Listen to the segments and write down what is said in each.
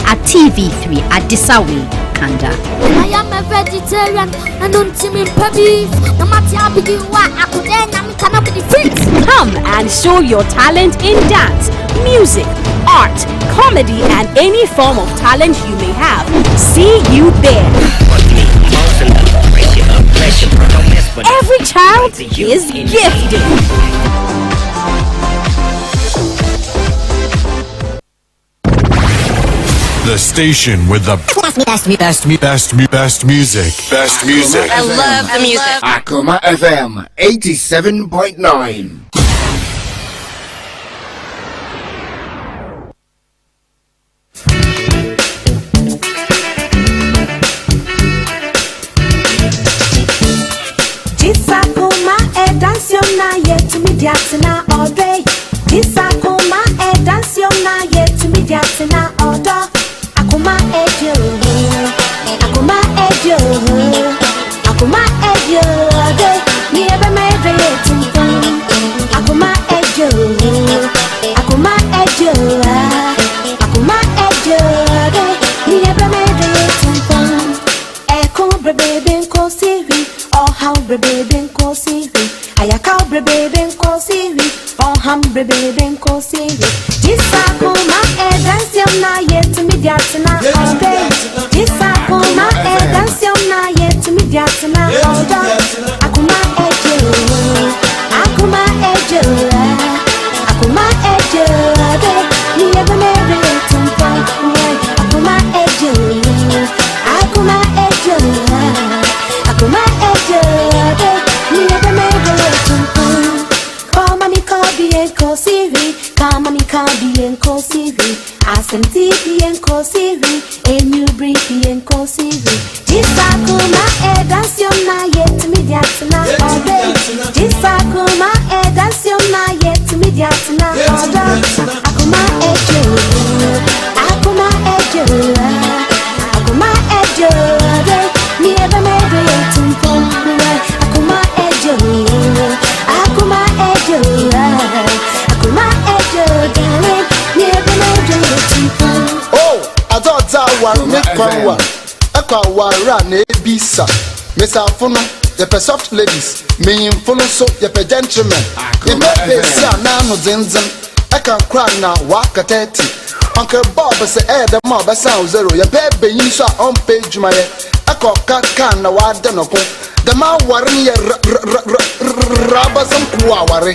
at TV3 at Disawe, Kanda. I am a vegetarian and don't see me beef. No matter how big you are, I could then I cannot be fit. Come and show your talent in dance, music, art, comedy, and any form of talent you may have. See you there. Every child is gifted. The station with the best, best, best, best, best music. Best music. I love the music. Akoma FM 87.9. Jisakuma e dance na ye to me diatina all day. Jisakuma e dance na ye to me diatina all Akuma ejo, akuma ejo, akuma ejo, de mi ebe me ebe ye tumtum. Akuma ejo, akuma ejo, akuma ejo, de mi ebe me ebe ye tumtum. Eko brebe benko siri, ọha brebe benko siri, ayaka brebe benko siri, ọha brebe benko siri. Jisakuma e dance na ye to me diatina all day. Jisakuma e dance na ye to me diatina all day. Akuma ejo, akuma ejo, akuma ejo, de mi ebe me ebe tumpa. Akuma ejo, akuma ejo, akuma ejo, de mi ebe me ebe tumpa. Koma mi kobi enko siri, kama mi kabi enko siri, asem ti bi enko siri, enyu bri bi enko siri. Jisakuma e dance na ye to me diatina all day. Jisakuma e dance na ye to me diatina all day. Akuma ejo, akuma ejo, akuma ejo, de mi ebe me ebe ye tumpo. Akuma ejo, akuma ejo, akuma ejo, darling, mi ebe me ebe ye tumpo. Oh, adọta awara ne kwan wa ɛkɔ awara na ebisa mesafo no yɛpɛ soft ladies menyimfo no nso yɛpɛ gentlemen yɛpɛ besi a n'ano dzendzem ɛka kora na waka 30 Uncle Bob sɛ ɛyɛ dɛm a ɔbɛsan wo zero yɛpɛ benyin so a ɔmpɛ adwumayɛ ɛkɔ ɔka kaa na wada no ko dɛm aware no yɛ rabasɛm kuo aware.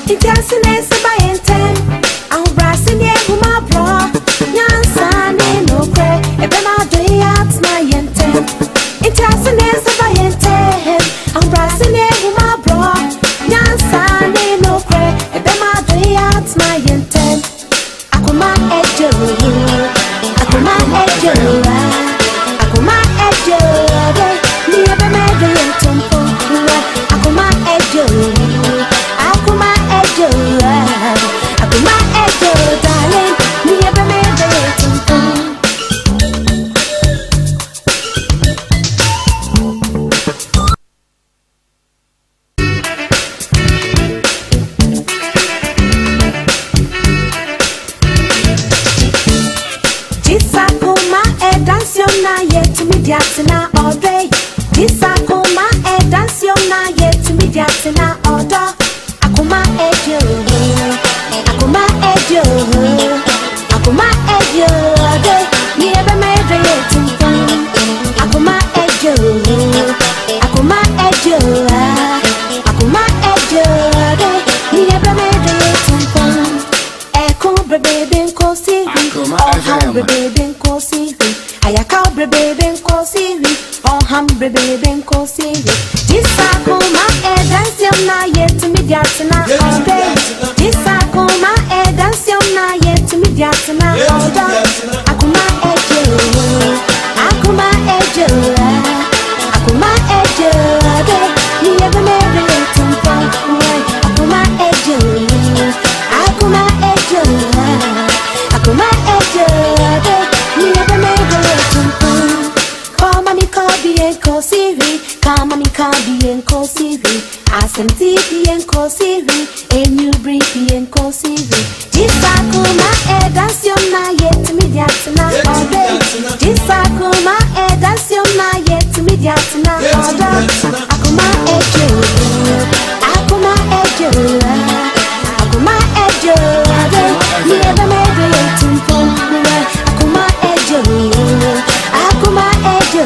Ntiase na ese ba yɛn ntɛm, ahobrɛase ne ehumaborɔ, nyansa ne nokorɛ, ɛbɛma adɔ yi atena yɛn ntɛm. Ntiase na ese ba yɛn ntɛm, ahobrɛase ne ehumaborɔ, nyansa ne nokorɛ, ɛbɛma adɔ yi atena yɛn ntɛm. Akoma ejo, akoma ejo, akoma ejo, de mi ɛbɛma ɛdɔ yɛn tompo. Akoma ejo, akoma ejo, akoma ejo, darling, mi ɛbɛma ɛdɔ yɛn tompo. Jisakuma e dance na ye to me diatina all day. Jisakuma e dance na ye to me diatina all day. Akuma ejo, akuma ejo, akuma ejo, de mi ebe me ebe ye tumpo. Akuma ejo, akuma ejo, akuma ejo, de mi ebe me ebe ye tumpo. Eko brebe benko siri, Akoma ọha FM. brebe benko siri, ayaka brebe benko siri, ọha brebe benko siri. Jisakuma e dance na ye to me diatina all day. Jisakuma e dance na ye to me diatina all day. Akuma ejo, akuma ejo, akuma ejo, de mi ebe me ebe ye tumpo. hwi asɛm ti bi yɛnkɔsi hwi enwubere bi yɛnkɔsi hwi jisakoma ɛdansiom na yɛtumi de atena ɔdɔ jisakoma ɛdansiom na yɛtumi de atena ɔdɔ akoma ɛdwo akoma ɛdwo akoma ɛdwo ɔdɔ ní ɛbɛ mɛdɔ yɛ tumpɔn akoma ɛdwo akoma ɛdwo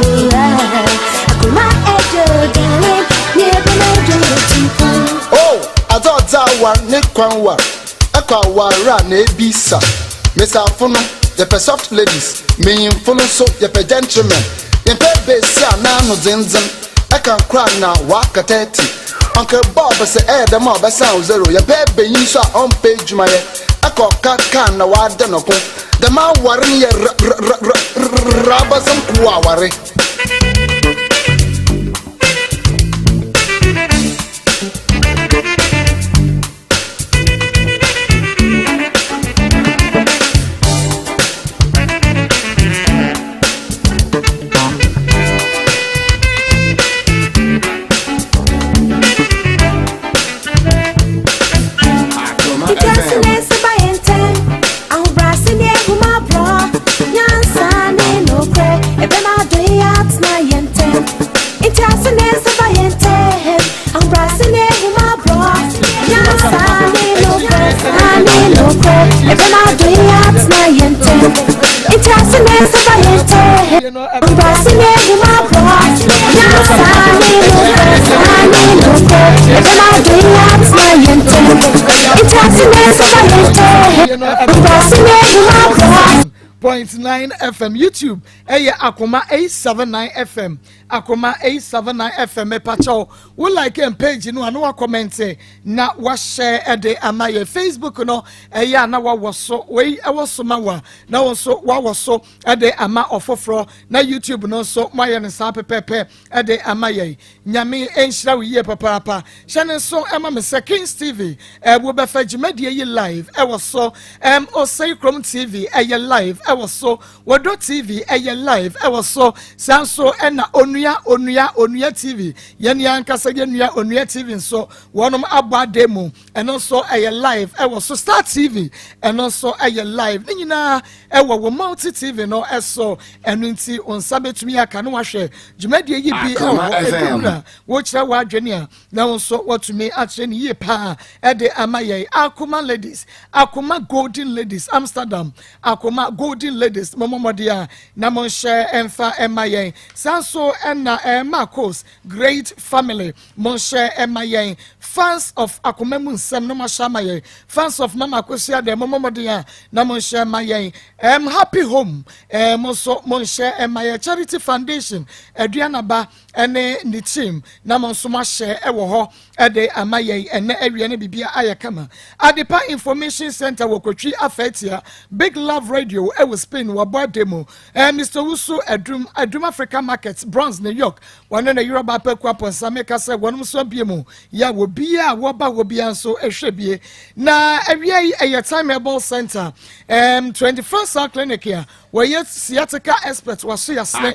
akoma ɛdwo darling ní ɛbɛ mɛdɔ yɛ tumpɔn. Oh, adze ɔdze awar ne kwan war ɛkɔ aware a na ebisa mesafo no yɛpɛ soft ladies menyimfo no nso yɛpɛ gentlemen yɛmpɛ besi a n'ano dzendzen ɛka nkora na waka 30 Uncle Bob sɛ ɛyɛ dɛm a ɔbɛsan wo zero yɛpɛ benyin so a ɔmpɛ adwumayɛ ɛkɔ ɔka kaa na wada ne ko dɛm aware no yɛ rabasɛm ko aware. Point 9 FM YouTube ɛyɛ Akoma 879 FM Akoma 879 FM mepakyɛw wo like and page no a na wa comment na wa share ɛde ama yɛ Facebook no ɛyɛ a na wawɔ so wei ɛwɔ so ma wa na wɔn nso wawɔ so ɛde ama ɔfoforɔ na YouTube no nso moayɛ no saa pɛpɛɛpɛ ɛde ama yɛn. Nyame nhyira wo yie papaapa. Hyɛ ne nso ɛma me sɛ Kings TV ɛwo bɛfa dwumadie yi live ɛwɔ so. Osei Krom TV ɛyɛ live ɛwɔ so. Wɔdɔ TV ɛyɛ live ɛwɔ so. Saa nso ɛna Onua Onua Onua TV yɛn ankasa yɛn nua Onua TV nso wɔnom abɔ ade mu ɛno nso ɛyɛ live ɛwɔ so. Star TV ɛno nso ɛyɛ live ne nyinaa ɛwɔ wɔ Multi TV no ɛso. Ɛno nti nsa bɛtumi aka no wahwɛ dwumadie yi bi ɛwɔ hɔ ɛdumna wɔkyerɛ w'adwene a na wɔn nso wɔtumi akyerɛ ne yie paa ɛde ama yɛn. Akoma Ladies, Akoma Golden Ladies Amsterdam, Akoma Golden Ladies mɔmɔmɔde a na mo nhyɛ ɛmfa ɛma yɛn. Saa nso ɛna Marcos Great Family mo nhyɛ ɛma yɛn. Fans of Akoma mu nsɛm no mo ahyɛ ama yɛn. Fans of Mama Akosua deɛ mɔmɔmɔde a na mo nhyɛ ɛma yɛn. Happy Home mo nso mo nhyɛ ɛma yɛn. Charity Foundation Aduanaba ɛne ne team na mo nso mo ahyɛ ɛwɔ hɔ ɛde ama yɛn. Ɛnɛ awia ne bibia ayɛ kama. Adepa Information Center wɔ Kotwi Afɛtia. Big Love Radio ɛwɔ Spain wɔ bɔ ade mu. Mr Wusu Adum Adum Africa Market Bronx New York wɔne ne Yoruba apɛku apɔnsa meka sɛ wɔnom nso abie mu yɛ wɔ bia a wɔba wɔ bia nso ɛhwɛ bie. Na awia yi ɛyɛ Time Herbal Center 21st South Clinic a wɔyɛ sciatica expert wɔso yasene.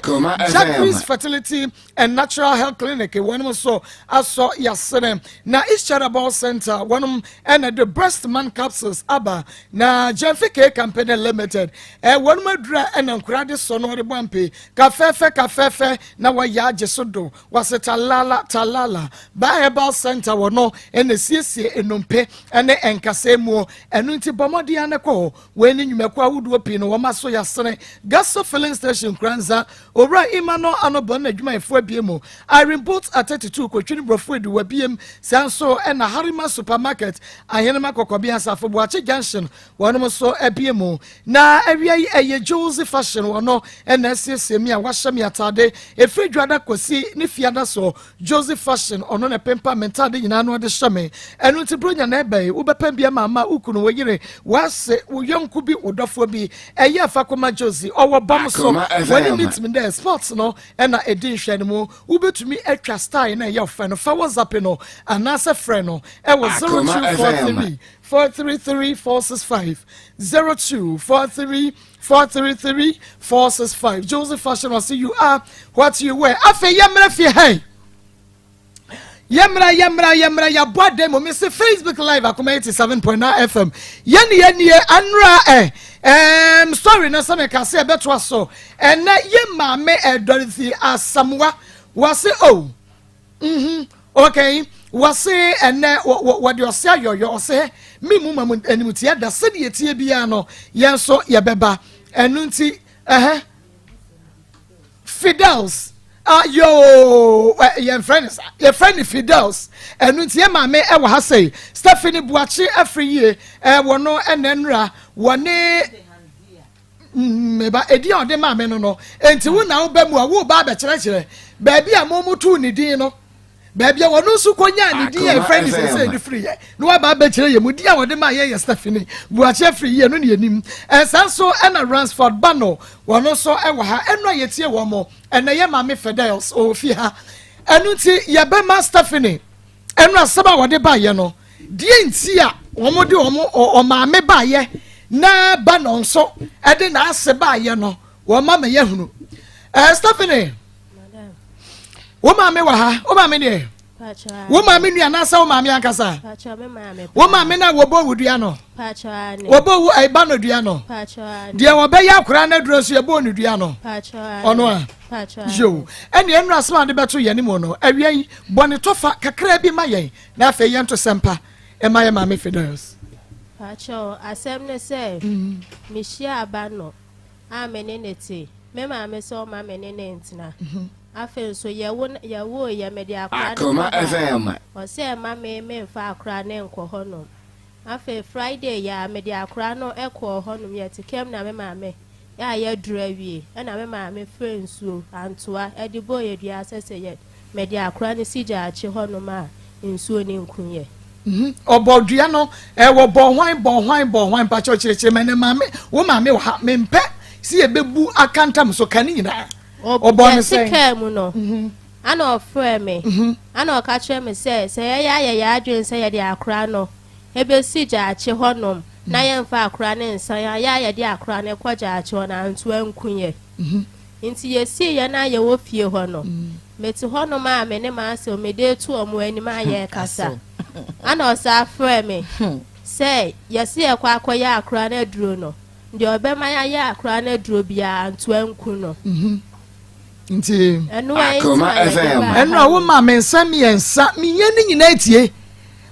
Jacques Fertility and Natural Health Clinic wɔnom nso asɔ yasene. Na East Charitable Center wɔnom ɛna de Breast Man Capsules aba. Na Jemfi K Company Limited wɔnom adura ɛna nkura de sɔ no ɔde bɔ ampe kafɛɛfɛ kafɛɛfɛ na wɔyɛ agye so do wɔse talala talala. Ba Herbal Center wɔ no ɛna siesie enompe ɛne nkasa mu ɛno nti bɔmmɔden ano kɔ hɔ wɔn ani nnwumakuo ahodoɔ pii no wɔn aso yasene. Gaso Filling Station Kranza Owura Emmanuel Anobɔ na adwumayɛfoɔ abie mu. Irene Boat at 32 Kotwini Borɔfo edu wɔ biem. Saa nso ɛna Harima Supermarket Ahenema Kɔkɔbea Asafo Boakye Junction wɔnom nso abie mu. Na awia yi ɛyɛ Josie Fashion wɔ no ɛna asiesie mi a wahyɛ mi atade efiri dwada kɔsi ne fiada so. Josie Fashion ɔno na pempa me ntade nyinaa no ɔde hyɛ me. Ɛno nti bronya na ɛbɛn wobɛpɛn bi ama ama ukunu wɔ yere wase wo yɔnko bi wo dɔfoɔ bi ɛyɛ afa kɔma Josie ɔwɔ bɔm so wɔne meet me dɛ sports no ɛna ɛdi nhwɛ no mu wobɛtumi atwa style na ɛyɛ ɔfɛ no fa WhatsApp no anaasɛ frɛ no ɛwɔ 0243 433 465 0243 433 465. Joseph Fashion will see you are what you wear. Afei yɛmmerɛ fie hɛn. Yɛmmra, yɛmmra, yɛmmra, yɛabɔ adan mu. Mese Facebook Live Akoma 87.9 FM. Yɛne yɛnie anora ɛ. Ɛɛm, story no sɛ meka sɛ ɛbɛtoa so. Ɛnɛ yɛ maame ɛ Dorothy Asamoah. Wɔse oh, mhm, okay. Wɔse ɛnɛ wɔde ɔse ayɔyɔ ɔse me mu ma mu animtia da sɛdeɛ ɛteɛ biara no yɛn nso yɛbɛba. Ɛno nti, ɛhɛ. Fidels ah yoo yɛn frɛ no sa yɛfrɛ no Fidels. Ɛno nti yɛ maame ɛwɔ ha sɛyi Stephanie Buakye afiri yie ɛwɔ no ɛna nnura wɔne mmeba edi a ɔde maame no no nti wo na woba mu a wo ba abɛkyerɛkyerɛ baabi a mo mo tuu ne din no baabi a wɔn nso kɔnyaa ne din a yɛfrɛ no sɛsɛ ne firi yɛ na waba abɛkyerɛ yɛ mu din a wɔde maa yɛ yɛ Stephanie Buakye afiri yie no ne yɛnim. Ɛnsa nso ɛna Ransford Bano wɔn nso ɛwɔ ha ɛno a yɛtie wɔn mo. Ɛnɛ yɛ maame Fidels ɔwɔ fie ha. Ɛno nti yɛbɛma Stephanie ɛno asɛm a wɔde baayɛ no deɛ nti a wɔn de wɔn ɔmaame baayɛ na Bano nso ɛde n'ase baayɛ no wɔn ma ma yɛhunu. Stephanie, wo maame wɔ ha? Wo maame deɛ, wo maame nua anaasɛ wo maame ankasa? Wo maame na wɔbɔ wo dua no, wɔbɔ wo ɛba no dua no deɛ wɔbɛyɛ akwaraa no aduro nso yɛbɔ no dua no ɔno a yo. Ɛne ɛnu asɛm a de bɛto yɛn mu no awia yi, bɔ ne tɔfa kakra bi ma yɛn na afei yɛn to sɛmpa ɛma yɛ maame Fidels. Pakyɛw, asɛm ne sɛ mehyia aba no a me ne ne te, me maame sɛ ɔma me ne ne ntena. Afei nso yɛwo yɛwo yɛ mede akora no Akoma kɔ hɔ a, FM. Ɔsɛ ɛma me memfa akora ne nkɔ hɔnom. Afei Friday yɛ a mede akora no kɔɔ hɔnom, yɛte kam na me maame yɛ a yɛduru awie ɛna me maame frɛ nsuo antoa ɛde bɔɔ yɛ dua sɛ yɛ mede akora no si gyaakye hɔnom a nsuo ne nku yɛ. Ɔbɔ dua no ɛwɔ bɔ hwan bɔ hwan bɔ hwan mpakyɛw kyerɛkyerɛ mɛ ne maame wo maame wɔ ha mempɛ si yɛbɛbu akantam so ka ne nyinaa. Ɔbɔ ne Yɛte sɛn? Kaa mu no ana ɔfrɛ me ana ɔka kyerɛ me sɛ yɛyɛ ayɛ yɛ adwene sɛ yɛde akora no ebesi gyaakye hɔnom na yɛmfa akora ne nsan a yɛ a yɛde akora no kɔ gyaakye hɔ na antoa nku yɛ. Nti yɛsii yɛn a yɛwɔ fie hɔ no, mete hɔnom a me ne m'asɛm mede etu ɔmo anim a yɛrekasa ana ɔsaa frɛ me sɛ yɛsi yɛkɔ akɔyɛ akora no aduro no deɛ ɔbɛma yɛayɛ akora no aduro biara antoa nku no. Nti ɛno a Akoma nti na yɛde FM. baa ɛno a ha wo no. maame nsa mmiɛnsa meyɛ ne nyinaa tie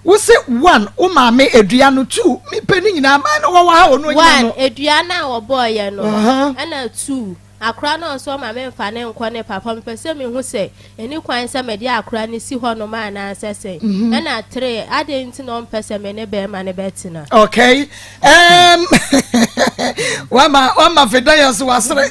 wo se one wo maame edua no, two mepɛ ne nyinaa maa no wɔwɔ ha ɔno onyina One, no. Edua no a wɔbɔɔyɛ no ɛna two, akora no nso ɔma me mfa ne nkɔ ne papa, mepɛ sɛ mehu sɛ ɛni kwan sɛ mede akora no si hɔnom anaasɛ sɛn. Ɛna three, adɛn nti na ɔmpɛ sɛ me ne bɛrima no bɛtena? Okay, wama fidaya so wasere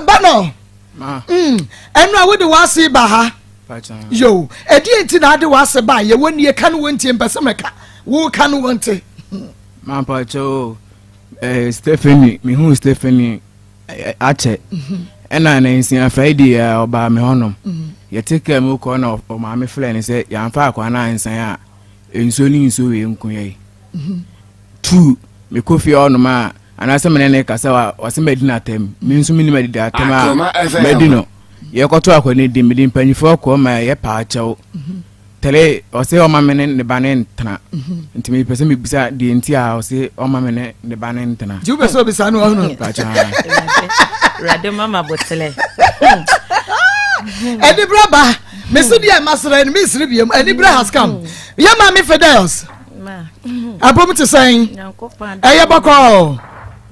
bano. Ma. Ɛno a wode w'ase ba ha Pacha. yo ɛdeɛ nti na ade w'ase ba yɛ wɔnie ka no wɔntie mpɛ sɛ mɛka woka no wɔnte. Ma mpakyɛ o, Stephanie, mehu Stephanie akyɛ. Ɛna na nsia Friday a ɔbaa me hɔnom. Yɛte kaa mu kɔ na ɔmaame frɛ ne sɛ yɛamfa akwa no ansan a nsuo ne nsuo wei nko yɛ. Two, mekɔ fie hɔnom a anaasɛ mene ne kasa wa ɔsɛ madi n'atɛm, me nso menim adidi atɛm Akoma a FM. madi no. Yɛkɔto akɔ ne di mede mpanyinfoɔ kɔ ma yɛ paakyɛw tɛlɛ ɔsɛ ɔma me ne ne ba ne ntena, nti mepɛ sɛ mebisa deɛ nti a ɔsɛ ɔma me ne ne ba ne ntena. Nti wopɛ sɛ obisa no ɔhunu? Pakyɛ. Awurade mama botelɛ. Ɛni bra ba mesi deɛ masere no mesere biom ɛni bra has come. Yɛ maame Fidels. Ma. Abom te sɛn? Nyankopɔn. Ɛyɛ bɔkɔɔ?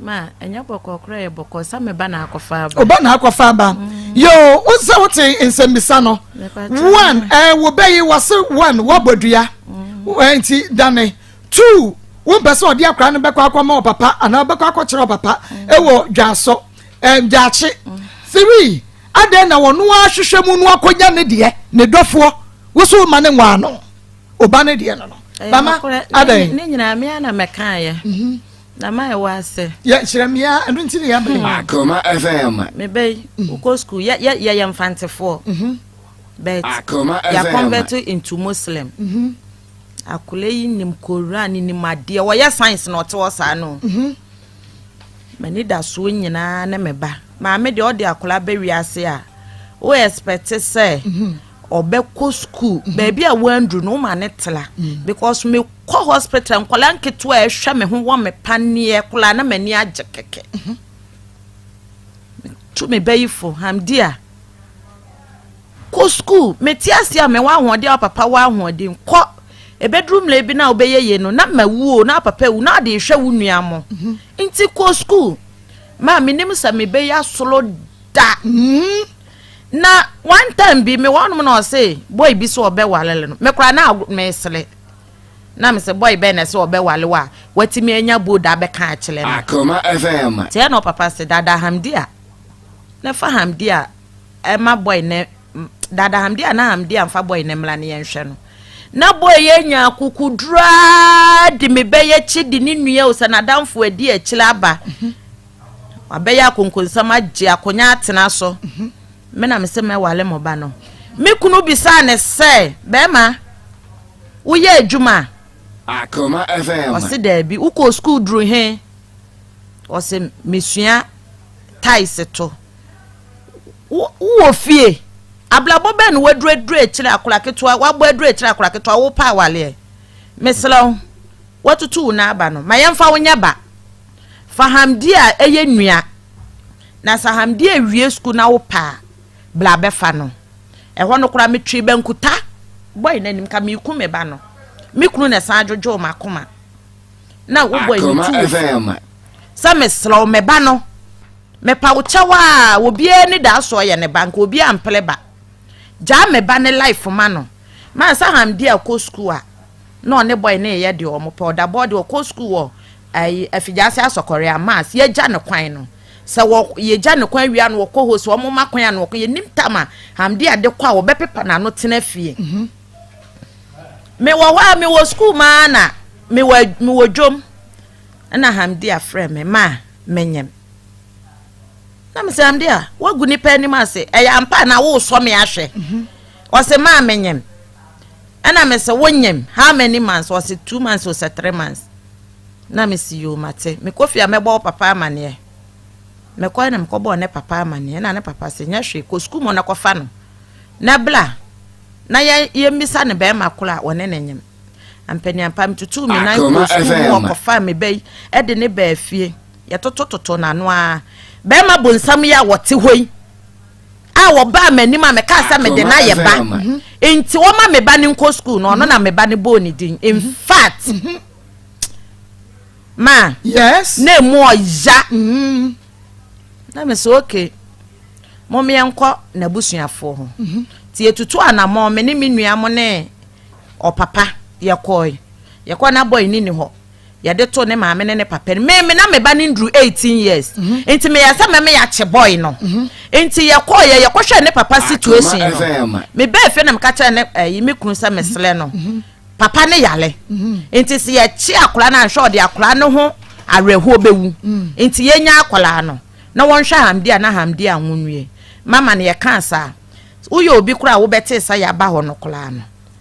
Ma ɛnyɛ bɔkɔɔ koraa, yɛ bɔkɔɔ sɛ meba na akɔfa aba. Ɔba na akɔfa aba yo. Wo sɛ wote nsɛmmisa no, one, wo bɛyi wɔse one wɔbɔ dua. Nti dane two wompɛ sɛ ɔde akora no bɛkɔ akɔma ɔpapa anaa ɔbɛkɔ akɔkyerɛ ɔpapa ɛwɔ dwaso gyaakye. Three, adɛn na wɔno ahwehwɛ mu no akɔnya ne deɛ ne dɔfoɔ wo so woma ne nwaa no ɔba ne deɛ no Ɛyɛ mama nokorɛ. Adɛn? Ne nyinaa mea na mɛkaeɛ na ma ɛwɔ ase. Yɛ kyerɛ mmea ɛno nti ne yɛabɛn. Akoma FM. Mebɛyi wokɔ school yɛyɛ Mfantefoɔ but Akoma yɛ FM. convert into Muslim. Akwadaa yi nim Koran, nim adeɛ, wɔyɛ science na ɔte hɔ saa no. M'ani da soɔ nyinaa ne me ba maame deɛ ɔde akwadaa bɛ wiase a wo expect sɛ. Ɔbɛkɔ school. Baabi a wanduru no, woma ne tra. Because mekɔ hospital, nkwadaa nketewa a ɛhwɛ me ho wɔ me paneɛ koraa na m'ani agye kɛkɛ. Tu me bɛyifo, Hamdia. Kɔ school. Mete ase a mewɔ ahoɔden a papa wɔ ahoɔden. Kɔ. Ebeduru mmerɛ bi na wobɛyɛ yie no, na ma wuo na papa wu na ɔde hwɛ wo nua mo. Nti kɔ school. Ma menim sɛ mebɛyɛ asolo da. Na one time bi me wɔnom na ɔse boy bi sɛ ɔbɛwale no, me koraa na mesere na me sɛ boy bɛn na sɛ ɔbɛwale wo a watumi anya bold abɛka akyerɛ no. Akoma FM. Tiɛ na ɔpapa se dada Hamdi a na fa Hamdi a ɛma boy ne dada Hamdi a na Hamdi a mfa boy ne mmra ne yɛnhwɛ no. Na boy yɛ nya akokoduraa de me bɛyɛ kyi de ne nua o sɛ n'adamfo adi akyire aba. Wabɛyɛ akonkonsam agye akonya atena so. Me na me sɛ mɛwale mo ba no. Me kunu bisaa ne sɛ, bɛrima, woyɛ adwuma? Akoma FM. Ɔse daabi. Wokɔ school duru he? Ɔse mesua tiles to. Wowɔ fie? Abrabɔ bɛn na waduru aduru akyire akora ketewa, wabɔ aduru akyire akora ketewa, wopɛ awaleɛ? Mesrɛ wo, watutu wo nan aba no, ma yɛmfa wo nyɛ ba. Fa Hamdi a ɛyɛ nua. Na sɛ Hamdi awie sukuu na wopɛ a, bra bɛfa no. Ɛhɔ no koraa metwee bankuta bɔe n'anim ka mereku me ba no. Me kunu na ɛsan dwodwoo m'akoma. Na wo bɔe no tu wo fo. Sɛ mesrɛ wo me ba no, mepa wo kyɛw a obiara ni da so ɔyɛ ne ba, nka obiara mpere ba. Gyaa me ba ne life ma no. Ma sɛ Hamdi akɔ sukuu a, na ɔne bɔe no reyɛ deɛ wɔn pɛ. Ɔda bɔɔde ɔkɔ sukuu wɔ ayi Afigyaase Asɔkɔre a mass yɛgya ne kwan no. Sɛ wɔ yɛgya ne kwan wie a na wɔkɔ hɔ sɛ wɔn ma kwan a na wɔkɔ. Yɛnim tam a Hamdi ade kɔ a wɔbɛpepa n'ano tena fie. Mewɔ hɔ a mewɔ sukuu maa na mewɔ mewɔ dwom ɛna Hamdi afrɛ me ma menyem. Na mesɛ Hamdi a woagu nipa anim ase ɛyɛ ampa na wosɔ me ahwɛ. Ɔsɛ maa menyem. Ɛna mesɛ wonyem how many months? Ɔsɛ 2 months ɔsɛ 3 months. Na mesi yoo mate. Mekɔ fie a mɛbɔ wo papa amaneɛ. Mekɔɛ na mekɔbɔɔ ne papa amaneɛ na ne papa sɛ nyɛ hwee kɔ sukuu mu na kɔfa no na bla na yɛ yɛmmisa ne bɛrima koro a ɔne ne nyem. Ampaniampa metutuu me nan kɔɔ sukuu mu ɔkɔfaa me ba yi de ne baa fie. Yɛtotototo n'ano ara. Bɛrima bonsam yi a wɔte hɔ yi a wɔbaa m'anim a mekaa sɛ mede no ayɛ ba nti wɔma me ba no nkɔ sukuu no ɔno na me ba no bɔɔ ne din. In fact, ma yes na emu ɔya. Na me sɛ okay, mom yɛnkɔ n'abusuafoɔ hɔ. Nti yɛtutu anammɔn, me ne me nua mo ne ɔpapa yɛkɔe. Yɛkɔe na boy no ni hɔ. Yɛde too ne maame ne ne papa no. Me me na me ba no nduru 18 years. Nti meyɛ sɛ mɛmɛ yɛakye boy no. Nti yɛkɔeɛ, yɛkɔhwɛɛ ne papa situation no. Mebaa fie na meka kyerɛɛ ne ɛyi me kunu sɛ mesrɛ no. Papa ne yare. Nti sɛ yɛkye akwadaa no anhwɛ ɔde akwadaa no ho awerɛhoɔ bɛwu. Nti yɛnya akwadaa no na wɔnhwɛ Hamdi a na Hamdi anwo nwie. Mama no yɛkaa saa. Woyɛ obi koraa a wobɛtee sɛ yɛaba hɔ no koraa no,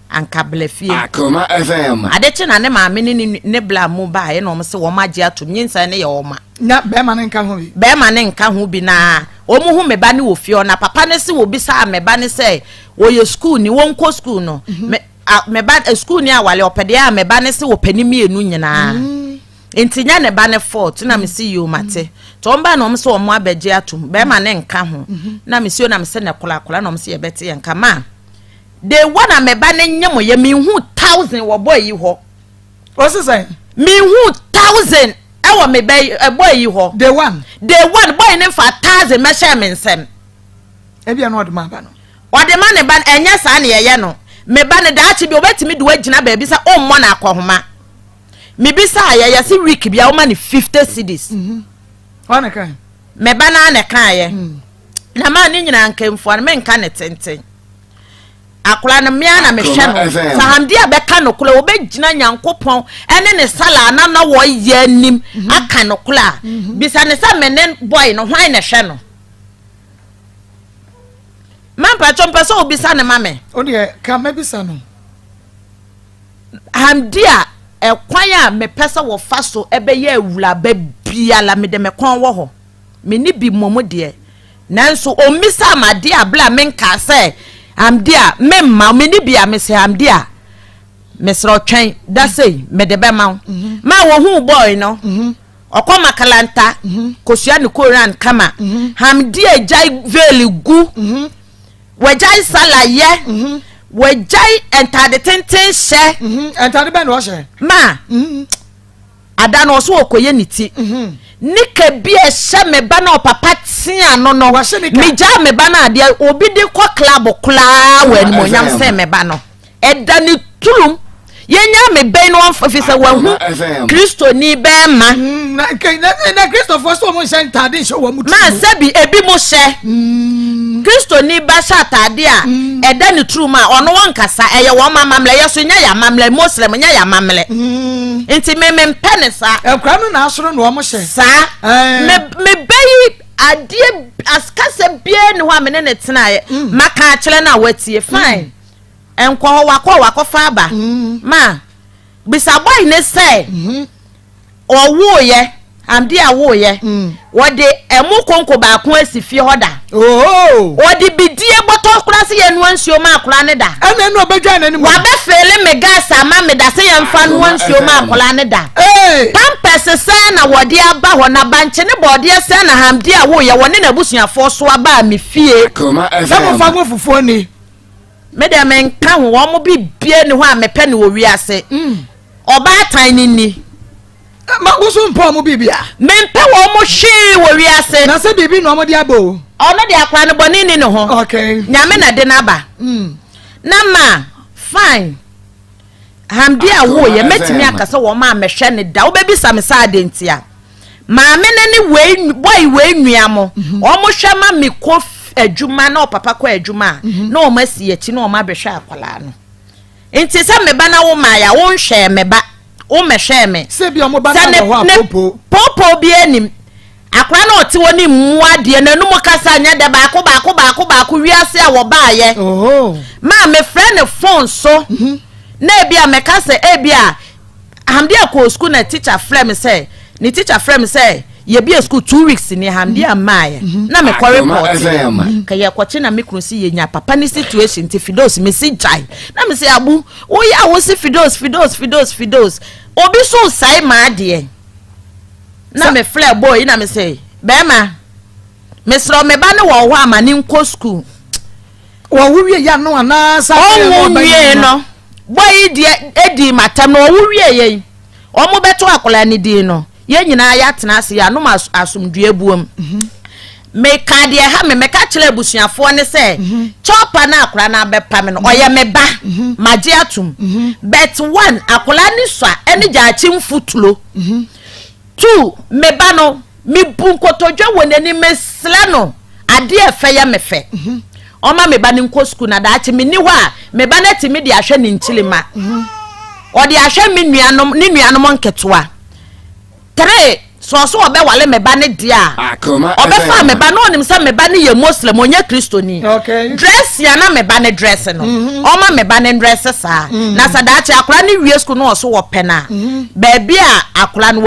anka bla fie. Akoma FM. Ade kye na ne maame ne ne ne bla mu baeɛ na wɔn se wɔn agye atom nyinsɛn no yɛ wɔn ma. Na bɛrima no nka ho bi. Bɛrima no nka ho bi na wɔn hu me ba no wɔ fie hɔ na papa no se wɔbisaa me ba no sɛ wɔyɛ sukuuni wɔnkɔ sukuu no. Me a me ba sukuuni awale ɔpɛ deɛ a me ba no se wɔpɛ ne mmienu nyinaa. Nti nyɛ ne ba ne fault na me si yoo mate. Nti wɔn ba na wɔn sɛ wɔn abɛgye atom bɛrima ne nka ho na me si o na me sɛ ne kola kola na wɔn sɛ yɛbɛte yɛn nka ma day one a me ba ne nye mo yɛ me hu 1000 wɔ boy yi hɔ. Wɔsi sɛn? Me hu 1000 ɛwɔ me ba yi boy yi hɔ. Day one. Day one boy ne nfa 1000 mɛhyɛ me nsɛm. Ebi ɛna ɔde ma aba no. Ɔde ma ne ba no ɛnyɛ saa na yɛyɛ no. Me ba no daakye bi obetumi de wagyina baabi sɛ ɔmmɔ no akɔhoma. Mebisaa yɛ yɛse week bia woma no 50 cedis. Ɔne kan. Me ba no na kaeɛ. Na maa ne nyinaa nkemfoa no menka ne tenten. Akora no mmea na mehwɛ no. Sɛ Hamdi a bɛka no kola wɔbɛgyina Nyankopɔn ɛne ne sala na na wɔyɛ anim aka no kola. Bisa ne sɛ me ne boy no hwan na ɛhwɛ no. Ma mpatwɔ mpɛ sɛ obisa ne ma me. O deɛ ka mɛbisa no. Hamdi a ɛkwan a mepɛ sɛ wɔfa so ɛbɛyɛ awuraba biara mede me kɔn wɔ hɔ. Me ne bi mmom deɛ. Nanso ɔmmisaa me adeɛ a berɛ a menkaa sɛ Amde a memma wo, menni bi a, mese amde a mesrɛ wo twɛn da sei mede bɛma wo. Ma wɔhuu boy no, ɔkɔ Makalanta kosua ne Koran kama. Hamdi agyae veil gu, wagyae sala yɛ, wagyae ntade tenten hyɛ. Ntade bɛn na ɔhyɛ? Ma Ada no ɔso ɔkɔyɛ ne ti. Nika bi a ɛhyɛ me ba na ɔpapa tea no no, megyaa me ba no adeɛ obi de kɔ club koraa wɔ animuonyam sɛ me ba no. Ɛda ne turum. Yɛnya me bɛn no ɔmfa fi sɛ wahu Kristoni bɛrima. Mm, na na Kristofoɔ sɛ wɔn nhyɛ ntaade nhyɛ wɔn ti. Maa sɛbi ebi mo hyɛ. Mm. Kristoni ba hyɛ ataade a mm. ɛda ne turum a ɔno wɔnkasa ɛyɛ wɔn amammerɛ yɛ so nyɛ yɛ amammerɛ Muslim nyɛ yɛ amammerɛ. Nti me me mpɛ ne saa. Nkura no na asoro na wɔn hyɛ. Saa. Me me bɛ yi adeɛ asikasa biara ni hɔ a me ne ne tenaeɛ. Mm. Maka akyerɛ no a watie fine. Mm. Nkɔ hɔ wakɔ wakɔfa aba. Mm. Ma bisa boy ne sɛ. Mm-hmm. Ɔwooyɛ, Amdi a wooyɛ, wɔde ɛmo konko baako asi fie hɔ da. Wɔde bidie bɔtɔ koraa sɛ yɛnoa nsuo ma akwadaa no da. Ɛna ɛna ɔbɛdwa n'anim. Wabɛfeele me gas ama me da sɛ yɛmfa noa nsuo ma akwadaa no da. Pampers sɛn na wɔde aba hɔ, na bankye ne bɔɔdeɛ sɛn na Hamdi a wooyɛ wɔne n'abusuafoɔ soa baa me fie. Sɛ mofa mo fufuo ni. Me deɛ menka ho, wɔn bibie ni hɔ a mepɛ no wɔ wiase. Ɔbaatan no nni. Ma wo so mpɛ wɔn biribi a. Mempɛ wɔn hwee wɔ wiase. Na sɛ biribi na wɔn de aba o. Ɔno deɛ akwadaa no bɔne nni ne ho. Okay. Nyame na de no aba. Mm. Na ma fine. Hamdi a woyɛ mɛtumi aka sɛ wɔn a mɛhwɛ ne da wobɛbisa me sɛ adɛn ntia. Maame no ne wei boy wei nua mo mhm. wɔn hwɛ ma me kɔ adwuma na ɔpapa kɔ adwuma a mhm. na wɔn asi akyi na wɔn abɛhwɛ akwadaa no. Nti sɛ me ba na wo mae a, wo nhwɛɛ me ba, wo mmɛhwɛɛ me. Sɛ ebia ɔmo ba no wɔ hɔ a poopoo. Poopoo biara nnim. Akwadaa no a ɔte hɔ no mmu adeɛ, n'anum kasa nyɛ dɛ, baako baako baako baako, wiase a wɔbaeɛ. Maa mefrɛ no phone so, na ebia mɛka sɛ ebia Hamdia kɔɔ sukuu na teacher frɛ me sɛ ne teacher frɛ me sɛ yɛbie sukuu 2 weeks ni Hamdia mmaeɛ mhm. na mekɔ report mhm. ka yɛkɔkye na me kunu si yɛnya papa ne situation nti Fidos mesi gyae na mesi abu woyɛ a wosi Fidos Fidos Fidos Fidos obi so sɛe maadeɛ na mefrɛ boy na mesɛ bɛrima mesrɛ me ba ne wɔ hɔ ama ne nkɔ sukuu Wɔwo wie ya no anaa sa Ɔnwo nwie no bɔ yi deɛ edi matam no ɔwo wie yɛ yi wɔn bɛto akwadaa ne din no yɛn nyinaa yɛatena ase yɛanom asomdue buom mhm. meka deɛ ha me meka kyerɛ abusuafoɔ ne sɛ mhm. chɔpa no akwadaa no abɛpa me no ɔyɛ me ba mhm. magye atom but one akwadaa ne sua ɛne gyaakye mfutulo two me ba no Mebu nkotodwe wɔ n'anim mesrɛ no adeɛ a ɛfɛ yɛ me fɛ. Ɔma me ba no nkɔ sukuu na daakye menni hɔ a, me ba no atumi de ahwɛ ne nkyirimma. Ɔde ahwɛ me nuanom, ne nuanom nketewa. Tre, sɛ ɔso ɔbɛwale me ba no deɛ a, ɔbɛfa me ba no, ɔnim sɛ me ba no yɛ Muslim, ɔnyɛ Kristoni. Dress a na me ba no dress no, mhm. ɔma me ba no dress saa. Mhm. Na sɛ daakye akwadaa no wie sukuu na ɔso wɔpɛ no a, mhm. baabi a akwadaa no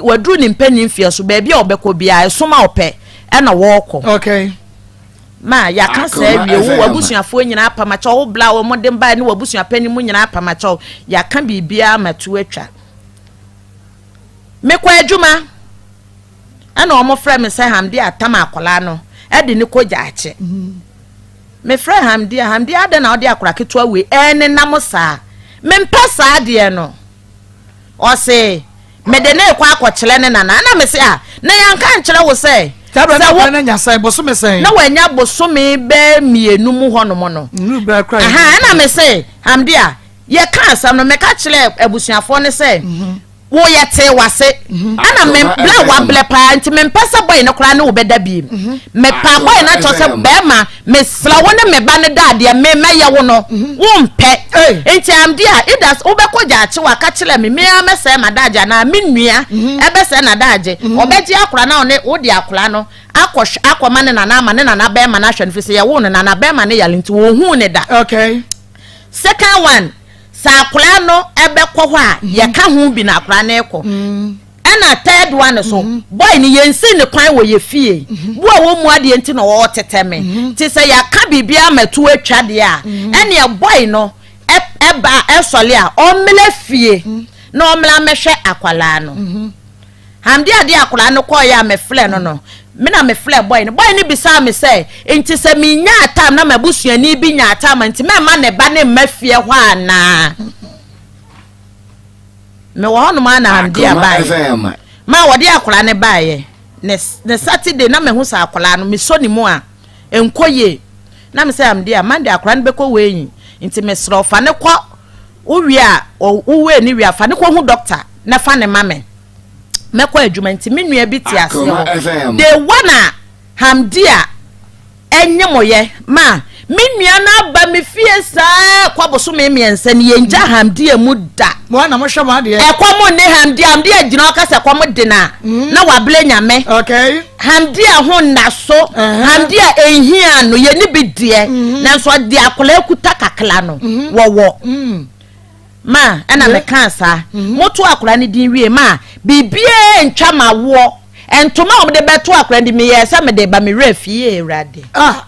waduru ne mpanyin mfeɛ so, baabi a ɔbɛkɔ biara, ɛsom a ɔpɛ ɛna wɔrekɔ. Okay. Ma yɛaka saa awie, wo w'abusuafoɔ nyinaa apam akyɛw, wo bla wɔn de mbae ne w'abusua panyin mu nyinaa apam akyɛw, yɛaka biribiara ma tu atwa. Mekɔ adwuma. Ɛna wɔn frɛ me sɛ Hamdi atam akwadaa no de ne kɔ gyaakye. Me frɛ Hamdi a, Hamdi adɛn na ɔde akwadaa ketewa wei ɛnenam saa? Mempɛ saa adeɛ no. Ɔse mede ne rekɔ akɔkyerɛ ne nana. Ɛna me se a, na yɛnka nkyerɛ wo sɛ sɛ wo na nya sɛn bosome sɛn? Na wanya bosome bɛɛ mmienu mu hɔnom no. Ɛna me se Hamdi a, yɛka asɛm no meka kyerɛ abusuafoɔ no sɛ mhm. Wo yɛ tee wase ɛna me blɛ wa blɛ paa nti me mpɛ sɛ boy no koraa ne wo bɛda biem me pa boy no akyɛw sɛ bɛɛma me srɛ wo ne me ba no da adeɛ me mɛyɛ wo no wo mpɛ nti am deɛ either wo bɛkɔ gyaakye wa ka kyerɛ me me ara mɛsɛe ma daagye anaa me nua ɛbɛsɛe na daagye ɔbɛgye akora na ɔne wo de akora no akɔ akɔma ne nana ama ne nana bɛɛma no ahwɛ no fi sɛ yɛwo no nana bɛɛma no yare nti wɔn hu ne da. Okay. Second one, sɛ akwadaa no bɛkɔ hɔ a, mhm. yɛka ho bi na akwadaa no rekɔ. Mm. Ɛna third one so mhm. boy no yɛnsi ne kwan wɔ yɛ fie mhm. bu a wɔn mu adeɛ nti na wɔtetɛ me mhm. nti sɛ yɛaka biribi ama tu atwa deɛ a ɛnea boy no ɛba ɛsɔle a ɔmmla fie na ɔmmla mɛhwɛ akwalaa no hamdi adeɛ akwalaa no kɔɔyɛ a meflɛ no no me na meflɛ boy no boy no bisaa me sɛ nti sɛ menya atam na m'abusuani bi nya atam nti mɛma ne ba ne mma fie hɔ anaa. Mewɔ hɔnom ara na Hamdia baeɛ. Ma wɔde akwadaa no baeɛ. Ne ne Saturday na mahu sɛ akwadaa no mesɔ ne mu a ɛnkɔ yie. Na mesɛ Hamdia Monday akwadaa no bɛkɔ weighing nti mesrɛ wo fa no kɔ wowie a wo weigh no wie a fa no kɔhu doctor na fa no ma me. Mɛkɔ adwuma nti me nua bi te aseɛ hɔ. Day one a Hamdia Ɛnye mo yɛ ma me nua no aba me fie saa kɔ bosome mmiɛnsa ni yɛngya Hamdia mu da. Mo a na mo hwɛ mo adeɛ. Ɛkɔm nne Hamdia, Hamdia gyina hɔ ka sɛ kɔm de no a na wablɛ Nyame. Okay. Hamdia ho nna so, Hamdia ɛnhia no, yɛnni bi deɛ, nanso ɔde akwadaa kuta kakra no, wɔwɔ. Ma ɛna mekaa saa. Moto akwadaa no din wie ma biribiara ntwa ma woɔ. Ntoma a wɔde bɛto akwadaa no din meyɛɛ sɛ mede ba me werɛ fie Awurade. Ah.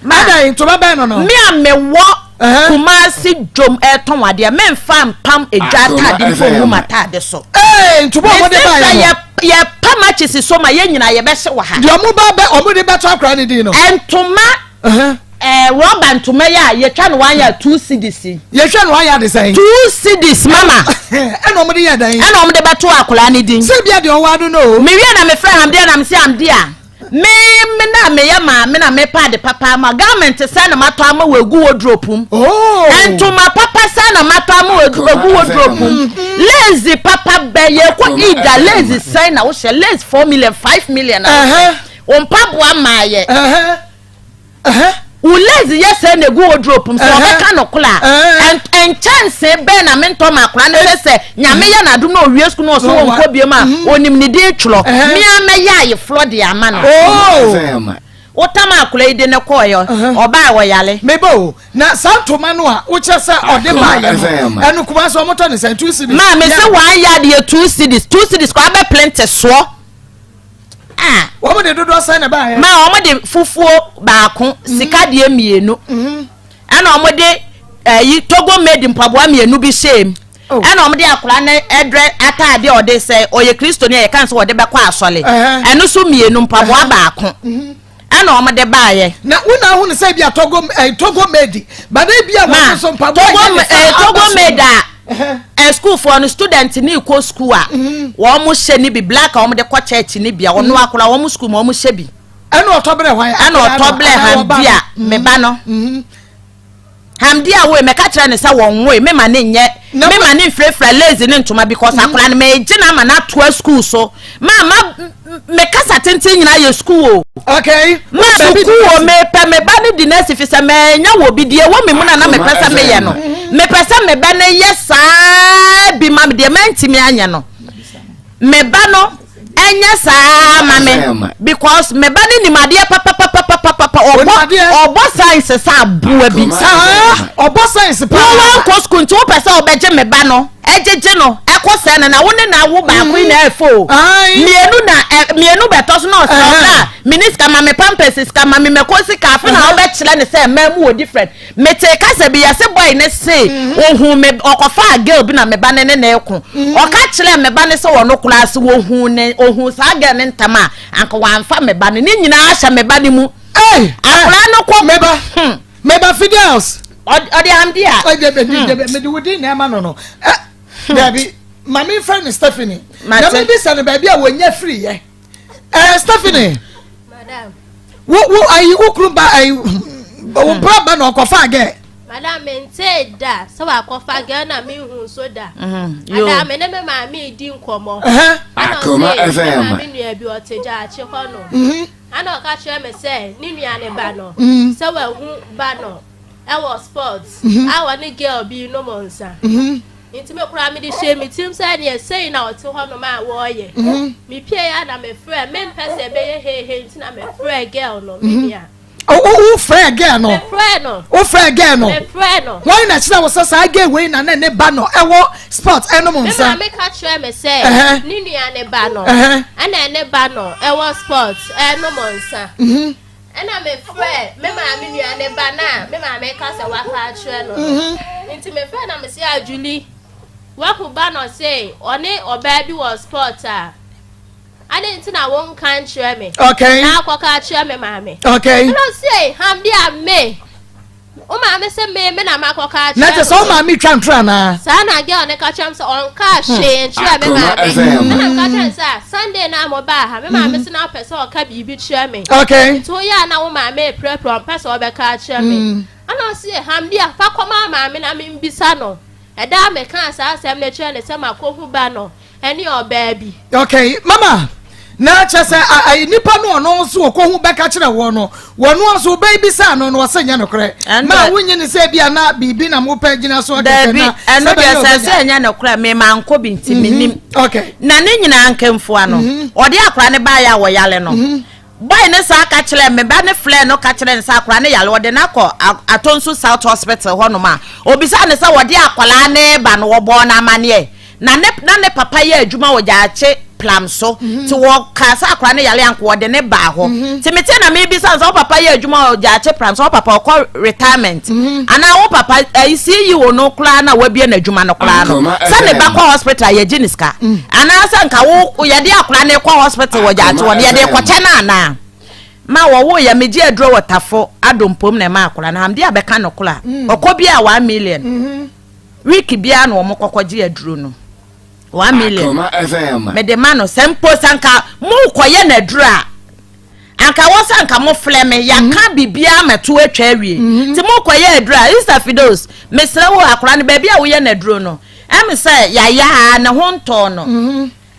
Ma Adɛn ntoma bɛn no no? Me a mewɔ Kumasi dwom ɛtɔn adeɛ memfa mpam edwa ataade mpo ngu m'ataade so. Ee ntoma a wɔde baeɛ no. Yɛ pam akyesi so ma yɛn nyinaa yɛbɛhyɛ wɔ ha. Deɛ wɔn ba bɛ wɔn de bɛto akwadaa no din no. Ntoma. Ɛɛ rɔba ntoma yi a yɛtwa no one yard two cedis yi. Yɛtwa no one yard sɛn? Two cedis mama. Ɛna wɔn de yɛ dɛn? Ɛna wɔn de bɛto akwadaa ne din. Sɛ bia deɛ ɔwɔ ano no o. Mewie na mefrɛ Hamdia na mese Hamdia me me na meyɛ maame na mepa ade papa ama garment sɛ na matɔ ama wɔ egu wardrobe mu. Oh. Ntoma papa sɛ na matɔ ama wɔ egu wardrobe mu. Lace papa bɛ yɛkɔ ida lace sɛn na wohyɛ lace 4 million 5 million na wohyɛ. Wo mpaboa maayɛ. Wo lace yɛ sɛ na egu wardrobe mu sɛ ɔbɛka no kola a nkyɛnsee bɛn na mentɔ ma akora no sɛ sɛ nyame yɛ n'adom na owie sukuu na ɔso wɔ nkɔ biem a onim ne din twerɛ mea mɛyɛ ayeforɔ de ama no. Wotam akora yi de ne kɔɔyɛ ɔbaa ɔyale. Meba o na saa ntoma no a wokyerɛ sɛ ɔde baayɛ no ɛno kuma sɛ ɔmotɔ ne sɛn 2 cedis. Maa me sɛ one yard yɛ 2 cedis, 2 cedis kɔ abɛ plente soɔ. Ah. Wɔn de dodoɔ sɛn na ɛbaayɛ. Ma wɔn de fufuo baako sika deɛ mmienu ɛna wɔn de ɛyi Togo made mpaboa mmienu bi hyɛɛ mu ɛna wɔn de akwadaa no ɛdrɛ ataade a ɔde sɛ ɔyɛ kristoni a yɛka sɛ ɔde bɛkɔ asɔle ɛno so mmienu mpaboa baako ɛna wɔn de baayɛ. Na wo na ahunu sɛ ebi a Togo ɛɛ Togo made bada ebi a wɔn nso mpaboa Togo ɛɛ Togo made a ɛ sukuufoɔ no student ne kɔ sukuu a wɔn hyɛ ne bi black a wɔn de kɔ church ne bi a wɔn akora wɔn sukuu mu wɔn hyɛ bi. Ɛna ɔtɔ brɛ hwan? Ɛna ɔtɔ brɛ Hamdia me ba no. Hamdia woe mɛka kyerɛ ne sɛ wɔn woe mema ne nyɛ mema ne mfirafira lace ne ntoma because akora no mɛgye na ama no atoa sukuu so maa ma me kasa tenten nyinaa yɛ sukuu o. Okay. Ma sukuu o mepɛ me ba no di n'asi fi sɛ mɛnya wɔ bi deɛ ɛwɔ me mu na na mepɛ sɛ meyɛ no mepɛ sɛ me ba no yɛ saa bi ma me deɛ mɛntumi anyɛ no me ba no ɛnyɛ saa ma me because me ba no nim adeɛ papapapapapa ɔbɔ ɔbɔ science sɛ aboa bi. Saa ɔbɔ science paa. Wɔn wankɔ sukuu nti wopɛ sɛ ɔbɛgye me ba no ɛgyegye no ɛkɔ sɛ no na wo ne na wo baako yi na ɛfo o mmienu na ɛ mmienu bɛtɔ so na ɔsɛ ɔbra mini sika ma me pampers sika ma me mɛko sika afe na ɔbɛkyerɛ ne sɛ mmaa mu wɔ different mete kasa bi yɛse boy ne se ohun me ɔkɔfa girl bi na me ba ne ne na ɛko ɔka kyerɛ me ba ne sɛ ɔno koraa se ohun ne ohun saa girl ne ntam a anka wamfa me ba no ne nyinaa hyɛ me ba ne mu akwaraa no kɔ meba meba Fidels ɔde amde a mede wo din na ɛma no no dabi maame nfrɛ no Stephanie na mebisa no baabi a wɔnya firi yɛ Stephanie wo wo ayi wo kuru ba ayi wo mpra ba na ɔkɔfa agɛ. Madam mente da sɛ wakɔfa girl na mehu nso da. Ada me ne me maame di nkɔmmɔ. Akoma FM. Maame nua bi ɔte gyaakye hɔ no. Ana ɔka kyerɛ me sɛ ne nua ne ba no sɛ wahu ba no ɛwɔ sports a wɔne girl bi nom nsa. Nti me koraa mede hyɛ me tirim sɛ neɛ sei na ɔte hɔnom a wɔreyɛ. Mepie a na mefrɛ mempɛ sɛ ɛbɛyɛ heihei nti na mefrɛ girl no me nua. Wo frɛ girl no. Mefrɛ no. Wo frɛ girl no. Mefrɛ no. Wɔn na kyerɛ wo sɛ saa girl wei na ne ne ba no ɛwɔ sport ɛnom nsa. Me maame ka kyerɛ me sɛ ne nua ne ba no ɛna ne ba no ɛwɔ sport ɛnom nsa. Mhm. Ɛna mefrɛ me maame nua ne ba no a me maame ka sɛ waka akyerɛ no no. Mhm. Nti mefrɛ na mese Julie wahu ba no se ɔne ɔbaa bi wɔ sport a. Adɛn nti na wonka nkyerɛ me? Okay. Na akɔka akyerɛ me maame. Okay. Ɛna ɔse, Hamdi a me. Wo maame sɛ me me na makɔka akyerɛ Na kyɛ sɛ wo maame twa ntoro anaa? Saa na girl no ka kyerɛ me sɛ ɔnka hwee nkyerɛ me maame. Ɛna meka kyerɛ no sɛ Sunday na mobaa ha me maame sɛ na ɔpɛ sɛ ɔka biribi kyerɛ me. Okay. Nti woyɛ a na wo maame reprɛprɛ ɔmpɛ sɛ ɔbɛka akyerɛ me. Ɛna ɔse, Hamdi a fa kɔma maame na membisa no. Ɛda a mekaa saa asɛm no kyerɛ no sɛ makɔhu ba no ɛne ɔbaa bi. Okay, mama na kyerɛ sɛ ayi nipa no ɔno nso ɔkɔhu bɛka kyerɛ wɔn no wɔn nso bɛyi bisa no no ɔsɛ nyɛ nokorɛ ma wonye ne sɛ bi ana biribi na mopɛ gyina so kɛkɛ na ɛno deɛ sɛ sɛ ɛnyɛ nokorɛ me ma nkɔ bi nti menim mhm. okay na ne nyinaa nkɛmfoa no mhm. ɔde akora ne baayɛ a wɔyale no mhm. Boy no saa ka kyerɛɛ me ba no frɛɛ no ka kyerɛɛ no sɛ akwadaa no yare wɔde no akɔ Atonsu South Hospital hɔnom a obisaa no sɛ wɔde akwadaa no reba no wɔbɔɔ no amaneɛ na ne na ne papa yɛ adwuma wɔ Gyaakye Plam so mhm. nti wɔkaa sɛ akwadaa no yare anko wɔde ne baa hɔ mhm. nti mete na mebisa no sɛ wo papa yɛ adwuma wɔ Gyaakye Plam so wo papa ɔkɔ retirement mhm. anaa wo papa ayi CEO no koraa na wabie n'adwuma no koraa no sɛ ne ba kɔ hospital a yɛgye ne sika Anaasɛ nka wo yɛde akwadaa no rekɔ hospital wɔ gyaakye hɔ no yɛde rekɔkyɛ no anaa? Ma wɔwo yɛ megye aduro wɔ tafo adompom na ɛma akwadaa no hamdi abɛka no kora mm. ɔkɔ bi a one million mm-hmm. week biara na wɔn kɔkɔ gye aduro no one million mede ma no sɛ mpo sɛ nka mo kɔyɛ n'aduro a anka wɔ sɛ anka mo flɛ me yɛaka mhm. biribiara ma to atwa awie mhm. nti mo kɔyɛ aduro a Easter Fidos mesrɛ wo akwadaa no baabi a woyɛ n'aduro no Ɛm sɛ yaya a ne ho ntɔɔ no.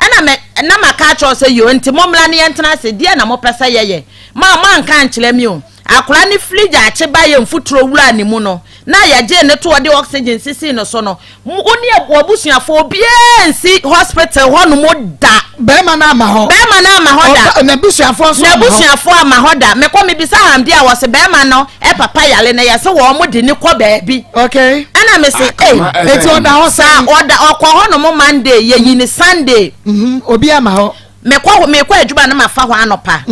Ɛna me, na maka akyerɛ wo sɛ, Yoo, nti mommra na yɛntena ase, deɛn na mopɛ sɛ yɛyɛ? Ma moanka ankyerɛ me o. Akwadaa no firi gyaakye baeɛ mfuturo wuraa ne mu no, na yɛgyee no too ɔde oxygen sisii ne so no, mo, wo ne w'abusuafoɔ obiara ansi hospital hɔnom da. Bɛrima no amma hɔ. Bɛrima no amma hɔ da. Ɔba, n'abusuafoɔ nso amma hɔ. N'abusuafoɔ amma hɔ da. Mekɔ mebisa Hamdi a, wɔse bɛrima no papa yare na yɛse wɔn de no kɔ baabi. Okay. Ɛna me se, ei. Eti ɔda hɔ sɛn? Ɔda, ɔkɔ hɔ nom Monday, yɛyi no Sunday. Mhm, obi amma hɔ. Mekɔ hɔ, mekɔ adwuma na mafa hɔ anɔpa.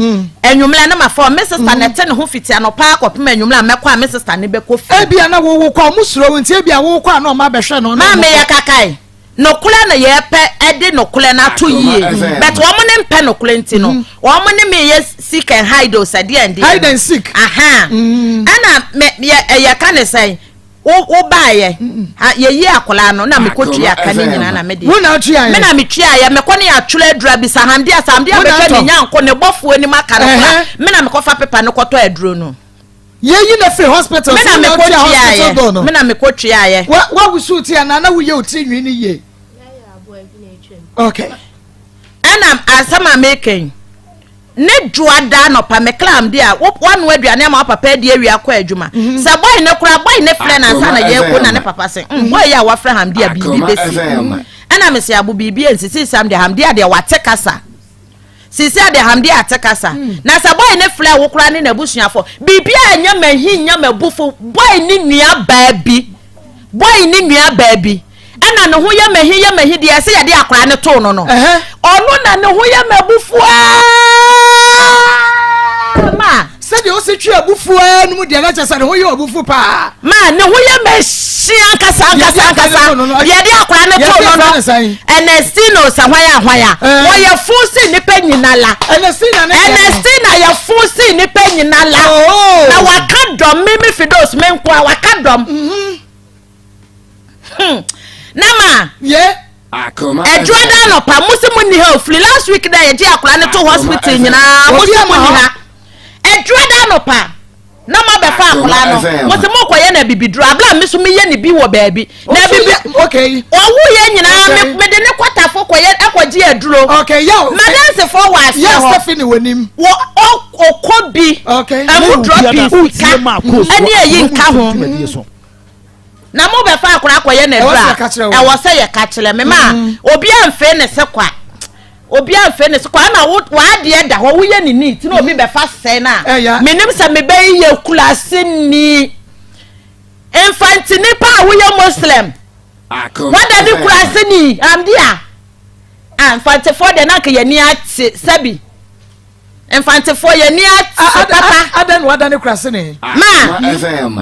Anwummerɛ na mafa hɔ. Me sister na ɛte ne ho fiti anɔpa akɔpem anwummerɛ a mɛkɔ a me sister no bɛkɔ fie. Ebia na wo wokɔ a, wɔn suro wo nti ebia wokɔ a na wɔn abɛhwɛ no. Maame yɛ kakae. Nokorɛ na yɛpɛ ɛde nokorɛ no ato yie but wɔn ne mpɛ nokorɛ nti no wɔn ne me yɛ seek and hide o sɛ deɛ ndeɛ hide and seek aha ɛna me yɛ yɛ ka ne sɛn wo wo baayɛ yɛyi akwadaa no na mekɔ tua ka ne nyinaa na me deɛ wo na tua yɛ me na me tua yɛ mekɔ ne atwerɛ aduro abisa hamdi asa hamdi abɛhwɛ ne nyanko ne bɔfoɔ anim aka no kora me na mekɔfa pepa no kɔtɔ aduro no. Yɛyi no firi hospital Me na sɛ mekɔ ɔtua hospital bill tuaeɛ. no. Me na mekɔ tuaeɛ. Wa wa wusu ti anaa na woyɛ otiri nwi no yie. Okay. Ɛna asɛm a meka yi ne dwoada anɔpa me clam de a wanoa aduane ama wo papa adi awia akɔ adwuma mhm. sɛ boy ne kora boy ne frɛ no ansa na yɛkɔ na ne papa se mm, boy yi a wafrɛ hamdi a biribi bɛsi ɛna mese abo biribi ansisi sam deɛ hamdi a deɛ wate kasa Sisi a deɛ Hamdi ate kasa. Na sɛ boy ne frɛ wo koraa ne n'abusuafo, biribi a ɛnyɛ m'ahi nyɛ m'abufo, boy ne nua baa bi, boy ne nua baa bi, ɛna ne ho yɛ m'ahi yɛ m'ahi deɛ ɛsɛ yɛde akwaraa no too no no. Ɔno na ne ho yɛ m'abufuo aa ma. Sɛdeɛ ɔsi twe abufuo aa no mu deɛ na kyerɛ sɛ ne ho yɛ ɔbufu paa. Ma ne ho yɛ m'ahi ankasa ankasa ankasa. Yɛde akwaraa no too no no. Ernestino sɛ hwan a hwan a wɔyɛ fo si nipa nyina la. Ernestina ne deɛ no. Ernestina yɛ fo si nipa nyina la. Oh. Na waka dɔm me me Fidos me nkoa waka dɔm. Hmm. Na ma. Ye. Ɛdwoa da anɔpa mo se mo nni ha ofiri last week da yɛgye akwaraa no to hospital nyinaa mo se mo nni ha. Ɛdwoa da anɔpa. na mo abɛfa akwadaa no mo sɛ mo kɔyɛ no abibiduro abira mi so mi yɛ ne bi wɔ baabi na abibi ɔwu yɛ nyinaa mi mi de ne kɔtafo kɔyɛ ɛkɔgye aduro madansefoɔ wɔ aseɛ hɔ wɔ ɔkɔ bi ɛmu drɔ pii sika ɛne ɛyi nka ho na mo bɛfa akwadaa kɔyɛ no aduro a ɛwɔ sɛ yɛ ka kyerɛ me ma obi anfee ne se kwa. Obi amfɛ ne so kwa na wo w'adeɛ da hɔ woyɛ ne neat na obi bɛfa sɛe no a menim sɛ mebɛyi yɛ kurase ni mfantini pa a woyɛ Muslim wada ne kurase ni amdi a a mfantefoɔ deɛ na anka yɛni ate sɛbi mfantefoɔ yɛni ate papa adɛn na wada ne kurase ni ma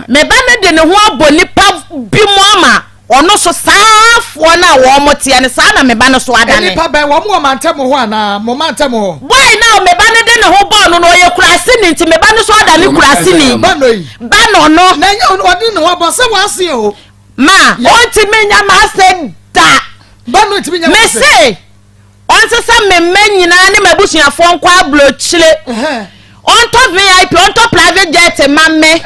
me ba no de ne ho abɔ nipa bi mu ama Ɔno so saa foɔ no a wɔn teɛ no saa na me ba no so adane. Nnipa bɛn? Wɔn wɔ mantam hɔ anaa? Mo mantam hɔ? Boy no a me ba no de ne ho bɔɔ no no ɔyɛ kuraseni nti me ba no so adane kuraseni. Ba no yi. Ba no no. Na ɛnyɛ ɔde ne ho abɔ sɛ w'ase o. Ma ɔntumi nya m'ase da. Ba no ntumi nya w'ase. Me se. Ɔnsesa me mma nyinaa ne m'abusuafoɔ nkɔ aburokyire. Ɔntɔ VIP, ɔntɔ private jet mma me.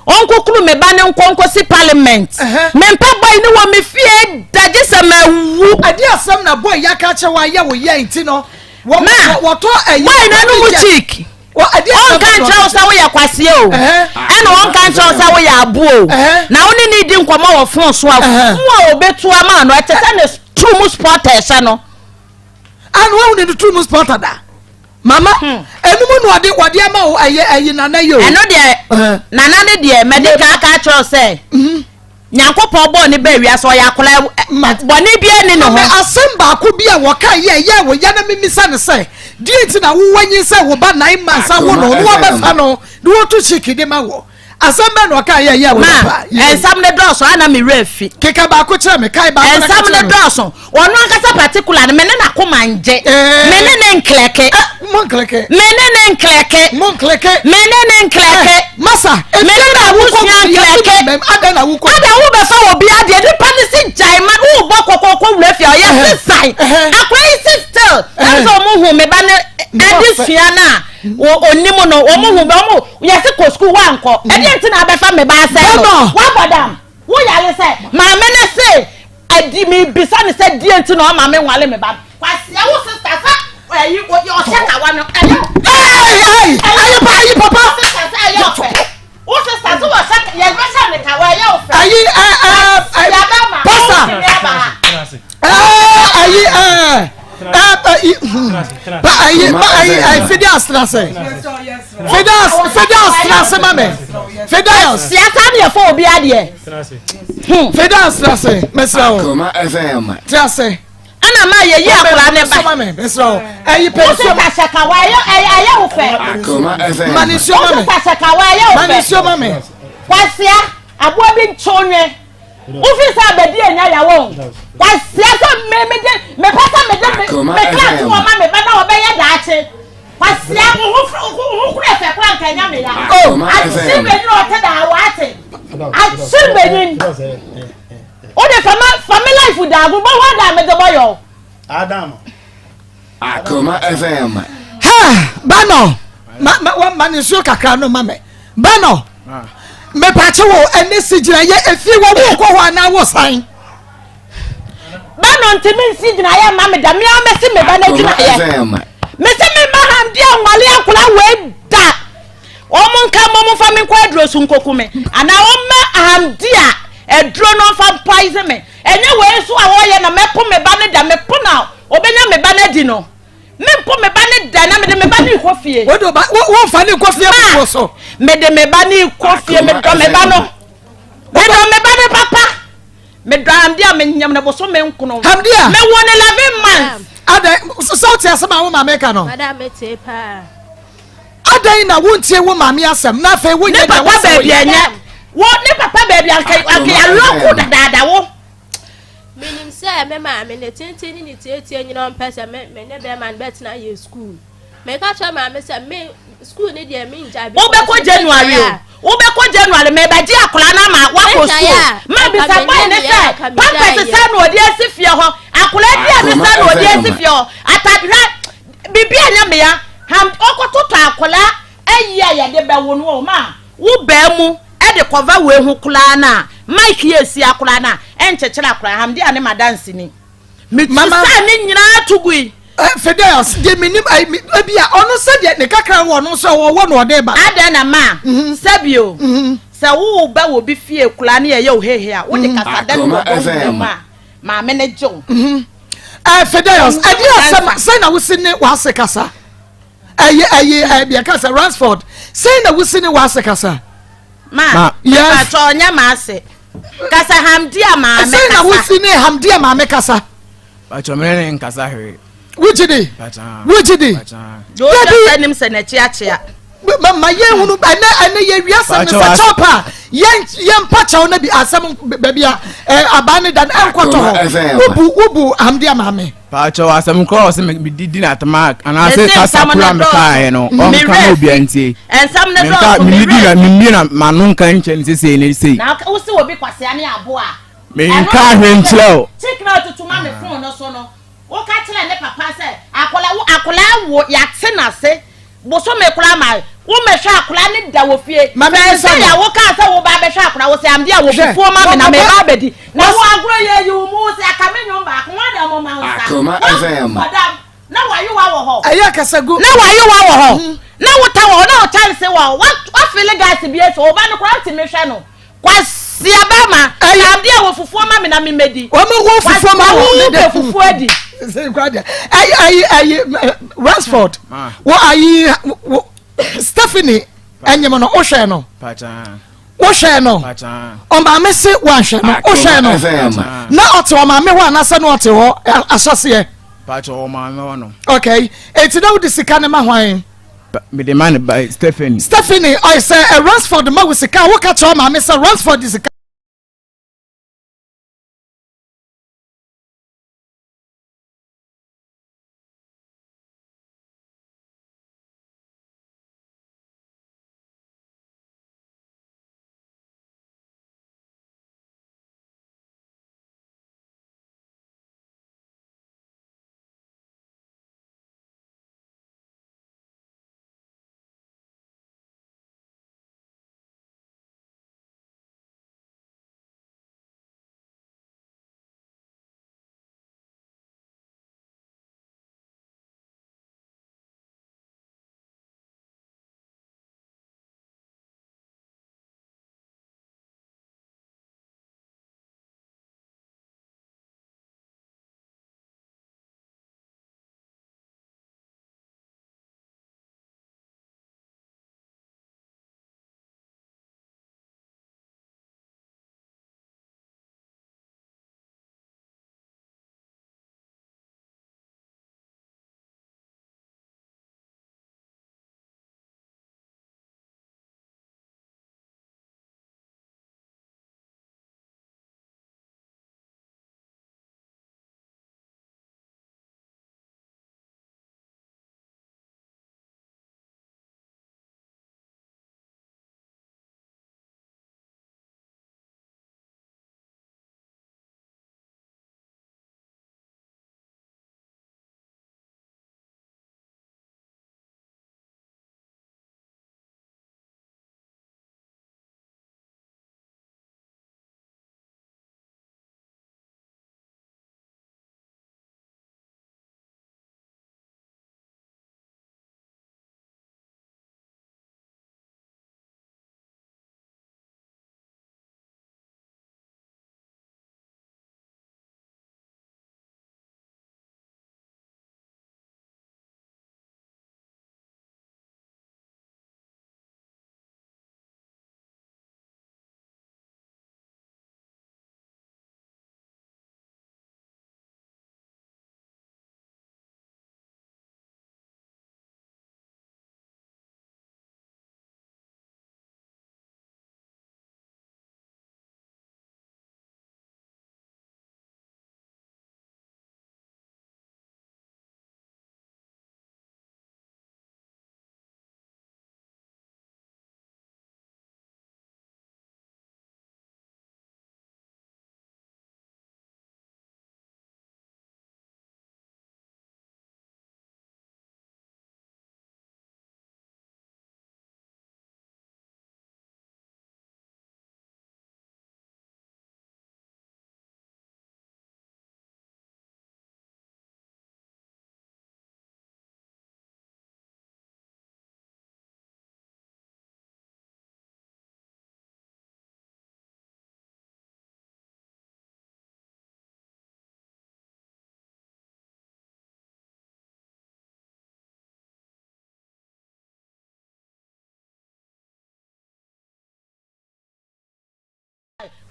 Ɔnkukuru me ba no nkɔ nkɔsi parliament. Mempɛ boy no wɔ me fie da gye sɛ mawu. Ɛdeɛ asɛm na boy yi aka akyerɛ wo ayɛ wo yɛ nti no Ma, wɔtɔ ɛyi boy no anum cheek. Ɔnka nkyerɛ wo sɛ woyɛ kwaseɛ o, ɛna ɔnka nkyerɛ wo sɛ woyɛ aboɔ o. Na wo ne ne di nkɔmmɔ wɔ fon so a, fon a ɔbɛtu ama no, ɛte sɛ ne turu mu spɔta ɛhyɛ no. Ana wahu ne turu mu spɔta da? Mama, ɛnu mu na ɔde ɔde ama wo ɛyɛ ɛyi nana yi o. Ɛno deɛ, nana ne deɛ, mɛde kan aka akyerɛ wo sɛ. Nyankopɔn bɔɔ no baa wiase, ɔyɛ akwadaa, bɔne biara nni ne ho. Maame, asɛm baako bi a wɔka yɛ ɛyɛɛ wo ya na mimisa no sɛ, deɛ nti na wo wanyinsɛn wo ba nine months awo no na wabɛfa no na wɔto kyiki de ma wo? Asɛm bɛn na ɔka yɛ ɛyɛɛ wo ya paa? Ma, nsɛm no dɔɔso a na me werɛ afi. Keka baako kyerɛ me, kae baako na ka Nsɛm kyerɛ no me. dɔɔso. Ɔno ankasa particular no, me ne n'akoma ngye. Me ne ne nklɛke. Mo nklɛke. Me ne ne nklɛke. Mo nklɛke. Me ne ne nklɛke. Masa, Me ne n'abusua nklɛke. Adɛn na wokɔ? Adɛn wobɛfa obi adeɛ nipa ne si gyae ma wobɔ kɔkɔkɔ wura fie a ɔyɛ sesan. Akora yi si still. Ɛm sɛ ɔmo hu me ba ne adesua no a onim no ɔmo hu bɛ ɔmo yɛse kɔ sukuu wankɔ. Ɛdeɛ nti na abɛfa me ba asɛe no. Wabɔ dam. Wo yare sɛ maame no se adi me bisa ne sɛ deɛ nti na ɔma me nwale me ba no kwasia wo sister sɛ ɛyi ɔhyɛ kawa no ɛyɛ ɛyi ɛyi pa ɛyi papa wo sister sɛ ɛyɛ ɔfɛ wo sister sɛ wɔhyɛ yɛ bɛhyɛ ne kawa ɛyɛ ɔfɛ ɛyi ɛ ɛ ɛ pasa ɛ ɛyi ɛ ɛ pa ɛyi pa ɛyi ɛyi fidi asena sɛ. Fidas Fidas tena ase ma me. Fidas. Siasa ne yɛfa obi adeɛ. Hmm. Fidas tena ase mesrɛ wo. Akoma FM. Tena ase. Ɛna ma yɛyi akora ne ba. Sɔma me mesrɛ wo. Ɛyi pɛ nsuo. Wosesa hyɛkawa ɛyɛ ɛyɛ wo fɛ. Akoma FM. Ma ne nsuo ma me. Wosesa hyɛkawa ɛyɛ wo fɛ. Ma ne nsuo ma me. Kwasia aboa bi ntwe nwe. Wofi sɛ abɛdi anya yawo. Kwasia sɛ me me de mepɛ sɛ me de me me kra to wɔn ma me ba na wɔbɛyɛ daakye. Kwasia wo ho wo ho kura fɛ kura nka nya me ya. Oh, akyi benyin ɔte da wate. Akyi benyin. O de fama fami life da ago bɔ hɔ da me de bɔ yɔ. Adam. Akoma FM. Ha, bano. Ma ma wa ma ne nsuo kakra no ma me. Bano. Mepakye wo ɛne si gyina yɛ efie wɔ wo kɔ hɔ anaa wo san. Ba no ntumi nsi gyinaeɛ mma me da me ara mɛsi me ba no agyinaeɛ mese me mma hamdi anwale akora wei da wɔn nka mmɔ mo mfa me nkɔ aduro so nkoku me anaa wɔn mma hamdi a aduro no mfa poison me ɛnyɛ wei nso a wɔyɛ na mɛpo me ba no da mepo na ɔbɛnya me ba no adi no mempo me ba no da na mede me ba no rekɔ fie wode ba womfa ne nkɔ fie foforɔ so mede me ba no rekɔ fie medɔ me ba no medɔ me ba no papa Medɔ Hamdia menyam no bosome nkono. Hamdia. Mewo no 11 months. Adɛn sɛ wote asɛm a wo maame ka no? Madam mete paa. Adɛn na wontie wo maame asɛm na afei wonyɛ deɛ wɔsɛ woyɛ? Ne papa baabi ɛnyɛ. Wo ne papa baabi anka anka yɛalɔko dadaada wo. Menim sɛ me maame ne tenten ne ne tietie nyina ɔmpɛ sɛ me ne bɛrima no bɛtena yɛ sukuu. Meka kyerɛ maame sɛ me sukuu ne deɛ mengyae because Wobɛkɔ January o, wobɛkɔ January mebɛgye akwadaa no ama wakɔ sukuu. Ma bisa boy ne sɛ pampers sɛn na ɔde asi fie hɔ, akwadaa aduane sɛn na ɔde asi fie hɔ, atade hwɛ biribi a nyɛ meya ham ɔkɔtotɔ akwadaa ayi a yɛde bɛwo no o ma wo baa mu de kɔva wei ho koraa no a Mike yɛ esi akwadaa no a ɛnkyekyere akwadaa Hamdia ne madanseni. Mesesaa ne nyinaa to gui. Eh, Fidelis, deɛ menim ebi a ɔno sɛdeɛ ne kakra wɔ ɔno nso ɔwɔ na ɔde ba. Adɛn na ma mhm. sɛbio mhm. sɛ woba wɔ bi fie koraa ne yɛyɛ wo hehe a wode mhm. kasa dɛ no wɔ bɔ mu a maame no gye wo. Ɛɛ Fidelis, ɛdeɛ asɛm sɛn na wosi ne w'ase kasa? Ɛyɛ ɛyɛ ɛɛ deɛ kasa Ransford, sɛn na wosi ne w'ase kasa? Ma, Yes. mepakyɛ ɔnyɛ m'ase. Kasa Hamdia maame Sɛn na kasa. wosi ne Hamdia maame kasa? Pakyɛ me ne ne nkasa hwee. Wogye di? Pakyɛ. Wogye di? Pakyɛ. Deɛ ɔdwa sɛ nim sɛ n'akyi akyea. Ma ma yɛn hunu ɛnɛ ɛnɛ yɛ wi asɛm no sɛ kyɛw pa yɛn yɛn mpa kyɛw no bi asɛm baabi a ɛ abaa ne da no ɛnkɔtɔ hɔ. Wobu wobu Hamdia maame. Pakyɛ asɛm korɔ ɔsɛ me di di n'atama anaasɛ kasa koro a mekaeɛ no ɔnka na obia ntie. Nsɛm no Menka dɔɔso, me menni di werɛ na fi. memmie na m'ano nka nkyɛ no sesei ne sei. Na wo se obi kwasea ne aboa a. Menka hwee nkyerɛ wo. Chick na ɔtutu ma me phone no so no, woka kyerɛ ne papa sɛ akwadaa wo akwadaa wo yɛate n'ase bosome koraa ma wo mɛhwɛ akwadaa ne da wɔ fie. Ma me Fɛn bisa sɛ no. yɛ wo kaa sɛ wo ba abɛhwɛ akwadaa wo sɛ amde a wɔ Hwɛ, fufuo ma me na wɔkɔbɔ- me ba abɛdi. Na wo agorɔ yɛ yi wo mu wo sɛ aka me nwom baako wɔn na wɔn ma wo nsa. Akoma Wɔn FM. kɔdam na wayewa wɔ hɔ. Ɛyɛ kasagu. Na wayewa wɔ hɔ. Na wota wɔ hɔ na ɔkyɛnse wɔ hɔ. Wafili gas bi esi hɔ. Ɔba no koraa ntumi hwɛ no. Kwasia bɛrima. Ɛyɛ- Na adeɛ wɔ fufuo ma me na memmɛdi. Wɔn wɔ fufuo ma Wo wo. pɛ fufuo adi. Sɛ nkwa deɛ. Ɛyi ɛyi ɛyi ɛ, Ransford. Ma. Wɔ ayi wɔ Stephanie ɛnyim no wohwɛ no. Pakyɛ. Wohwɛ no. Pakyɛ. Ɔmaame se wanhwɛ no. Wohwɛ no. FM. Na ɔte ɔmaame hɔ anaasɛ na ɔte hɔ ahyɛseɛ. Pakyɛ ɔmaame hɔ no. Okay. Eti na wode sika ne ma hwan? Mede ma ne ba Stephanie. Stephanie ɔyɛ sɛ ɛ Ransford ma wo sika a woka kyerɛ ɔmaame sɛ Ransford de sika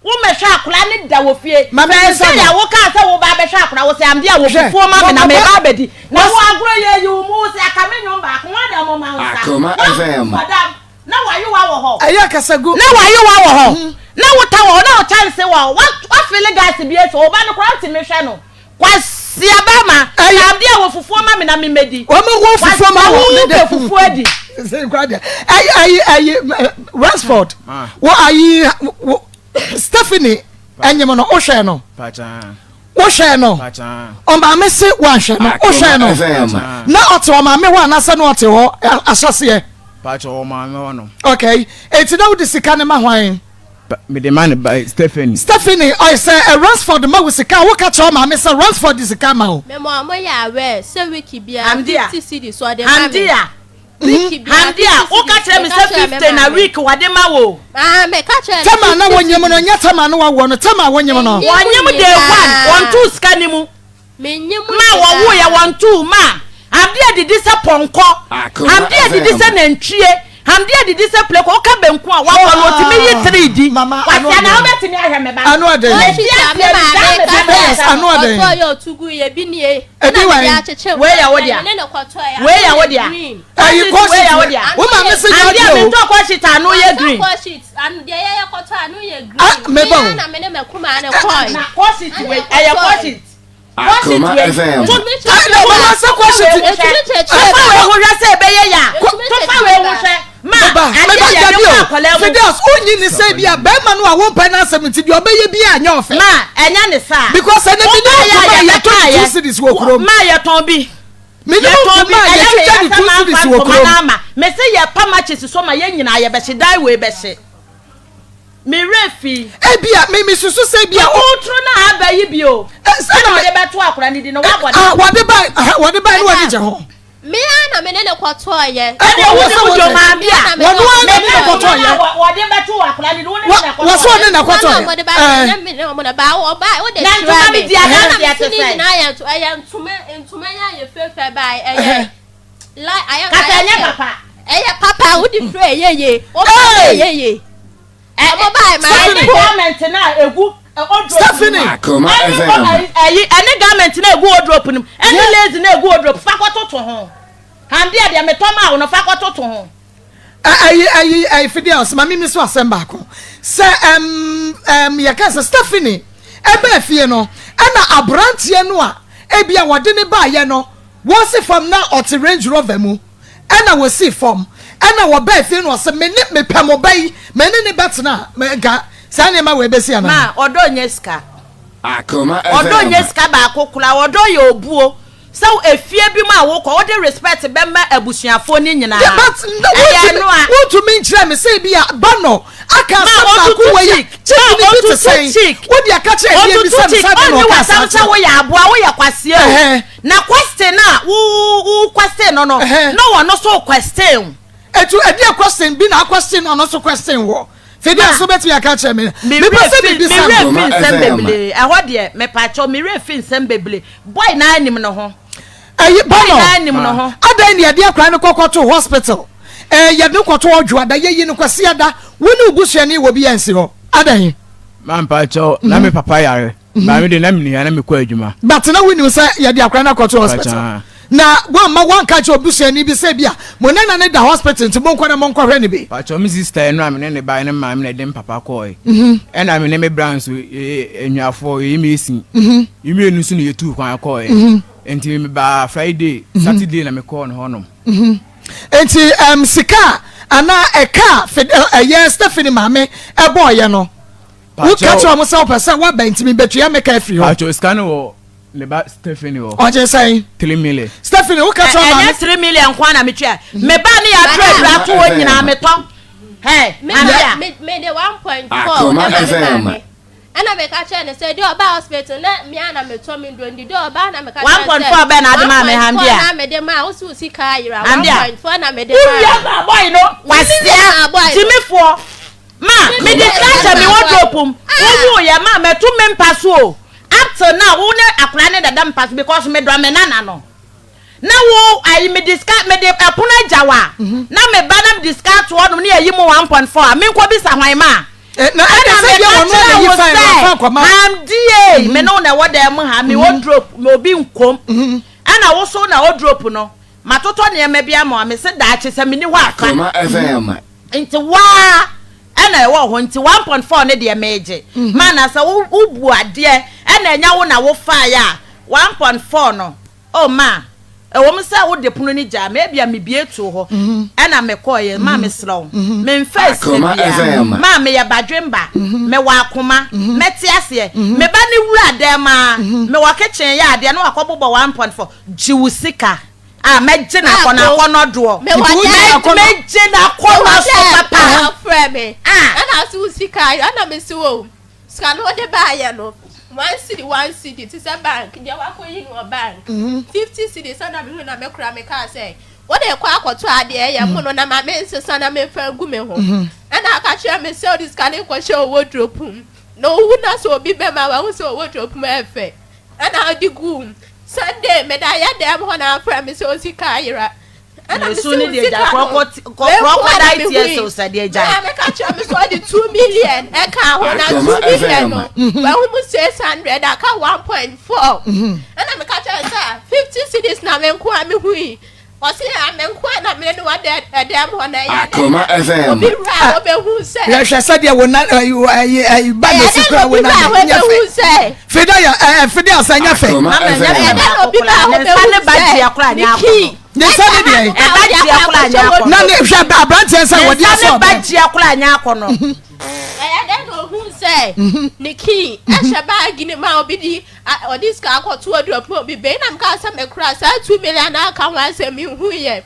Wo mɛhwɛ akora ne da wɔ fie. Ma me Fɛnsɛ bisa yɛ no. wo kaa sɛ wo ba bɛhwɛ akora wo sɛ amde a wɔ Hwɛ, fufuo ma me na wɔn me ba- ba abɛdi. Na wɔs- wo agorɔ yɛ yi wo mu wo sɛ aka me nwom baako wɔn na ɛmo ma wo nsa. Akoma Wɔn FM. madam na wayewa wɔ hɔ. Ɛyɛ kasagu. Na wayewa wɔ hɔ. Na wota wɔ hɔ na wo kyɛnse wɔ hɔ. Wa wafili gas bi esi hɔ. Wo ba no koraa ntumi hwɛ no. Kwasia bɛrima. Ɛyɛ- Sɛ amde a wɔ fufuo ma me na me mɛdi. Wɔn wɔ fufuo ma Kwasia wɔ. wo pɛ fufuo adi. Sɛ nkwa deɛ. Ayi ayi ayi Ransford. Ah. Wɔ ayi wɔ Stephanie ɛnyim no wohwɛ no. Pacha. Wohwɛ no. Pacha. Ɔmaame se wanhwɛ no. Wohwɛ no. FM. Na ɔte ɔmaame hɔ anaasɛ na ɔte hɔ ahyɛseɛ. Pacha wɔ maame hɔ no. Okay. Eti na wode sika ne ma hwan? Mede ma ne ba Stephanie. Stephanie ɔyɛ sɛ ɛ Ransford ma wo sika a woka kyerɛ ɔmaame sɛ Ransford de sika ma wo. Mema ɔmo yɛ aware sɛ week biara Hamdia. 50 cedis ɔde ma me. Hamdia. Week biara Hamdia 50 woka cedis, kyerɛ me meka sɛ kyerɛ me 50 na maame. week wɔde ma wo. Ah, meka kyerɛ no Tɛma na 50 wɔnyim no cedis. nyɛ tɛma na wawoɔ no tɛma a wɔnyim no. Menyim Wɔnyim day one nyinaa. wɔnto sika ne mu. Menyim Ma wɔwo yɛ wɔnto ma. Hamdia didi sɛ pɔnkɔ. Akoma Hamdia didi FM. sɛ nantwie. Hamdia didi sɛ pleko woka benku a wakɔ no otumi yi tiri di. Mama, ano Kwasia na ɔden. wobɛtumi ahwɛ me ba. Ano ɔden. Wɔhyi sɛ me maame ka Yes, kyerɛ ano ɔden. ɔtɔɔ yɛ ɔto gu yɛ bi nie. Ebi Ɛna wɛn? mede akyekyere Wei yɛ wo dea. Me ne ne kɔtɔɔ yɛ. Wei yɛ wo dea. Green. Ɛyi Kɔshit wei yɛ wo dea. kɔshit. Wo maame se nyɛ Hamdia ɔdeɛ o. mentɔ kɔshit ano yɛ green. Kɔ sheet ano deɛ yɛyɛ kɔtɔ ano yɛ green. Ah, me ba o. Me na me ne mɛkuma ne kɔɔ. Na kɔshit wei ɛyɛ kɔshit. Akoma FM. Ɛna wɔn asɛ kɔshit. Tofa wei ho hwɛ sɛ ɛbɛyɛ yɛ a. Tofa wei ho hwɛ. Ma Meba adeɛ meba yɛ de dabi kɔ o. akwadaa mu. Fidelis wonyi ne sɛ bi a bɛrima no a wompɛ n'asɛm nti deɛ ɔbɛyɛ bi a nyɛ ɔfɛ. Ma ɛnyɛ ne saa. Because ɛnɛ mi ne Wobaeɛ a ntoma a yɛtɔ yɛbɛkaeɛ. ne 2 cedis wɔ kurom. Ma yɛtɔn bi. Mi ne Yɛtɔn bi ntoma a ɛyɛ me yɛtwitwa ne yɛ sɛ 2 mamfa cedis wɔ ntoma kurom. no ama. Me se yɛ pa matches so ma yɛn nyinaa yɛbɛhye dan wei bɛhye. Me werɛ fi. Ebi a mi mi susu sɛ ebi a. Wotoro na aba yi bi o. Ɛ sɛ Ɛna na ɔde bɛto akwadaa ne di no wabɔ ah wɔde ba wɔde ba ne wɔde gye ho. Me ara na me ne ne kɔtɔɔ yɛ. Ɛna Wɔ wo sɛ ne wɔde- wo maame a. Wɔn ara na ne ne kɔtɔɔ yɛ. Wɔde bɛto akwadaa ne di wo ne ne na Wɔ sɛ ɔne na kɔtɔɔ Ɛna yɛ. ɔmo de ba Ɛɛ. ɛnyɛ me ne ɔmo na ba ɔba o de Na kyerɛ ntoma me. bi di adanseɛ Ɛna me te si ne sɛn? nyinaa yɛ nto ɛyɛ ntoma ntoma yɛ ayɛ fɛfɛ ba ɛyɛ like ayɛ Kasa ayɛ ɛnyɛ fɛ. papa. Ɛyɛ papa o de fira ɛyɛ yie. O ba Hey! ɛyɛ yie. Ɔmo ba yɛ maa Ɛne po. garment na egu wardrobe Stephanie. mu. Akoma Ɛne FM. ɛyi ɛne garment na egu wardrobe no mu. Ɛne lace na egu wardrobe fa kɔtoto ho. Hamdia deɛ metɔ maa wo no fa kɔtoto ho. Ayi ayi ayi Fidelis maame mi so asɛm baako sɛ ɛm ɛm yɛka sɛ Stephanie ɛbɛɛ fie no ɛna aberanteɛ no a ebi a wɔde ne baayɛ no wɔsi fam na ɔte Range Rover mu ɛna wɔsi fam ɛna wɔbɛɛ fie no ɔsɛ me ne mepɛ mo ba yi me ne ne bɛtena me nka saa nneɛma wɔ ebesi ana. Ma ɔdɔ nyɛ sika. Akoma Ɔdɔ nyɛ FM. sika baako koraa. Ɔdɔ yɛ obuo. Sɛ efie bi mu a wokɔ wode respect bɛma abusuafoɔ ne nyinaa. Yeah, but no, Ɛyɛ ɛno a. wontumi nkyerɛ me sɛ bi a ba no aka Ma asɛm baako otutu wɔ yi cheek. chief Ma ne bi te otutu sɛn cheek. wode aka kyerɛ ɛdeɛ bi Otutu sɛ cheek. nsa de na Ɔnni ɔka wasɛm saa sɛ woyɛ aboa woyɛ kwasia o. Ɛhɛn. Na question a wo wo question no no. Ɛhɛn. Na wɔno so question. Etu ɛdeɛ question bi na question na ɔno so question wɔ fidi nso bɛtumi aka kyerɛ me mepɛ sɛ mebisa me no werɛ fi nsɛm FM. bebree ɛhɔ deɛ mepakyɛw me werɛ fi nsɛm bebree boy naa anim no ho ɛyi boy bɔnɔ naa anim no ho adan ne yɛde akora no kɔkɔto hospital ɛɛ yɛde no kɔto ɔdwoada yɛyi no kwasiada wo ne obusuani wɔ bi yɛnsi hɔ adan Ma mpakyɛw na me papa yare. Maame de na me nua na me kɔ adwuma. But na wonim sɛ yɛde akora no akɔto hospital Pakyɛ. na woamma woanka kyerɛ obusuani bi sɛ bi a mo nana ne da hospital nti monkɔ na monkɔhwɛ ne bi. Pakyɛw me sister no a me ne ne ba ne maame na ɛde me papa kɔɔe. Ɛna me ne me bra nso anuafoɔ yɛyɛ me esi. Yɛ mmienu nso na yɛtuu kwan kɔɔe. Nti me baa Friday, Saturday na me kɔɔ ne hɔnom. Nti sika a anaa ɛka a ɛyɛ Stephanie maame ɛbɔɔyɛ no woka kyerɛ ɔmo sɛ wopɛ sɛ woaba nti mebetua me ka afiri hɔ. Pakyɛw sika no wɔ ne ba Stephanie hɔ. Ɔgye sɛn? 3 million. Stephanie woka kyerɛ maame. Ɛnyɛ 3 million nko ara na metua. Me ba ne yɛatwerɛ aduru ato hɔ nyinaa metɔ. Hey, Me Andrea. me me de 1.4 Akoma ɛma me FM. maame. Ɛna meka kyerɛ ne sɛ deɛ ɔba hospital na me a na metɔ me nduro nti deɛ ɔba na meka kyerɛ ne sɛ 1.4 bɛn na ade maa me Hamdia? 1.4 na mede maa wo so sika ayera Hamdia. 1.4 na mede maa Wowia maa boy no kwasia gyimifoɔ ma mede sika ahyɛ me wardrobe mu wowu yɛ ma mɛto me mpa so o up till now wo ne akwadaa ne dada mpa so because medɔ me nana no na wo ayi mede sika mede ɛpono agya wa na me ba na mede sika ato hɔnom ne ayi mu 1.4 a menkɔ bisa hwan ma. Eh, na ɛna sɛ deɛ wɔn na yi fae no afa akɔma. Hamdie me ne wo na ɛwɔ dan mu ha me wardrobe me obi nkom ɛna wo so na wardrobe no matotɔ nneɛma bi ama wa me se daakye sɛ me ni hɔ afa nti waa ɛna ɛwɔ hɔ nti 1.4 ne deɛ meegye ma na sɛ wo bu adeɛ ɛna ɛnya wo na wo faeɛ a 1.4 no. Oh, ma, ɛwom sɛ wode pono no gyaa me, ebia mibue too hɔ, ɛna mekɔeɛ. Ma, mesrɛ wo, memfaa sika biara. Ma, meyɛ badwemba, mewɔ akoma, mɛte aseɛ. Me ba no wura dan mu ara, mewɔ kitchen yɛ adeɛ na wakɔbobɔ 1.4. Gye wo sika. Ah, mɛgye no akɔnɔ, akɔnɔ doɔ. Mɛgye no akɔnɔ so papa. Ɔfrɛ me, Ah. ɛna ɔse wo sika, ɛna mese wo. Sika no wode baayɛ no one cedi one cedi te sɛ bank deɛ wakɔyi no wɔ bank 50 cedis ɛna mehu na mekora mekaa sɛ wode kɔ akɔtɔ adeɛ ɛyɛ mono na ma mensesa na memfa ngu me ho ɛna aka kyerɛ me sɛ wode sika no kɔhyɛ wo wardrobe mu na owu na sɛ obi bɛma wahu sɛ wo wardrobe mu ɛfɛ ɛna wode guu mu. Sunday meda yɛ dɛm hɔ na afrɛ me sɛ osika ayera. Ɛna mesi Esu ne wo deɛ sika gya no. crocodile tears o sɛ deɛ gya. Na meka kyerɛ me sɛ ɔde 2 million ɛka ho na 2 million no wahu mu 600 aka 1.4. Ɛna meka kyerɛ sɛ 50 cedis na me nko a mehu yi. Ɔse a me nko a na mene ne wɔ ɛdɛm hɔ na ɛyɛ dɛ. Obi wura a ɔbɛhu sɛ. Hwɛ sɛdeɛ wo na ɛyi ɛyi ɛyi ba na esi kura wo na nyɛ fɛ. Fida yɛ ɛɛ fidi asa nyɛ fɛ. Ɛyɛ dɛ na obi ba a ɔbɛhu sɛ ne key. Ne nsa ne deɛ. Ɛba gyeɛ koraa nyɛ akɔnɔ. Na ne hwɛ aberanteɛ nsa wɔde asɔ Ne nsa ne ba ɔbɛn. gyeɛ koraa nyɛ akɔnɔ. Ɛyɛ dɛ na ohun sɛ ne key ɛhyɛ baagi ne mu a obi di ɔde sika akɔto wardrobe mu obi bɛyi na meka sɛ mekura saa 2 million aka ho asɛm mehu yɛ.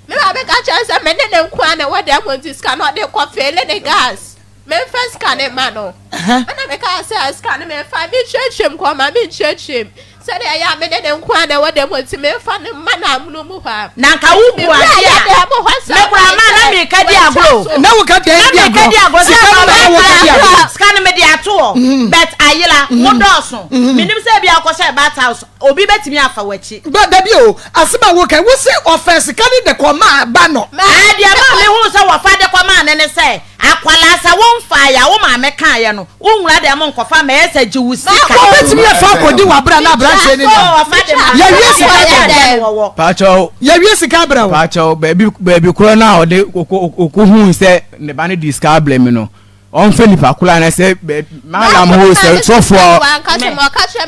Me maame ka kyerɛ sɛ me ne ne nko a na ɛwɔ dɛm hɔ nti sika no ɔde kɔ fill ne gas. Memfa sika ne ma no. Ɛna meka sɛ sika no memfa menkyerɛkyerɛ mu kɔ ma menkyerɛkyerɛ mu sɛdeɛ ɛyɛ a me ne ne nko a na ɛwɔ dɛm hɔ nti memfa ne ma no amono mu hɔ a. Na nka wo bu adeɛ a me kura ma na meka di agorɔ. Na wo ka deɛ di agorɔ. Sika no na wo ka di agorɔ. Sika no me de ato hɔ. But ayela mo dɔɔso. Menim sɛ ebi akɔhyɛ bat house obi bɛtumi afa w'akyi. Ba dabi o, asɛm a woka wo se ɔfɛ sika no de kɔ maa ba no. Ɛɛ deɛ maa me hu sɛ wɔfa de kɔ maa ne ne sɛ akwalaa sɛ womfaeɛ a wo maame kaeɛ no wonwura dɛm nkɔfa ma ɛyɛ sɛ gye wo sika. Wobɛtumi afa akɔdi w'abrɛ na aberanteɛ ne da. Yɛwie sika brɛ wo. Pakyɛw. Yɛwie sika brɛ wo. Pakyɛw baabi baabi korɔ no a ɔde ɔkɔ hu sɛ ne ba no di sika abrɛ mi no ɔnfɛ nipa koro anaa sɛ malam ho sɛ sɔfoɔ.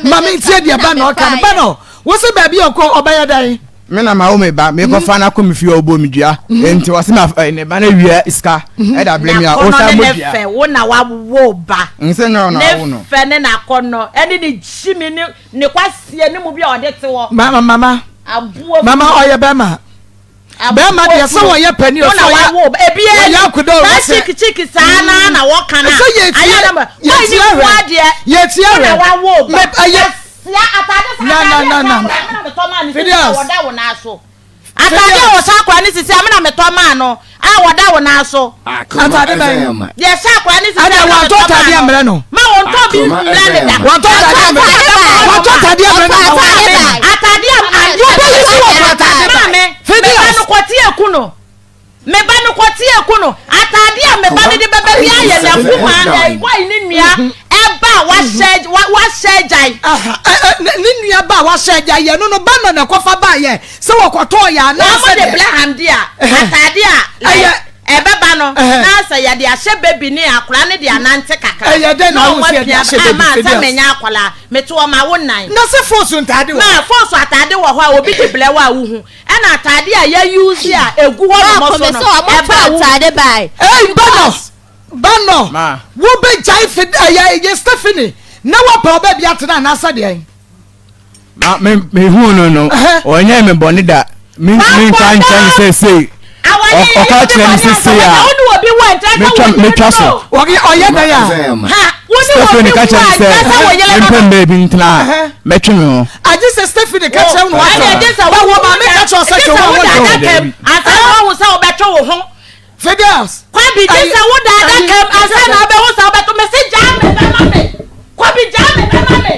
Maame ntie deɛ ba na ɔka no ba no wosi baabi ɔkɔ ɔbɛyɛ dɛn. Me na ma wo me ba me kɔfa na kɔ me fie ɔbɔ me dua nti wɔsi ma ne ba no wia sika ɛda brɛ mi a ɔsan mo dua. Ne fɛ wo na wawo ba. Nsɛ nyɛ ɔna awo no. Ne fɛ ne n'akɔnɔ ɛne ne gyimi ne ne kwasie ne mu bi a ɔde te hɔ. Mama mama Aboa mama ɔyɛ bɛrima bɛrima deɛ sɛ wɔyɛ panyin ɔsɛ ɔyɛ wɔyɛ akoda ɔwɔ sɛ kyiki kyiki saa na na wɔka na sɛ yɛtie yɛtie hwɛ yɛtie hwɛ mɛ ɛyɛ ataade na na na na Fidias ataade a wɔhyɛ akora ne sisi amena metɔ maa no a wɔda wo nan so. Ataade bɛn. Deɛ hyɛ akora ne sisi amena metɔ maa no. Ɛna wɔntɔ ataade amena no. Ma wɔntɔ bi mmerɛ ne da. Wɔntɔ ataade amena. Wɔntɔ ataade amena no. Ataade a Wɔbɛyi si wɔ ataade ba. Maame, Fidias. meba no kɔte eku no. Meba no kɔte eku no. Ataade a meba no de bɛbɛ bi ayɛ n'akuma ɛwɔ ne nua ɛba a wahyɛ wahyɛ agyae. Ne nua ba a wahyɛ agyae yɛ no no ba no na ɛkɔfa ba yɛ sɛ wɔkɔtɔɔ yɛ anaasɛ wɔn de Abraham di a ataade a ɛyɛ ɛbɛba no na sɛ yɛde ahyɛ baby ne akwadaa ne de anante kakra ɛyɛ dɛ na ahu sɛ yɛde ahyɛ baby ama sɛ menya akwadaa mete wɔn awo nan na sɛ foosu ntaade wɔ ma foosu ataade wɔ hɔ a obi de blɛ wɔ a wohu ɛna ataade a yɛ use a egu hɔ nom so no ɛba wo ataade bae ɛy banɔ banɔ wo bɛ gyae fi ɛyɛ ɛyɛ Stephanie na wapɛ ɔbɛ bi atena anaasɛ deɛ. Ma me me hu no no ɔnyɛ me bɔne da me ntumi nka nkyɛn no sɛ sei ɔka kyerɛ me sɛ sei a metwa metwa so. Ɔyɛ dɛn a. Stephanie ka kyerɛ me sɛ mempɛ mmaa bi ntena a mɛtwe me ho. Agye sɛ Stephanie ka kyerɛ wo na watwe wo ho. Ba wɔ maame ka kyerɛ wo sɛ twe wo ho a wonte. Ansa na wahu sɛ wobɛtwe wo ho. Fidelis. Kwabi gye sɛ wo da adaka mu ansa na wobɛhu sɛ wobɛto me se gyaa me bɛma me. Kwabi gyaa me bɛma me.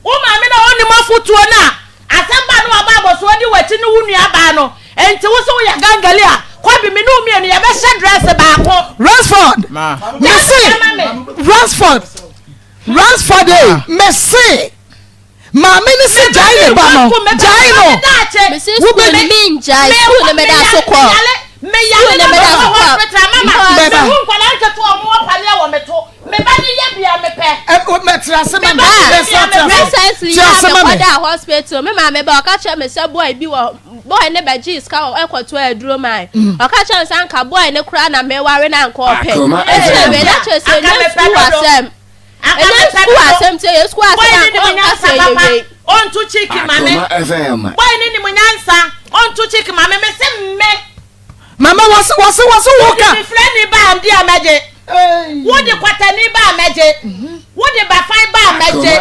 Wo maame na ɔnnim afotuo no a asɛm ba no wabɔ abɔsoɔ di w'akyi ne wo nua baa no. Enti wo se woyɛ gangali a Kwabi. Kwabi me ne wo mmienu yɛbɛhyɛ dress baako. Ransford mese Ransford Ransford ee mese maame ne se gyae ne ba no gyae no. Mese sukuu no mengyae sukuu no meda so kɔ. Meyare na mekɔ hospital mama mehu nkwadaa nketewa ɔmo wɔ paneɛ wɔ me to me ba ne yɛ bia mepɛ. Mɛtra ase ma me Recently a mekɔdaa hospital me maame ba ɔka kyerɛ me sɛ boy bi wɔ boy ne bɛgye sika wɔ ɛkɔtɔ aduro mae ɔka kyerɛ me sɛ anka boy ne koraa na meware na anka ɔpɛ ɛkyerɛ wei na kyerɛ sɛ ɛnyɛ sukuu asɛm ɛnyɛ sukuu asɛm nti ɛyɛ sukuu asɛm anka ɔnka sɛ ɛyɛ wei. Ɔnto cheek ma me. Boy ne nim nyansa. Ɔnto cheek ma me. Me se me. Mama wɔse wɔse wɔse wo ka. Wode fifirani ba a ndi a mɛgye. Wode kwatani ba a mɛgye. Wode bafan ba a mɛgye.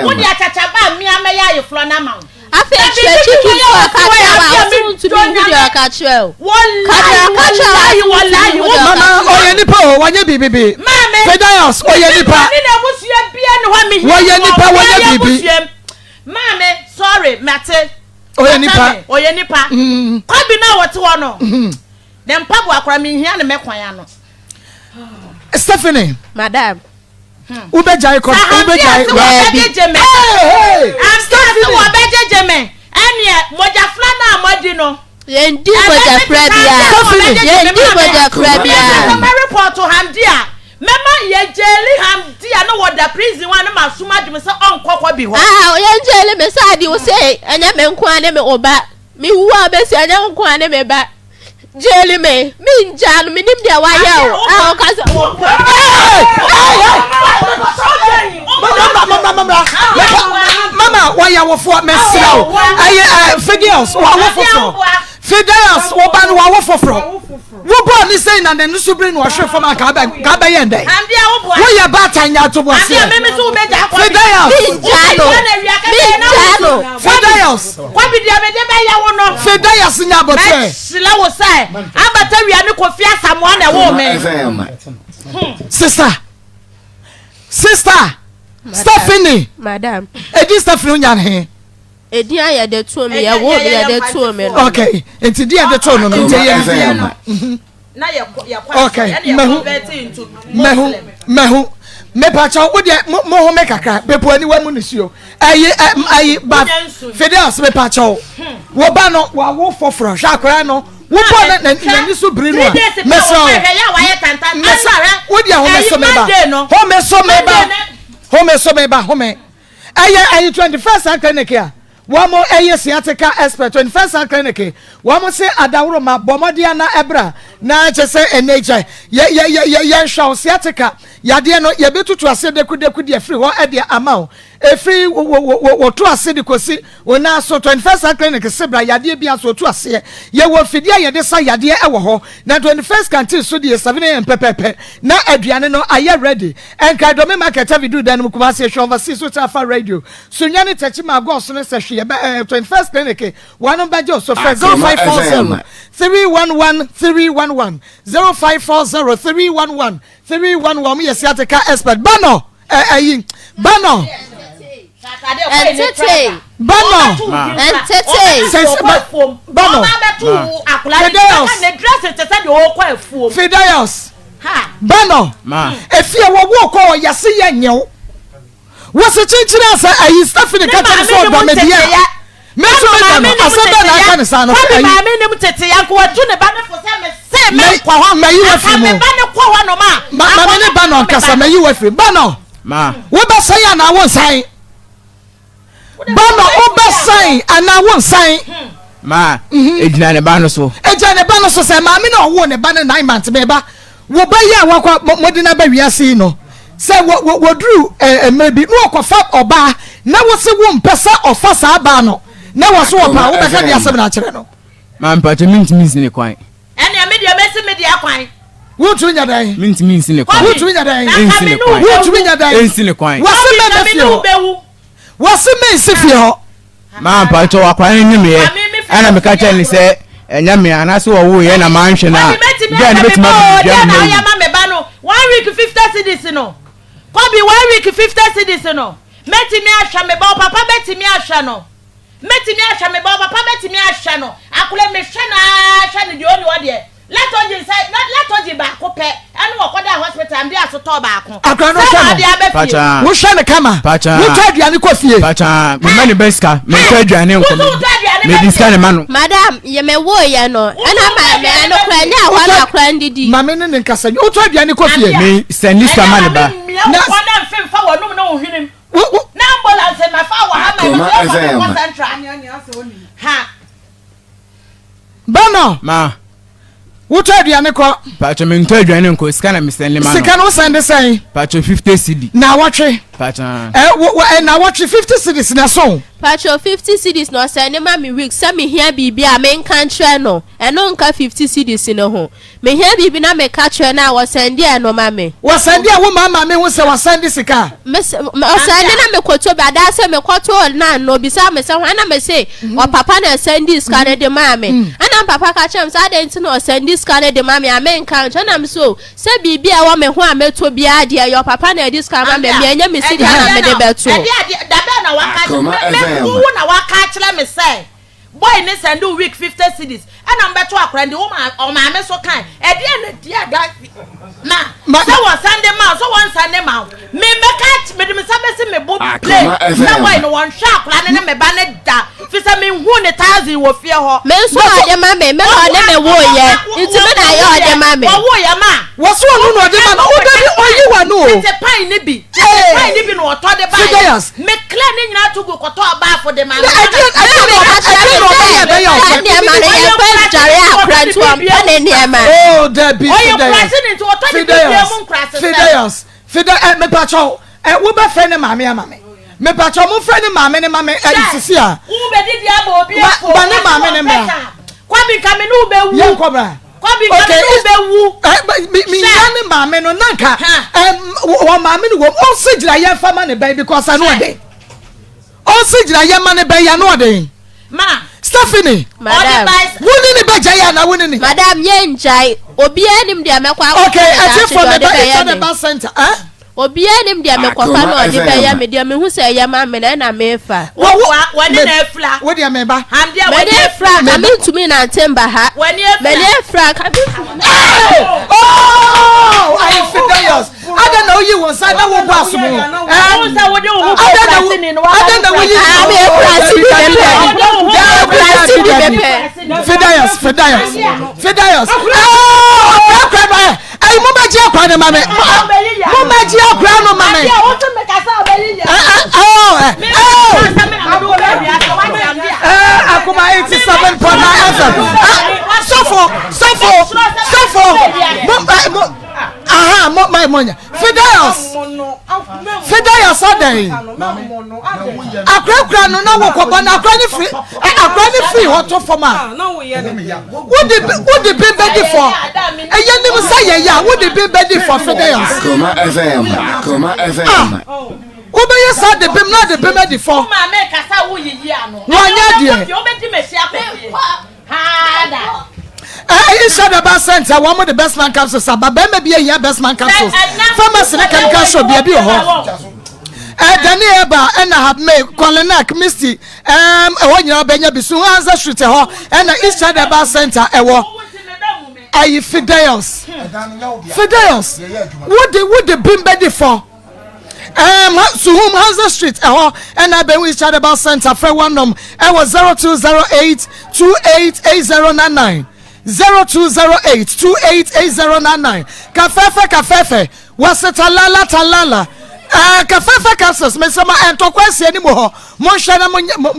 Wode akyakya ba a mea mɛyɛ ayeforɔ no ama wo. Afei kyerɛ chicken so ɔka kyerɛ wo a wose wontumi nhu deɛ ɔka kyerɛ wo. Ka deɛ ɔka kyerɛ wo a wose wontumi nhu deɛ ɔka Mama kyerɛ wo. ɔyɛ nipa o wanyɛ biribi bi. Fidaios ɔyɛ nipa. Wɔyɛ nipa wɔnyɛ biribi. Maame sorry mate. Ɔyɛ nipa. Ɔyɛ nipa. Kwabi na wɔte hɔ no. Ne mpaboa kora menhia ne mɛkwan ano. Stephanie. Madam. Wobɛgyae kɔ wobɛgyae. Wɔbɛgyegye me. Stephanie wɔbɛgyegye me. Ɛneɛ mogyafra no a moadi no. Yɛndi mogyafra biara. Yɛndi mogyafra biara. Sɛ mɛrepɔto Hamdi a, mɛma yɛgyeli Hamdi a na wɔda prison hɔ a na masoma adwene sɛ ɔnkɔ kɔ bi hɔ. Ah, yɛngyeli me sɛ ade wo sɛ ɛnyɛ me nko ara ne me wo ba. Mewu a bɛsi ɛnyɛ wo nko ara ne me ba. Gyeli me, mengyaa no, menim deɛ wayɛ o. A ɔka sɛ. Mama wɔyɛ awofoɔ mesrɛ wo ɛyɛ Fidelis wɔawo foforɔ Fidelis wo ba no wɔawo foforɔ wobɔɔ ne sɛi na n'ani so bere na ɔhwe fam a ka bɛyɛ ndɛn woyɛ baatan nya atoboaseɛ Fidelis Fidelis Kwabi deɛ mede bɛyɛ wo no. Fidelis nya abotire. Mɛhyerɛ wo sɛ Abata Wia ne Kofi Asamoah na ɛwoo me. Sister, sister, Stephanie. Madam. Edi Stephanie onya ne he. Edin a yɛde too me yɛ wo me yɛde too me no. Okay, nti di yɛde too no no nti yɛ no. Na yɛ kɔ yɛ kɔ Okay, ɛna yɛ mɛhu convert into mɛhu Muslim. mɛhu mepakyɛw wo deɛ mo mo home kakra pepo aniwa mu nisuo ɛyi ɛ ɛyi ba Fidelis mepakyɛw wo ba no wawo foforɔ hwɛ akwadaa no wo bɔ ne na n'ani so biri no a mesrɛ wo mesrɛ wo deɛ home so meba home so meba home so meba home ɛyɛ ɛyi 21st century clinic a Wɔn yɛ sciatica expert, 21st Century Clinic. Wɔn se adaworoma, bɔ mmɔden ana ɛbra na kyɛ sɛ ɛnɛ gya yɛ yɛ yɛ yɛ yɛnhwɛ wo sciatica yadeɛ no yɛbɛtutu aseɛ dekudeku deɛ firi hɔ ɛdeɛ ama wo ɛfiri wo wo wo wo to ase de kɔsi wo nan so. 21st Century Clinic se bra yadeɛ bi aso otu aseɛ. Yɛwɔ mfidie a yɛde sa yadeɛ ɛwɔ hɔ na 21st canteen so deɛ 7am pɛpɛpɛ na aduane no ayɛ ready. Ɛnkae Dome Market Aviduru dan no mu Kumasi Ehwɛ Overseas Hotel Afa Radio Sunyani Takyi ma agɔɔ so no sɛ hwee ɛbɛ ɛɛ 21st Clinic wɔnom bɛgye wo so frɛ 0540 311 311 0540 311 311 wɔn yɛ sciatica expert banɔ ɛ ɛyi banɔ Ɛntete. banɔ Ɛntete. sɛsɛ banɔ Fidelis Fidelis banɔ efie wɔwɔ kɔ yɛse yɛ nyew. Wɔsi kyinkyin a sɛ ayi Stephanie ka kyerɛ sɛ ɔdɔ me deɛ a, me nso me dɔ no. Asɛm bɛn na aka ne saa no? Kwame maame nim tete ya nko watu ne ba ne fo sɛ me se me nkɔ hɔ. Mayi wafiri mu. Aka me ba ne kɔ hɔ nom a. Ma ma me ne ba no nkasa mayi wafiri. Ba no. Ma. Wobɛsan anaa wonsan? Ba no wobɛsan anaa wonsan? Ma egyina ne ba no so. Egyina ne ba no so sɛ maame na ɔwoo ne ba no nine months me ba wo ba yi a wakɔ mode no aba wiase yi no sɛ wɔduru mmerɛ bi na wɔkɔfa ɔbaa na wo se wo mpɛ sɛ ɔfa saa baa no na wɔ so wɔpɛ a wobɛka de asɛm no akyerɛ no. Ma mpakyɛ mentumi nsi ne kwan. Ɛnneɛ me deɛ mɛsi me deɛ kwan. Wontumi nya dɛn? Mentumi nsi ne kwan. Wontumi nya dɛn? Nsi ne kwan. Wontumi nya dɛn? Nsi ne kwan. Wɔse mɛmɛ fie hɔ. Wɔse mensi fie hɔ. Maa mpakyɛ wakwan no nyemeɛ ɛna meka kyerɛ ne sɛ ɛnyɛ me anaasɛ wɔwoeɛ na manhwɛ no a gya no bɛtumi abɛdua me mawu. Ma me ba no one week 50 cedis no kɔbi one week 50 cedis no mɛtumi ahwɛ me ba ɔpapa bɛtumi ahwɛ no mɛtumi ahwɛ me ba ɔpapa bɛtumi ahwɛ no akora mehwɛ no ara hwɛ no deɛ ɔni hɔ deɛ. Latogy sɛ na latogy baako pɛ ɛna wɔkɔdaa hospital mede asotɔɔ baako. Akora no Sɛ hwɛ na no. ɔde aba fie. Pakyɛ. Wohwɛ no kama. Pakyɛ. Wotɔ aduane kɔ fie. Pakyɛ mema ne ba sika mentɔ aduane nkɔ Woso wotɔ aduane ba mede fie. sika ne ma no. Madam, yɛ me wo yɛ no. Ɛna ma me ɛno kora nyɛ ɛhɔ na akora ndidi. Maame ne ne nkasa. Wotɔ aduane kɔ fie. Me sɛndi sika ma ne ba. Ɛnɛ maame mmia wo Na- kɔn na mfe mfa w'anum ne wo hwenem. Wo wo Na ambulance mɛfa wɔ ha ma Akoma ɛbɛsɛ ɔfa me FM. kɔ central. Ha. Bɛnɔ. Ma. Wotɔ aduane kɔ. Pakyɛ mentɔ aduane nkɔ sika na mesɛnde ma no. Sika no wosɛnde sɛn? Pakyɛ 50 cedi. Naawɔtwe. Pakyɛ. Ɛ wo wo ɛ naawɔtwe 50 cedis na ɛso. Pakyɛ 50 cedis na ɔsɛnde ma me week sɛ mehia biribi a menka nkyerɛ no ɛno nka 50 cedis no ho. Mehia biribi na meka kyerɛ no a wɔsɛnde ɛno ma me. Wɔsɛnde a wo maa maame hu sɛ wasɛnde sika a. Mese ɔsɛnde na mekɔtɔ bi adaasɛ mekɔtoo nan no obisaa me sɛ hwan na mese ɔpapa na ɛsɛnde sika no de maa me ɛna mpapa ka kyerɛ me sɛ adɛn nti na ɔsɛnde sika no de ma me a menka nkyerɛ na mese o sɛ biribi a ɛwɔ me ho a mɛtɔ biara deɛ ɛyɛ ɔpapa na ɛde sika ma me meɛnyɛ me sika na mede bɛto. Ɛde adeɛ dabɛn na waka Akoma me FM. wo na waka akyerɛ me sɛ Boy ne sɛnde wo week 50 cedis ɛna mbɛto akora nti wo ma ɔmaame so kan ɛdeɛ na di adanse ma sɛ wɔ sɛnde ma wo sɛ wɔn sɛnde ma wo me mɛka mede me nsa bɛsi me bo play sɛ boy no wɔn hwɛ akora ne ne me ba ne da fi sɛ me hu ne thousand wɔ fie hɔ. Me nso ɔde ma me me na ɔne me wo yɛ nti me na yɛ ɔde ma me. Wɔwo yɛ ma. Wɔso ɔno na ɔde ma no wo dabi ɔyi wa no o. Tete pan ne bi tete pan ne bi na ɔtɔ de ba yɛ. Fidelius Me clear ne nyinaa to gu kɔtɔ ɔbaafo de ma me. Na ɛdeɛ ɛdeɛ na ɔbɛ ɛdeɛ na ɔbɛyɛ ɛbɛyɛ ɔfɛ. Saa nneɛma no yɛmfa ndware akora nti ɔmpɛ ne nneɛma. Oh dabi Ɔyɛ Fidelius nkurase ne nti ɔtɔ ne bibia mu nkurase sɛm. Fidelius Fidel ɛ mepakyɛw ɛ wobɛfrɛ ne maame ama me mepakyɛw momfrɛ ne maame ne ma me ɛ sisi a. Wobɛdidi ama obi afo. Ma ne maame ne mmra. Kwabi nka me ne wo bɛwu. Yɛnkɔ bra. Kwabi nka me ne wo bɛwu. Okay, mi nya ne maame no nanka wɔ maame no wɔm ɔnsi gyina yɛn fa ma ne bɛn because ano ɔden ɔnsi gyina yɛn ma ne bɛn yɛn ano ɔden. Ma. Stephanie. Madam. Wuni ni bɛ gya yɛ ana wuni ni. Madam yɛn ngyae obiara nim deɛ mɛkɔ akɔfa Okay, ne ɛti daakye fɔ deɛ mi ɔde ba bɛyɛ it's me. the ba center. Eh? Obiara nim deɛ mekɔfa na ɔde bɛyɛ me deɛ mehu sɛ ɛyɛ ma me na ɛna mefa. W'ani na afira. Wo deɛ meba. M'ani afira nka mentumi nante mba ha. M'ani afira nka mentumi. Oh, I am Fidelius. Ada na oyi wɔn nsa na wɔbɔ asomu. Ada na woyi. Ami ekurasi bi bɛpɛ. Ekurasi bi bɛpɛ. Fidelius, Fidelius, Fidelius. Oh, akora no ɛ. Ɛyi mo bɛ gye akora no ma mi. Mo bɛ gye akora no ma mi. Akoma 87.9 FM. Sɔfo, sɔfo, sɔfo. Mo mo aha mo ma mo nya. Fidelius, Fidelius adɛn. Akora no na wɔkɔbɔ no akora ne firi akora ne firi hɔ to fam a wode wode bi bɛdi fɔ ɛyɛ nim sɛ yɛyɛ a wode bi bɛdi fɔ Fidelius. Akoma FM. Akoma FM. Wobɛyɛ saa de bem na de bem adi fɔ. Wanyɛ deɛ. Ɛyi hyɛ da ba sɛnti a wɔn de best man capsules aba bɛrima bi ahia best man capsules pharmacy ne chemical shop baabi wɔ hɔ. Ɛdani ɛba ɛna habme kɔlenak misty ɛɛm ɛhɔ nyinaa bɛnya bi so Hansa street ɛhɔ ɛna East China ba center ɛwɔ. Ayi Fideus Fideus wode wode bim bɛdi fɔ. Um, Suhum Hansa Street ɛhɔ ɛna abɛn East Charitable Center frɛ wɔn nom ɛwɔ 0208 288099 0208 288099 kafɛfɛ kafɛfɛ wɔsi talala talala ɛɛ kafɛfɛ capsules mesɛma ɛntɔkwa esi anim hɔ monhwɛ na mo mo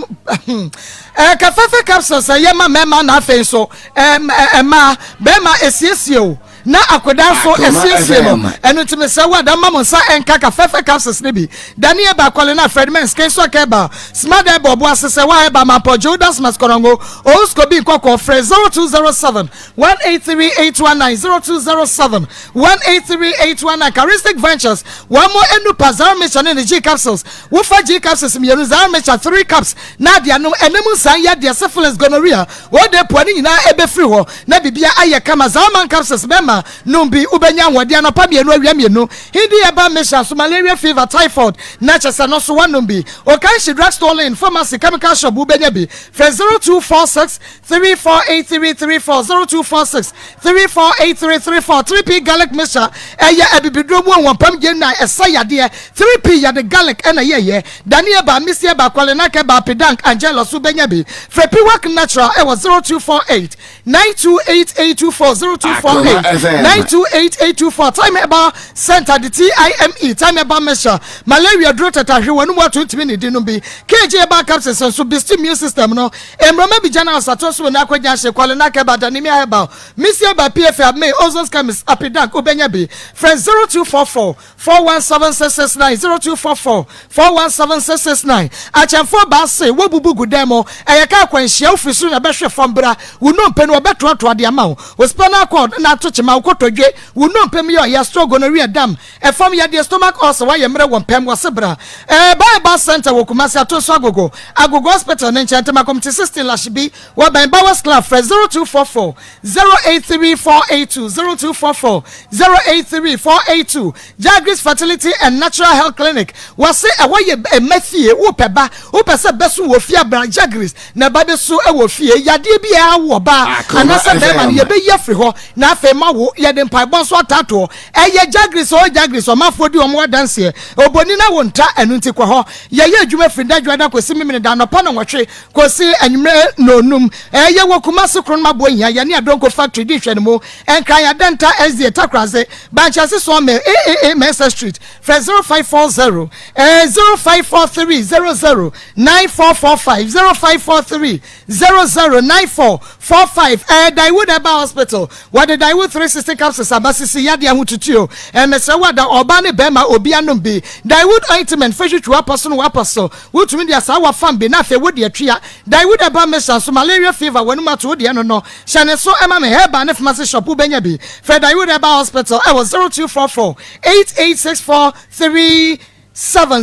ɛɛ kafɛfɛ capsules ɛyɛ ma mɛɛma na afei nso ɛɛ ɛmaa bɛɛma esiesie o. Na akoda nso asiesie no. Ɛno nti mesrɛ wo ada mma mo nsa nka ka fɛfɛ capsules no bi. Dani Eba, Kɔlena, Fred Mens, Keisua Kebal, Smart Eba, Ɔboase, Sɛwa Eba, Mampɔ, Judas Maskorongo, Owusko Bi Nkɔkɔɔ, frɛ 0207 183 819, 0207 183 819. Charistic Ventures, wɔn mo Enupa, Zarmicha ne ne G capsules. Wofa G capsules mmienu, Zarmicha 3 cups, na ade anom, ɛnam nsan yadeɛ, syphilis, gonorrhea, Wo de poa ne nyinaa ɛbɛfiri hɔ na biribiara ayɛ kama. Zalman capsules bɛma. bɛrima nom bi wobɛnya ahoɔden anɔpa mienu awia mienu Hindi herbal mixture so malaria fever typhoid na kyɛ sɛ no so woanom bi Okanshi drug store lane pharmacy chemical shop wobɛnya bi frɛ 0246 348334 0246 348334 3P garlic mixture ɛyɛ abibiduro mu ɔwɔmpam gye na ɛsa yadeɛ 3P yɛde garlic ɛna yɛyɛ Dani ɛba Misi ɛba Kwalenak ɛba Pedank Angelo so bɛnya bi frɛ Piwak Natural ɛwɔ 0248 928824 0248 928824 Time Herbal Center de TIME Time Herbal Mixture Malaria duro tatahwe wɔn mu ato ntumi ne di nom bi KG Herbal Capsules nso boost immune system no Mmroma bi gyana ɔsatɔ so na akɔgya hye Kwalenak Herbal Danimia Herbal Misi Herbal PFA May Ozon's Chemist Apidank wobɛnya bi frɛ 0244 417669 0244 417669 Akyɛmfoɔ baa se wobubu gu dan mu ɛyɛ kaa akwanhyia wofiri soro na ɛbɛhwe fam bra wo nnompe no wɔbɛtoatoa de ama wo wo spinal cord na ato kyema wo kotodwe wo nnompe mu yɛ ɔya stroke gonorrhea dam ɛfam yadeɛ stomach ulcer woayɛ mmerɛ wɔ mpɛm wɔse bra ɛɛ Bible Center wɔ Kumasi Atonso Agogo Agogo Hospital ne nkyɛn Tema Committee 16 Lashibi wɔ bɛn Bowers Club frɛ 0244 083 482 0244 083 482 Jagris Fertility and Natural Health Clinic wɔse ɛhɔ yɛ ɛma fie wopɛ ba wopɛ sɛ bɛso wɔ fie abra Jagris na ɛba bɛso wɔ fie yadeɛ bi a ɛha wo ɔbaa anaasɛ bɛrima no yɛbɛyi afiri hɔ na afei ma wo yɛde mpaebɔ nso ataatoɔ ɛyɛ Jagris ɔyɛ Jagris ɔmanfoɔ di wɔn adanseɛ oboni na wo nta ɛno nti kɔ hɔ yɛyɛ adwuma firi da dwoada kɔsi memene da anɔpa nnɔnwɔtwe Kɔsi anwummerɛ nnɔnnum. Yɛ wɔ Kumasi Kronum Abohia, yɛne Adonko Factory di nhwɛnimu, Nkran Adenta SDA Takorase, Bankyase Sawmill, AAA Mensah Street, frɛ 0540 0543 00 9445, 0543 00 9445. Daewood Herbal Hospital, wɔde Daewood 360 capsules aba sisi yadeɛ ahotutuo. Mesrɛ wo ada ɔbaa ne bɛrima obi anom bi. Daewood Ointment fa twitwi w'apɔ so ne w'apɔ so. Wotumi de asaawa fam bi na afei wode atua. Daewood Herbal Mixture nso malaria fever w'anum ato wo deɛ no no. Hyɛ ne so ma me herbal ne pharmacy shop wobɛnya bi. Frɛ Daewood Herbal Hospital ɛwɔ 0244 8864 37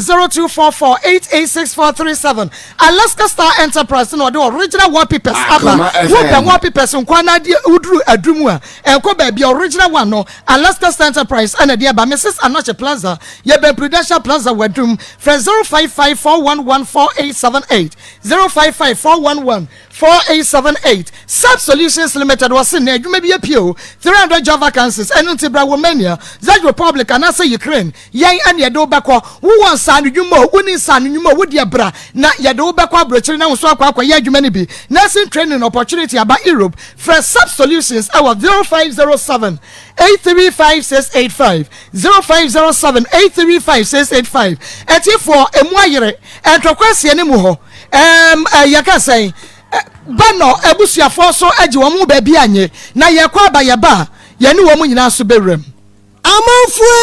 0244 886437. Alaska Star Enterprise na ɔde original wallpapers aba. Wopɛ wallpapers nkoa na adeɛ woduru aduru mu a ɛnkɔ baabi a original one no Alaska Star Enterprise ɛna ɛde aba. Mrs Anokye Plaza yɛbɛn Prudential Plaza wɔ Adum. Frɛ 055 411 4878, 055 411 4878. Sap Solutions Limited wɔse nnɛ adwuma bi apue o, 300 job vacancies, ɛno nti bra Romania, Czech Republic anaasɛ Ukraine, yɛn ɛne yɛde wo bɛkɔ. Wowɔ nsaano nnwuma o, wonni nsaano nnwuma o, wo deɛ bra na yɛde wo bɛkɔ aburokyire na wo nso akɔ akɔyɛ adwuma no bi. Nursing training opportunity aba Europe, frɛ Sap Solutions ɛwɔ 0507 835685 0507 835685 Atiefoɔ, emu ayere, ntɔkwa asie ne mu hɔ. Ɛɛm, yɛka sɛn? Banɔ abusuafoɔ nso agye wɔn ho baabi anye, na yɛkɔ aba yɛba a, yɛne wɔn nyinaa nso bɛwuram. Amanfoɔ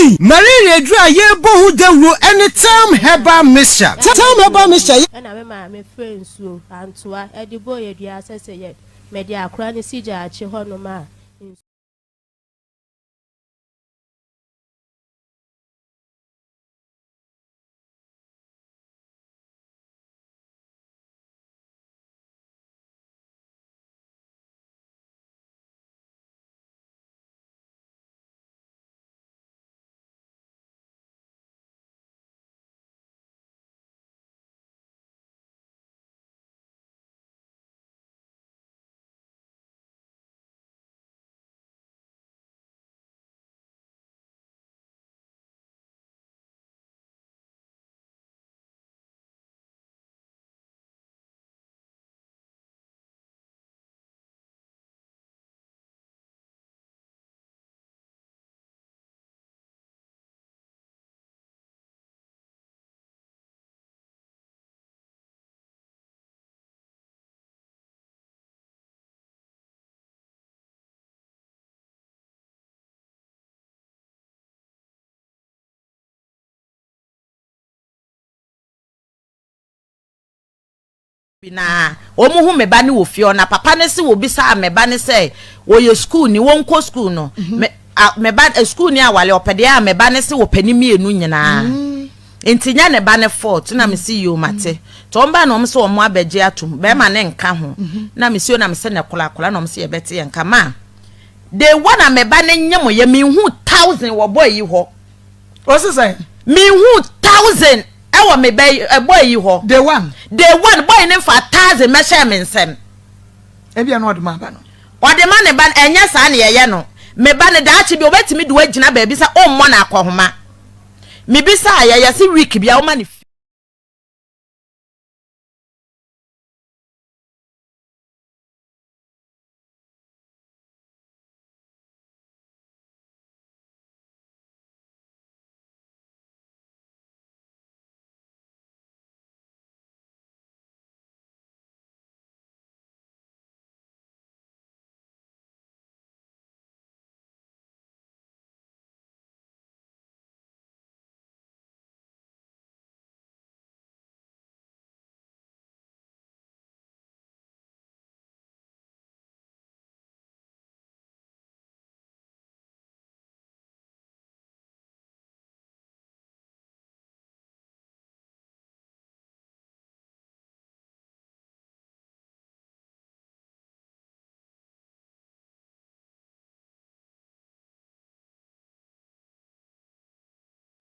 ei! Malaria aduro a yɛrebɔ ho dawuro ne Term Herbal Mixture. Term Herbal Mixture yɛ. Ɛna me maame frɛɛ nsuo, antoa, de bɔɔ yɛ dua sɛ sɛ yɛ mede akora no si gyaakye hɔnom a, nsu. Bi na wɔn hu me ba no wɔ fie hɔ na papa no se wɔbisaa me ba no sɛ wɔyɛ sukuu ni wɔnkɔ sukuu no mhm. me a me ba eh, sukuu ni awale ɔpɛ deɛ a me ba no se wɔpɛ ne mmienu nyinaa mm. nti nyɛ ne ba ne fault na me si yoo mate mm. nti wɔn ba na wɔn sɛ wɔn abɛgye atum bɛrima ne nka ho mhm. na me si o na me sɛ ne korakora na wɔn sɛ yɛbɛte yɛn nka maa. Day one a me ba no nyem yɛ menhuu thousand wɔ boy yi hɔ. Ɔsi sɛn? Menhuu thousand ɛwɔ me ba yi ɛ boy yi hɔ. Day one. Day one boy no nfa thousand mɛhyɛɛ me nsam. Ebia na ɔde ma aba no. Ɔde ma ne ba no ɛnyɛ saa na yɛyɛ no. Me ba no daakye bi obetumi de wo agyina baabi sɛ ommɔ no akɔhoma. Mebisaa yɛ yɛse week bia woma no.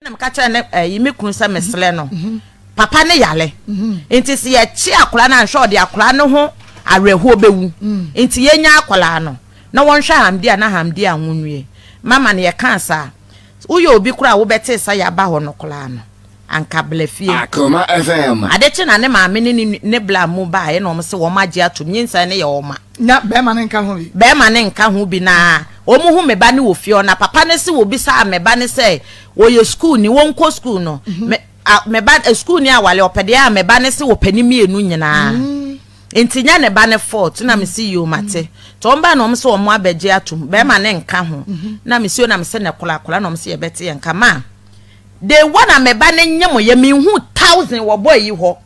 Na meka kyerɛ ne ɛyi me kunu sɛ mesrɛ no papa ne yale nti sɛ yɛkye akwadaa no anhwɛ ɔde akwadaa no ho awerɛhoɔ bɛwu nti yɛnya akwadaa no na wɔnhwɛ ahamdi a na ahamdi a ho nwie mama no yɛkaa saa woyɛ obi koraa a wobɛtee sɛ yɛaba hɔ no koraa no anka bla fie. Akoma FM. Ade kye na ne maame ne ne ne bla mu baeɛ na wɔn se wɔn agye atom nyinsɛn no yɛ wɔn ma. Na bɛɛma no nka ho bi. Bɛɛma no nka ho bi na wɔn hu me ba no wɔ fie hɔ na papa no se wɔbisaa me ba no sɛ wɔyɛ sukuu ni wɔnkɔ sukuu no me a me ba sukuu ni awale ɔpɛ deɛ a me ba no se wɔpɛ ne mmienu nyinaa nti nyɛ ne ba no fault na me se yoo mate nti wɔn ba na wɔn se wɔn abɛgye atom bɛɛma no nka ho na me se o na me se ne kola kola na wɔn se yɛbɛte yɛn nka ma Day one a me ba no nyem yɛ menhuu thousand wɔ boy yi hɔ.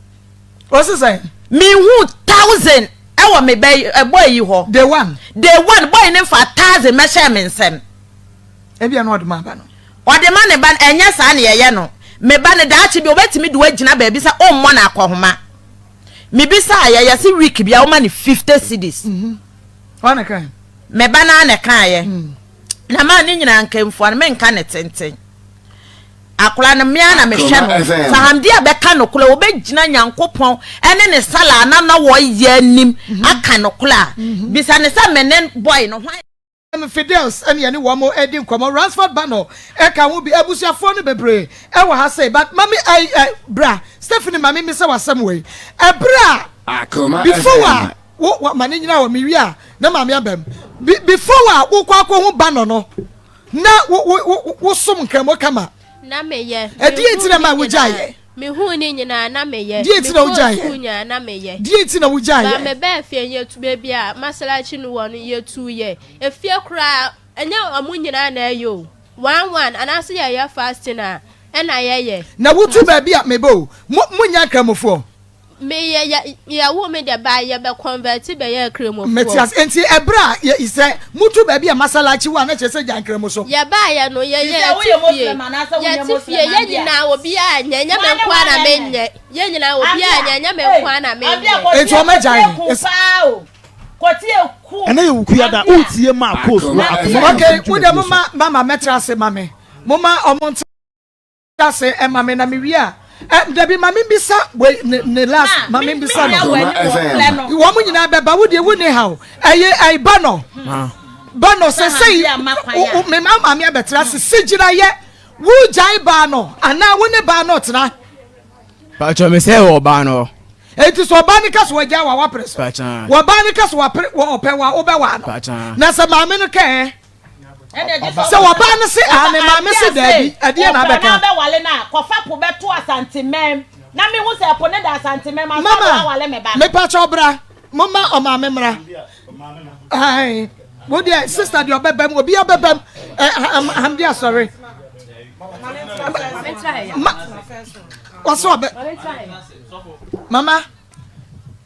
Ɔsi sɛn? Menhuu thousand ɛwɔ me ba yi ɛ boy yi hɔ. Day one. Day one boy no nfa thousand mɛhyɛɛ me nsam. Ebia na ɔde ma aba no. Ɔde ma ne ba no ɛnyɛ saa na yɛyɛ no. Me ba no daakye bi obetumi de wo agyina baabi sɛ ommɔ no akɔhoma. Mebisaa yɛ yɛse week bia woma no 50 cedis. Hwan na ɛkae? Me ba no ara na ɛkaeɛ. Na maa ne nyinaa nkamfua no menka ne tenten. Akwadaa no, me ara na mehwɛ no. Sɛ Hamdia bɛka nokorɛ, ɔbɛgyina Nyankopɔn ne ne sala a na na wɔyɛ anim mhm. aka nokorɛ a, mhm. bisa ne sɛ me ne boy no hwan. Fidels ɛne ɛne wɔn ɛdi nkɔmɔ Ransford Bano ɛka ho bi abusuafoɔ no bebree ɛwɔ ha sei but mami ɛy ɛ bra Stephanie mami mi sɛ wasɛm wei ɛbrɛ a before a wo ma ne nyina wɔ mi wi a na maame abam before a wokɔ akɔ ho Bano no. Na wo wo wo wosom nkramo kama. Na meyɛ. Ɛdeɛn nti na ɛma wogyaeɛ? Mehuu ne nyinaa na meyɛ. Deɛn nti na wogyaeɛ? Mekɔɔ sukuu nyinaa na meyɛ. Deɛn nti na wogyaeɛ? Ba mebaa fie no yɛtu baabi a masalachi no wɔ no yɛtuiɛ. Efie koraa ɛnyɛ wɔn nyinaa na ɛyɛ o. One one anaasɛ yɛyɛ fasting a ɛna yɛyɛ. Na wotu baabi a meba o. Mo monyɛ nkramofoɔ? Me yɛ yɛ yɛ wo me deɛ ba yɛ bɛ convert bɛ yɛ kremofoɔ. Mete ase nti ɛbrɛ a yɛ sɛ mutu baabi a masalachi wɔ a na kyerɛ sɛ gya nkremo so. Yɛ ba yɛ no yɛ yɛ te fie yɛ te fie yɛ nyinaa obiara nyɛ nyɛ me nkoa na me nyɛ yɛ nyinaa obiara nyɛ nyɛ me nkoa na me nyɛ. Nti wɔn agya yɛ. Ɛnɛ yɛ wukuya da wotie maa coast wɔ akoma. Okay wo deɛ mo ma mama mɛtra ase ma me mo ma ɔmo ntra. ase ɛma me na me wie a ɛ dabi ma me bisa wei ne ne last ma me bisa no wɔn mo nyinaa bɛba wo deɛ wo ne ha o ɛyɛ ɛyɛ ba no ba no sɛ sɛyi me ma maame abɛtena ase si gyina yɛ wo gyae baa no anaa wo ne baa no tena. Pàtó mi sɛ wɔ ɔbaa no. Eti sɛ ɔbaa no ka so wɔgya wa wapere so. Wɔbaa no ka so wapere wɔ ɔpɛ wa wobɛ wa no. Na sɛ maame no kɛɛ. Sɛ ɔbaa no se aane, maame se daabi, ɛdeɛn na abɛka? Mama, mepakyɛw bra, momma ɔmaame mmra. Ae, wo deɛ sister deɛ ɔbɛbam, obi abɛbam, Hamdi asɔre. Ma, ɔsɛ ɔbɛ, mama.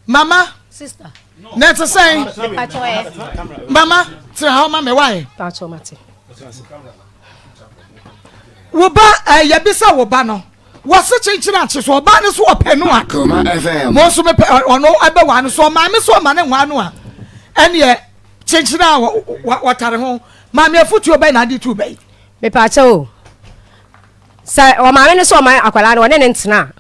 Mama. Sister. Na ɛte sɛn? Mama, tena hɔ ma me wae. Wo ba eh, yɛbisa wo ba no wɔse kyenkyene akye so ɔbaa no so ɔpɛ no a mo nso mepɛ ɔno ɛbɛwaa no so ɔmaame so ɔma ne nwaa no a ɛneɛ. Kyenkyene a wɔtare ho. Maame afotuo bɛn na ade tu bɛyi? Mepaakyɛ o. Sɛ ɔmaame no sɛ ɔma akwadaa no ɔne ne ntena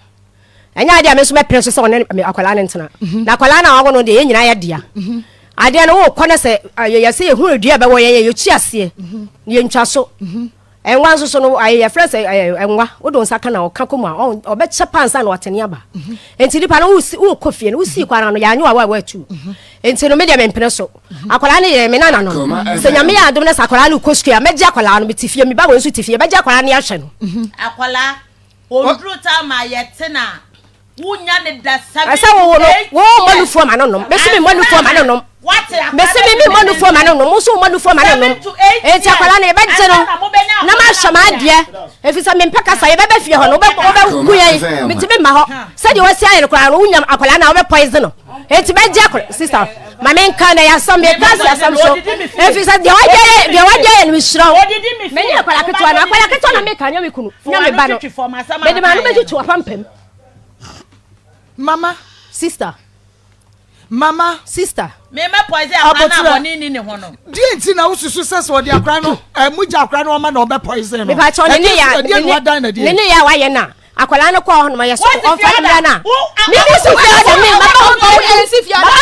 a, ɛnyɛ adeɛ a me nso mɛpene so sɛ ɔne akwadaa no ntena. Mhm. Na akwadaa no a wawo no deɛ yɛn nyinaa yɛ dea. Mhm. Adeɛ no wokɔ no sɛ yɛyɛ sɛ yɛhunu dua bɛwɔ yɛn yɛtu aseɛ mhm. na yɛntwa so. Ɛnwa nso so no ayɛ yɛfrɛ sɛ ɛɛ ɛnwa wode nsa ka na ɔka kɔ mu a ɔbɛkyɛ pa ansa na watene aba. Nti nipa no wosi wokɔ fie no wosii kwan ano yɛanyo a watu. Nti no me deɛ mempene so. Akwadaa no yɛ me nana no. Sɛ nyame yɛ adom na sɛ akwadaa no kɔ sukuu a mɛgye akwadaa no mete fie me ba wɔ nso te fie mɛgye akwadaa no ahwɛ no. Akwadaa ɔnduru time a yɛte no a Wonya ne da Ɛsɛ wo no wo mmɔ nufoɔ ma no nom mesi me mmɔ nufoɔ ma no nom mesi me me mmɔ nufoɔ ma no nom wo nso mmɔ nufoɔ ma no nom enti akwadaa no yɛbɛgye no na mahwɛ m'adeɛ ɛfiri sɛ mempɛ kasa yɛbɛbɛ fie hɔ no wobɛku yɛn metumi mma hɔ sɛdeɛ wasi ayɛ no koraa no wonya akwadaa no a wobɛ poison no enti bɛgye akwadaa sister ma menka na yɛasɛm meka si asɛm so ɛfiri sɛ deɛ wagye yɛ deɛ wagye yɛ no mesrɛ wo menye akwadaa ketewa no akwadaa ketewa na meka nyɛ me kunu nyɛ me ba no mede ma no bɛtutu apampam Mama. Sister. Mama. Sister. Me mɛ poison akora na abɔne ni ne ho no. Deɛ nti na wosusu sɛ sɛ ɔde akora no ɛmu gya akora no ɔma na ɔbɛ poison no. Mepa kyɛw ne ne ya ne ne ya wayɛ na akwadaa no kɔɔ hɔ nom yɛ so ɔmfa ne mmra na me me si fie ɔde me maba hɔ maba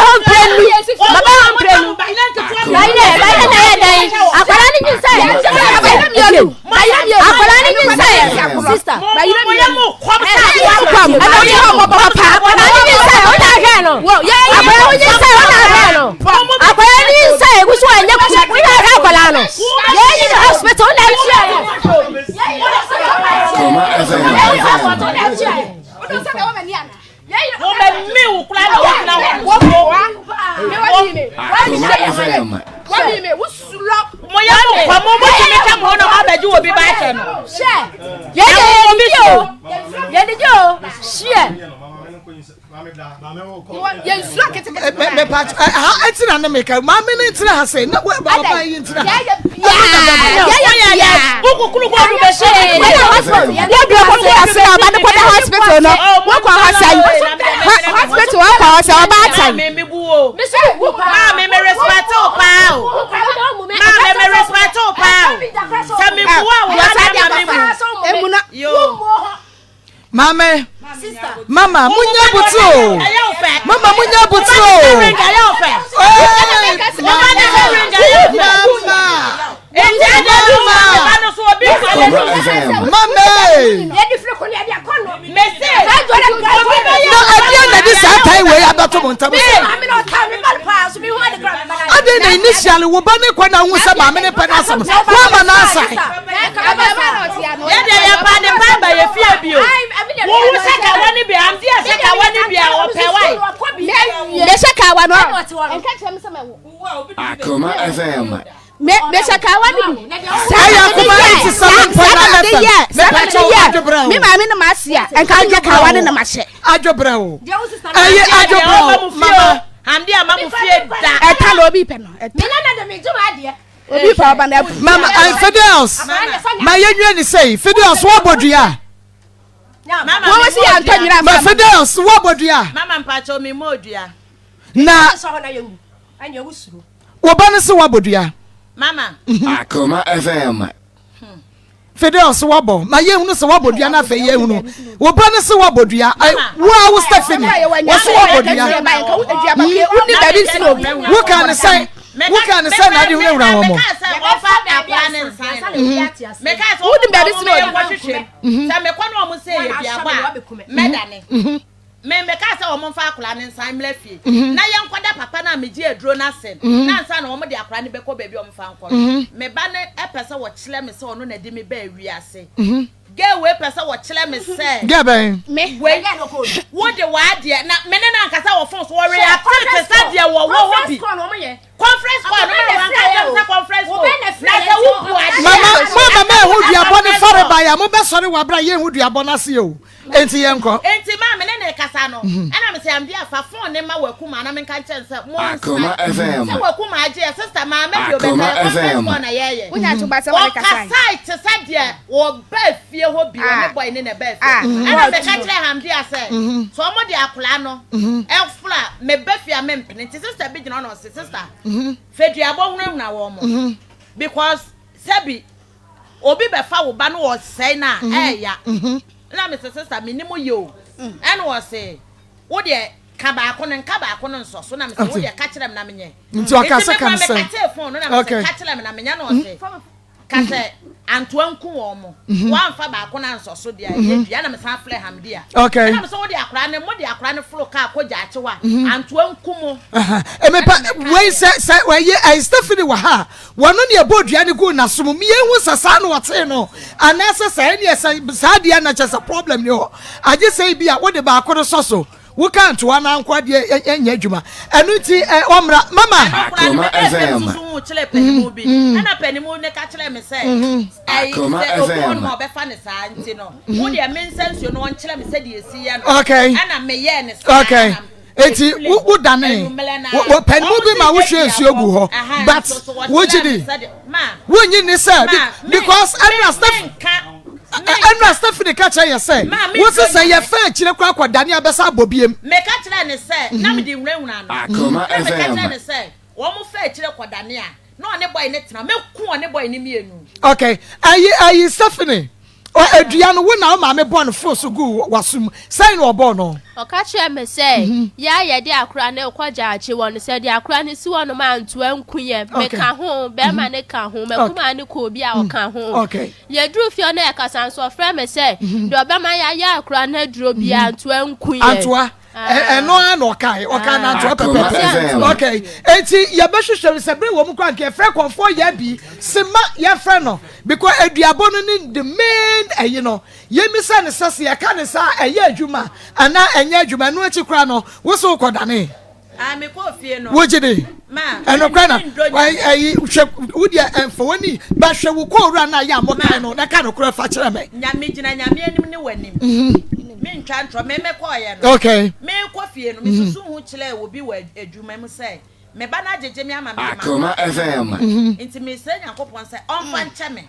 hɔ mprenu maba hɔ mprenu bayerɛ bayerɛ na yɛ dɛn akwadaa no nyi sɛ akwadaa no nyi sɛ sista kɔm ɛna ɔyɛ papa akwadaa no nyi sɛ ɔna ahwɛ no akwadaa no nyi sɛ ɔna ahwɛ no akwadaa no nyi sɛ egu so ɛnyɛ ku ɔna ahwɛ akwadaa no yɛn yi no hospital ɔna ahwɛ Koma FM. Akoma FM. Ha ɛtena ne meka maame ne ntena ha sɛ na ɔba yi ntena ha. Hospital no wokɔ hɔ sɛ hospital wokɔ hɔ sɛ ɔba atan. Maame me respect wo paa o. Maame me respect wo paa o. Sɛ me bu a wo ba na ma me mu. Yo. Maame, mama, munya butu o. Mama, munya butu o. Mama. Mama. Na ɛdeɛ na de saa tan wei abɛto mo ntam sɛ. Adɛn na initially wo ba ne kɔ na ahu sɛ maame ne pɛ n'asɛm woama no asan. Yɛdeɛ yɛpa ne pa ba yɛ fie bio. Wohu sɛ kawa ne bi amde yɛ sɛ kawa ne bi a ɔpɛ wae. Mehyɛ kawa no. Akoma FM. Mehyɛ kawa no bi. Ɛyɛ akoma 87.9 FM. Saa na mede yɛ me maame no ma ase a nka menyɛ kawa no na mahyɛ. Adwobrɛ o. Ɛyɛ adwobrɛ o mama. Amde ama mo fie da. Ɛta na obi pɛ no. Ɛta. Obi pɛ ɔba na abu. Mama and Fidelis. Ma yɛnwie ne sɛi. Fidelis woabɔ dua. Wɔn si yɛ antɔ nyina. Ma Fidelis woabɔ dua. Mama mpakyɛw mi mmɔ dua. Na wo ba no se woabɔ dua. Mama. Akoma FM. Fidel se wabɔ ma yɛhunu sɛ wabɔ dua no afei yɛhunu wo ba no se wabɔ dua wo a wo Stephanie wɔ se wabɔ dua woka ne sɛ woka ne sɛ na ade hunahuna wɔ mɔ sɛ mekɔ ne ɔmo sɛ yɛ duabɔ a mɛdane Me mekaa sɛ wɔn mfa akwadaa no nsan mmra fie mhm. na yɛnkɔda papa no a megye aduro no ase mhm. na ansa na wɔn de akwadaa no bɛkɔ baabi a wɔn fa nkɔ no mhm. me ba no pɛ sɛ wɔkyerɛ me sɛ ɔno na ɛde me baa wiase girl wei pɛ sɛ wɔkyerɛ me sɛ girl bɛn wei wo de w'adeɛ na me ne no ankasa wɔ fon so wɔre ate te sɛ deɛ wɔwɔ hɔ bi conference call no ma wɔn ankasa sɛ conference call na sɛ wo bu adeɛ mama mo mama ehu duabɔ ne fɔre ba ya mo bɛ sɔre wɔ abira yɛ ehu duabɔ n'ase o. Enti yɛnkɔ. Enti maa me ne no rekasa. kasa no, ɛna mese Amdea fa phone ne ma Wakuma na menka nkyerɛ no sɛ Akoma monsan. FM. Sɛ Wakuma agye ɛ, sister maame deɛ Akoma ɔbɛka yɛ conference FM. call na yɛyɛ. Wonya to ba sɛ wɔne kasae. Ɔkasae te sɛ deɛ wɔbaa fie hɔ bi, Ah. ɔne boy ne na ɛbaa fie. Ah. Ɛna Wɔɔtu. meka kyerɛ Hamdia sɛ, sɛ ɔmo de akwadaa no ɛforo a, meba fie a mempene. Nti sister bi gyina hɔ na ɔse, sister, fɛ duabɔ hunahuna wɔn. Because sɛbi obi bɛfa wo ba no ɔsɛe no a ɛɛya. Na mese sister menim yɛ o. Ɛna ɔse, wo deɛ ka baako no nka baako no nsɔ so na mese wo deɛ ka kyerɛ me na menyɛ. Nti ɔka sɛ ka Nti no sɛn? mekatee phone no na mese ka kyerɛ me na menyɛ na ɔse ka sɛ antoa nku wɔn mo. Wɔamfa baako no ansɔ so deɛ ɛyɛ dua na mesan frɛ Hamdia. Ɛna mese wo de akwaraa no mo de akwaraa no foro kaa kɔ gyaakye hɔ a antoa nku mo. Emepa wei sɛ sɛ wɔyɛ ɛyɛ Stephanie wɔ ha a wɔno ne ɛbɔ dua no gu n'aso mu mmienu sɛ saa na ɔtee no anaasɛ sɛ ɛne ɛsɛ saa deɛ na kyɛ sɛ problem ni hɔ agye sɛ bi a wode baako no sɔ so woka ntoa no anko adeɛ ɛnyɛ adwuma ɛno nti ɛ ɔmmra mama. Ɛno koraa no Akoma mebɛɛ fam FM. susu ho kyerɛ panimu bi ɛna panimu ne ka kyerɛ me sɛ ɛyi Akoma sɛ obi wɔ FM. no ma ɔbɛfa ne saa nti no wo deɛ me nsa nsuo no ɔnkyerɛ me sɛdeɛ esi yɛ no ɛna meyɛɛ ne saa na Eti efiri wo wo dane anwummerɛ no wo ara wo panimu ɔmo bi si ma nyɛ wohwie nsuo gu duabɔ hɔ aha but nso so wɔkyerɛ wogye me di sɛdeɛ ma wonyi ni sɛ ma me because me ɛnura Steph menka ɛnura Stephanie ka kyerɛ yɛ sɛ ma me wosi ndɔ sɛ nyame yɛfɛ akyire kora kɔ dane abɛsa abɔ biem. Meka kyerɛɛ no sɛ na mede hunahuna no Akoma na meka kyerɛɛ FM. no sɛ wɔn fa akyire kɔ dane a na ɔne boy no tena mɛku ɔne boy no mmienu. Okay ayi ayi Stephanie ɔ edua no wo na wo maame bɔ no foro so gu w'asom sɛn na ɔbɔɔ no. Ɔka kyerɛɛ me sɛ, Yɛ a yɛde akora no rekɔ gyaakye wɔ no, sɛ yɛde akora no si hɔnom a, ntoa nku yɛn. Meka ho, barima no ka ho, m'akumaa no kɔɔ bi a ɔka ho. Yɛduruu fie hɔ na yɛkasa nso, ɔfrɛɛ me sɛ, Deɛ ɔbɛma yɛayɛ akora no aduro biara, ntoa nku yɛn. Antoa, ɛno ara na ɔkae, ɔkaa no antoa pɛpɛpɛ. Okay, enti yɛbɛhwehwɛ sɛ bere wɔ mu koraa nka yɛfrɛ kɔmfoɔ yɛ bi, sema yɛfrɛ no, because aduabɔ no ne the main ɛyi no. Yemmisa no sɛ, sɛ yɛka no saa a, ɛyɛ adwuma anaa ɛnyɛ adwuma? Ɛno akyi koraa no, wo so wokɔdanee? Ah, mekɔɔ fie no. Wogye di? Ma, Ɛnokorɛ na, mendɔ Nyame. ɛyi, hwɛ, wo deɛ ɛmfa w'ani, ba hwɛ wo kɔɔwura no a yɛ a mokae no, na ka nokorɛ fa kyerɛ me. Nya, megyina Nyame anim ne w'anim. Mentwa ntorɔ, me mekɔɔeɛ no. Okay. Merekɔ fie no, mesusu ho kyerɛɛ obi wɔ adwuma mu sɛ, Me ba no agyegye me ama mede Akoma m'akoma FM. Nti mesrɛ Nyankopɔn sɛ ɔmfa nkyɛ me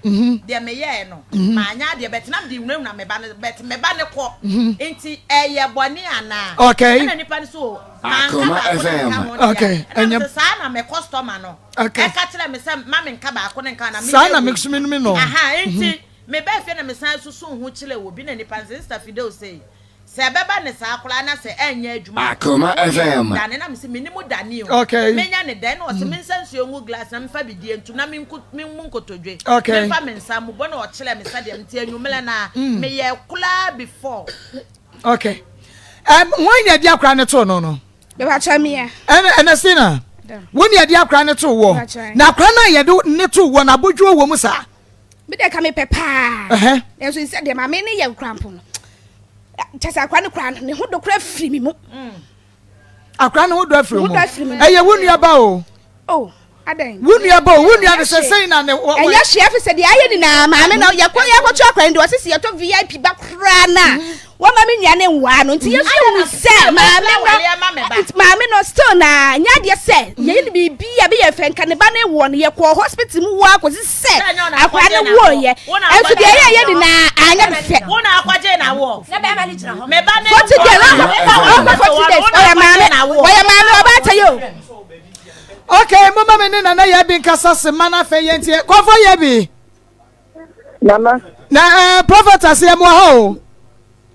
deɛ meyɛɛ no. Manyɛ adeɛ but na mede hunahuna me ba no but me ba no kɔ nti ɛyɛ bɔne anaa? Okay. Ɛna nipa no so o manka Akoma baako no FM. nka ho deɛ Okay. a. Ɛna Ɛnyɛ mese saa na me customer no Okay. ɛka kyerɛ me sɛ ma menka baako no nka ho na Saa meyɛ na wei. me nso menom no. Aha nti mebaa fie na mesan susu ho kyerɛ obi na nipa no sɛ Sister Fidel sei Sɛ ɛbɛba no saa koraa na sɛ ɛnyɛ adwuma a, Akoma wo deɛ FM. dane na mese menni mu dane o. Okay. Menya ne dɛn na ɔse mensa nsuo ngu glass na memfa bidie ntom na menku memmu nkotodwe. Okay. Memfa me nsa mmobɔ na ɔkyerɛɛ me sɛdeɛ nti anwummerɛ no a meyɛɛ koraa before. Okay. Um, wɔn na ɛde akora ne too no no. Mepakyɛ mea. Ɛna ɛna Sina. Wo na ɛde akora ne too wɔ. Na akora no a yɛde ne too wɔ no abodwoɔ wɔ mu saa. Me deɛ ka mepɛ paa. Nanso sɛ deɛ maame ne yɛ kora mpo no, kyɛ sɛ akora no kora no ne ho dɔ kora firi me mu. Akora ne ho dɔ afiri mu. Ɛyɛ wo nua ba o. Oh, adɛn. Wo nua ba o, wo nua no sɛ sɛn na ne. Ɛnyɛ hwee afi sɛ deɛ ayɛ nyinaa maame no yɛkɔ yɛkɔto akora no deɛ ɔsisi yɛtɔ VIP ba koraa na. Wɔma me nua no nwaa no nti yɛsu hu sɛ maame no maame no still na nyɛ adeɛ sɛ yɛyɛ no biribi a bɛyɛ fɛ nka ne ba no wɔ no yɛkɔɔ hospital mu wɔ akɔsi sɛ akwadaa no wɔɔyɛ ɛnso deɛ ɛyɛ yɛ nyinaa anyɛ no fɛ. 40 days ɔkɔ 40 days ɔyɛ maame ɔyɛ maame ɔbaa tɛ yɛ o. Okay, mama me ne nana yɛ bi nkasa se ma na afei yɛntie kɔfɔ yɛ bi. Nana. Na ɛɛ eh, prophet ase ɛmu aha o.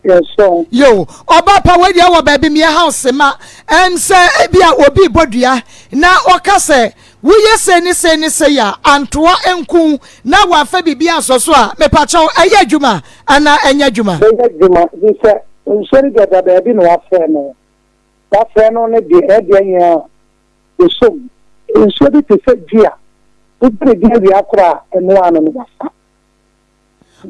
Yes sir. Yo, ɔba pa wei deɛ wɔ baabi mmiɛ house ma ɛm sɛ ebi a obi bɔ dua na ɔka sɛ woyɛ sei ne sei ne sei a antoa nku na wafa biribi asɔ so a mepakyɛw ɛyɛ adwuma anaa ɛnyɛ adwuma. Ɛyɛ adwuma fi sɛ nsuo no deɛ da baabi na wafrɛ no wafrɛ no ne deɛ ɛdeɛ nyɛ Bosom, nsuo bi te sɛ dua, wobɔ ne din awia koro a, ɛno ara no no wasa.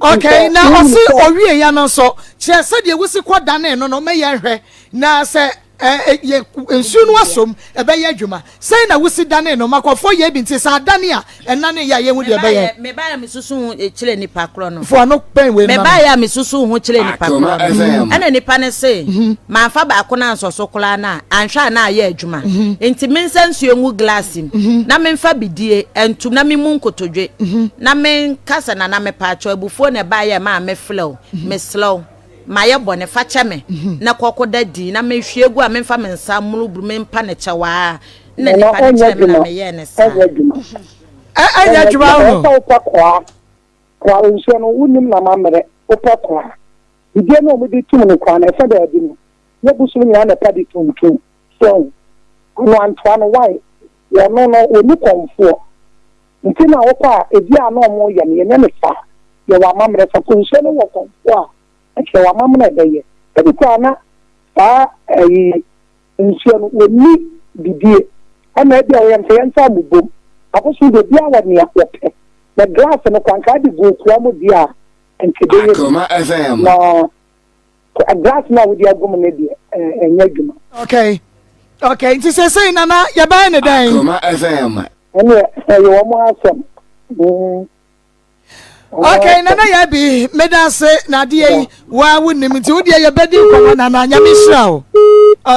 Okay, na ɔse ɔwie ya no nso, kyerɛ sɛdeɛ wosi kɔ danee no no, mɛyɛ nhwɛ, na sɛ. Yɛ nsuo no asom ɛbɛyɛ adwuma. Sɛn na wosi danee no? Makɔfoɔ yɛ bi nti sɛ adane a ɛnane yɛ a yɛhu deɛ ɛbɛyɛ. Mebaeɛ a mesusu ho kyerɛ nipa korɔ no. Fo ano pɛn wei ma me. Mebaeɛ a mesusu ho kyerɛ nipa korɔ no. Ɛna nipa no se mamfa baako no ansɔ so koraa no a anhwɛ a na ayɛ adwuma. Nti mensa nsuo ngu glass mu na memfa bidie ntom na memu nkotodwe na menka sɛ Nana mepaakyɛw abufuo na ɛbaeɛ a ɛmaa mefrɛ wo. Mesrɛ wo. Mayɛ bɔne, fa kyɛ me, na kɔ kɔda dii, na mehwie gu a memfa me nsa mmuruburu mempa no kyɛw ara. Ɛnna Nana, nipa no ɛnyɛ kyerɛɛ me na adwuma, meyɛɛ no saa. ɛnyɛ adwuma. Ɛnyɛ adwuma Ɛnyɛ ho. sɛ wopɛ koa, koa nsuo no wonim na mammerɛ, wopɛ koa. Bidie no a wɔde tum no koa no, ɛsɛ baabi no, nyɛ bosom nyinaa na ɛpa de tuntum. So ahu? Ano antoa no, why? Wɔno no, wɔnni kɔmfoɔ. Nti na wokɔ a, ebi a na wɔyɛ no, yɛnyɛ no saa. Yɛwɔ amammerɛ. Sɛ kɔnsuo no wɔ kɔmfoɔ a, ɛkyerɛ wɔ amammerɛ a ɛbɛyɛ. Ebi koraa na saa ɛyi nsuo no, wɔnni bidie. Ɛna ebi a wɔyɛ no sɛ yɛnsa mmobom. Abosom deɛ obiara wɔ nea wɔpɛ. Na glass no koraa, nka ade gu koa mu deɛ a, nka ɛbɛyɛ bi. Na glass no a wode agu mu no deɛ, ɛnyɛ adwuma. Okay. Okay, nti sɛsɛi nana yɛbɛyɛ ne dɛn? Akoma FM. Ɛneɛ ɛyɛ wɔn asɛm. Mm. Okay, nana yɛ bi meda ase na adeɛ yi waa wonim nti wodeɛ yɛbɛdi nkɔmmɔ nana nyame hyira o.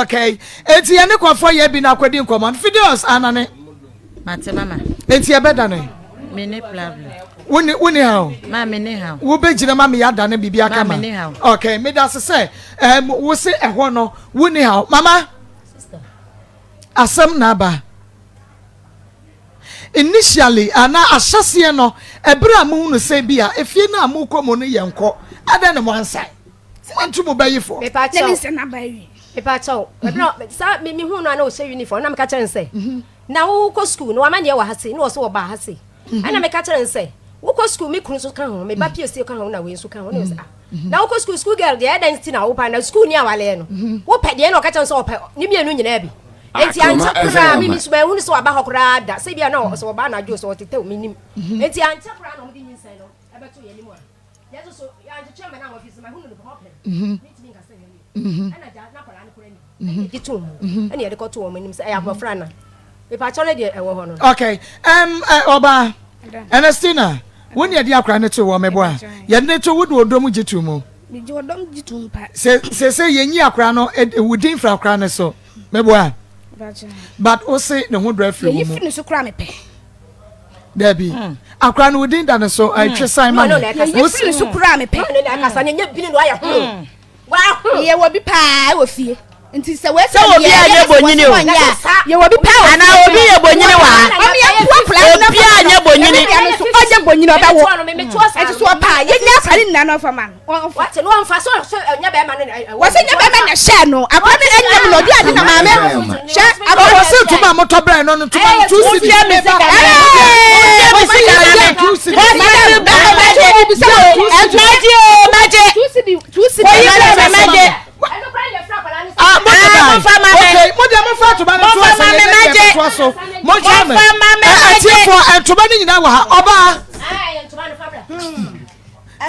Okay, enti yɛne kɔfoɔ yɛ bi na akɔdi nkɔmmɔ no Fidelis anane. Mate mama. Enti yɛbɛdane. Me ne problem. Woni woni ha o. Ma me ne ha. Wobɛgyina ma me yɛadane biribi aka ma. Ma me ne ha. Okay, meda ase sɛ wo se ɛhɔ no woni ha o. Mama. Asɛm na aba. Initially anaa ahyɛseɛ no, ɛberɛ a mohunu sɛ bi a efie no a morekɔ mu no yɛ nkɔ, adɛn na moansan? Moantu mo bayifoɔ? Mepa kyɛw, mepa kyɛw, ɛberɛ a saa me mehuu no a na ɔhyɛ uniform na meka kyerɛ no sɛ, na wokɔ school no wama neɛ wɔ ha sei, na ɔse ɔbaa ha sei. Ɛna meka kyerɛ no sɛ, wokɔ school me kunu nso ka ho, me ba piesie ka ho na wei nso ka ho, na ɔse ah. Na wokɔ sukuu sukuu girl deɛ ɛdɛn nti na wopɛ na sukuu ni awaleɛ no mhm. wopɛ deɛ na ɔka kyɛn sɛ ɔpɛ ne mmienu nyinaa bi nti ankyɛ koraa mimi so bɛn hunu sɛ waba hɔ koraa da sɛ bia na sɛ ɔba anadwo sɛ ɔtetɛw menim mhm. nti ankyɛ koraa na ɔmde nyinsɛn no ɛbɛto yɛn anim a yɛn so yɛantwetwe ama no a wɔfi so mahunu no hɔ pɛ mhm. mentumi nka sɛ yɛn ɛna gya na akwadaa no koraa nim ɛna yɛgye too mu ɛna yɛde kɔto wɔn anim sɛ ɛyɛ abɔfra na mepakyɛw no deɛ ɛwɔ hɔ no. Okay um, ɔbaa Ernestina wo ne yɛde akora no to wɔ meboa yɛde ne to wo de ɔdɔ mu gye to mu. Megye ɔdɔ mu gye to mu pa. Sɛ sɛ yɛnyi akora no wo din firi akora no so meboa but wo se ne ho dɔ afiri wo mu. Yɛyi firi ne so koraa mepɛ. Dabi hmm. akora no wo din da ne so ɛtwe san ma me. Yɛyi firi ne so koraa mepɛ. Yɛwɔ bi paa wɔ fie. Nti sɛ wei sɛ obi a nyɛ bonyini o yɛwɔ bi paa wɔ anaa obi yɛ bonyini wɔ ha obi a nyɛ bonyini ɔnyɛ bonyini ɔbɛwo ɛnti so ɔpaa yɛnya akwa ne nyinaa na ɔfa ma no wɔse nyɛ bɛrima na hyɛ no akwa no ɛnyɛ mu na ɔde ade na maame hyɛ akwa wɔse ntoma a motɔ brɛ no no ntoma no tu sidi wotie me sika wotie me sika na me mɛgye o mɛgye oyi brɛ me mɛgye Ah, mo de ba. Okay, mo de mo fa ntoma no to ase yɛ ne deɛ to so. Mo nhwɛ me. Atiefoɔ ntoma no nyinaa wɔ ha. Ɔbaa.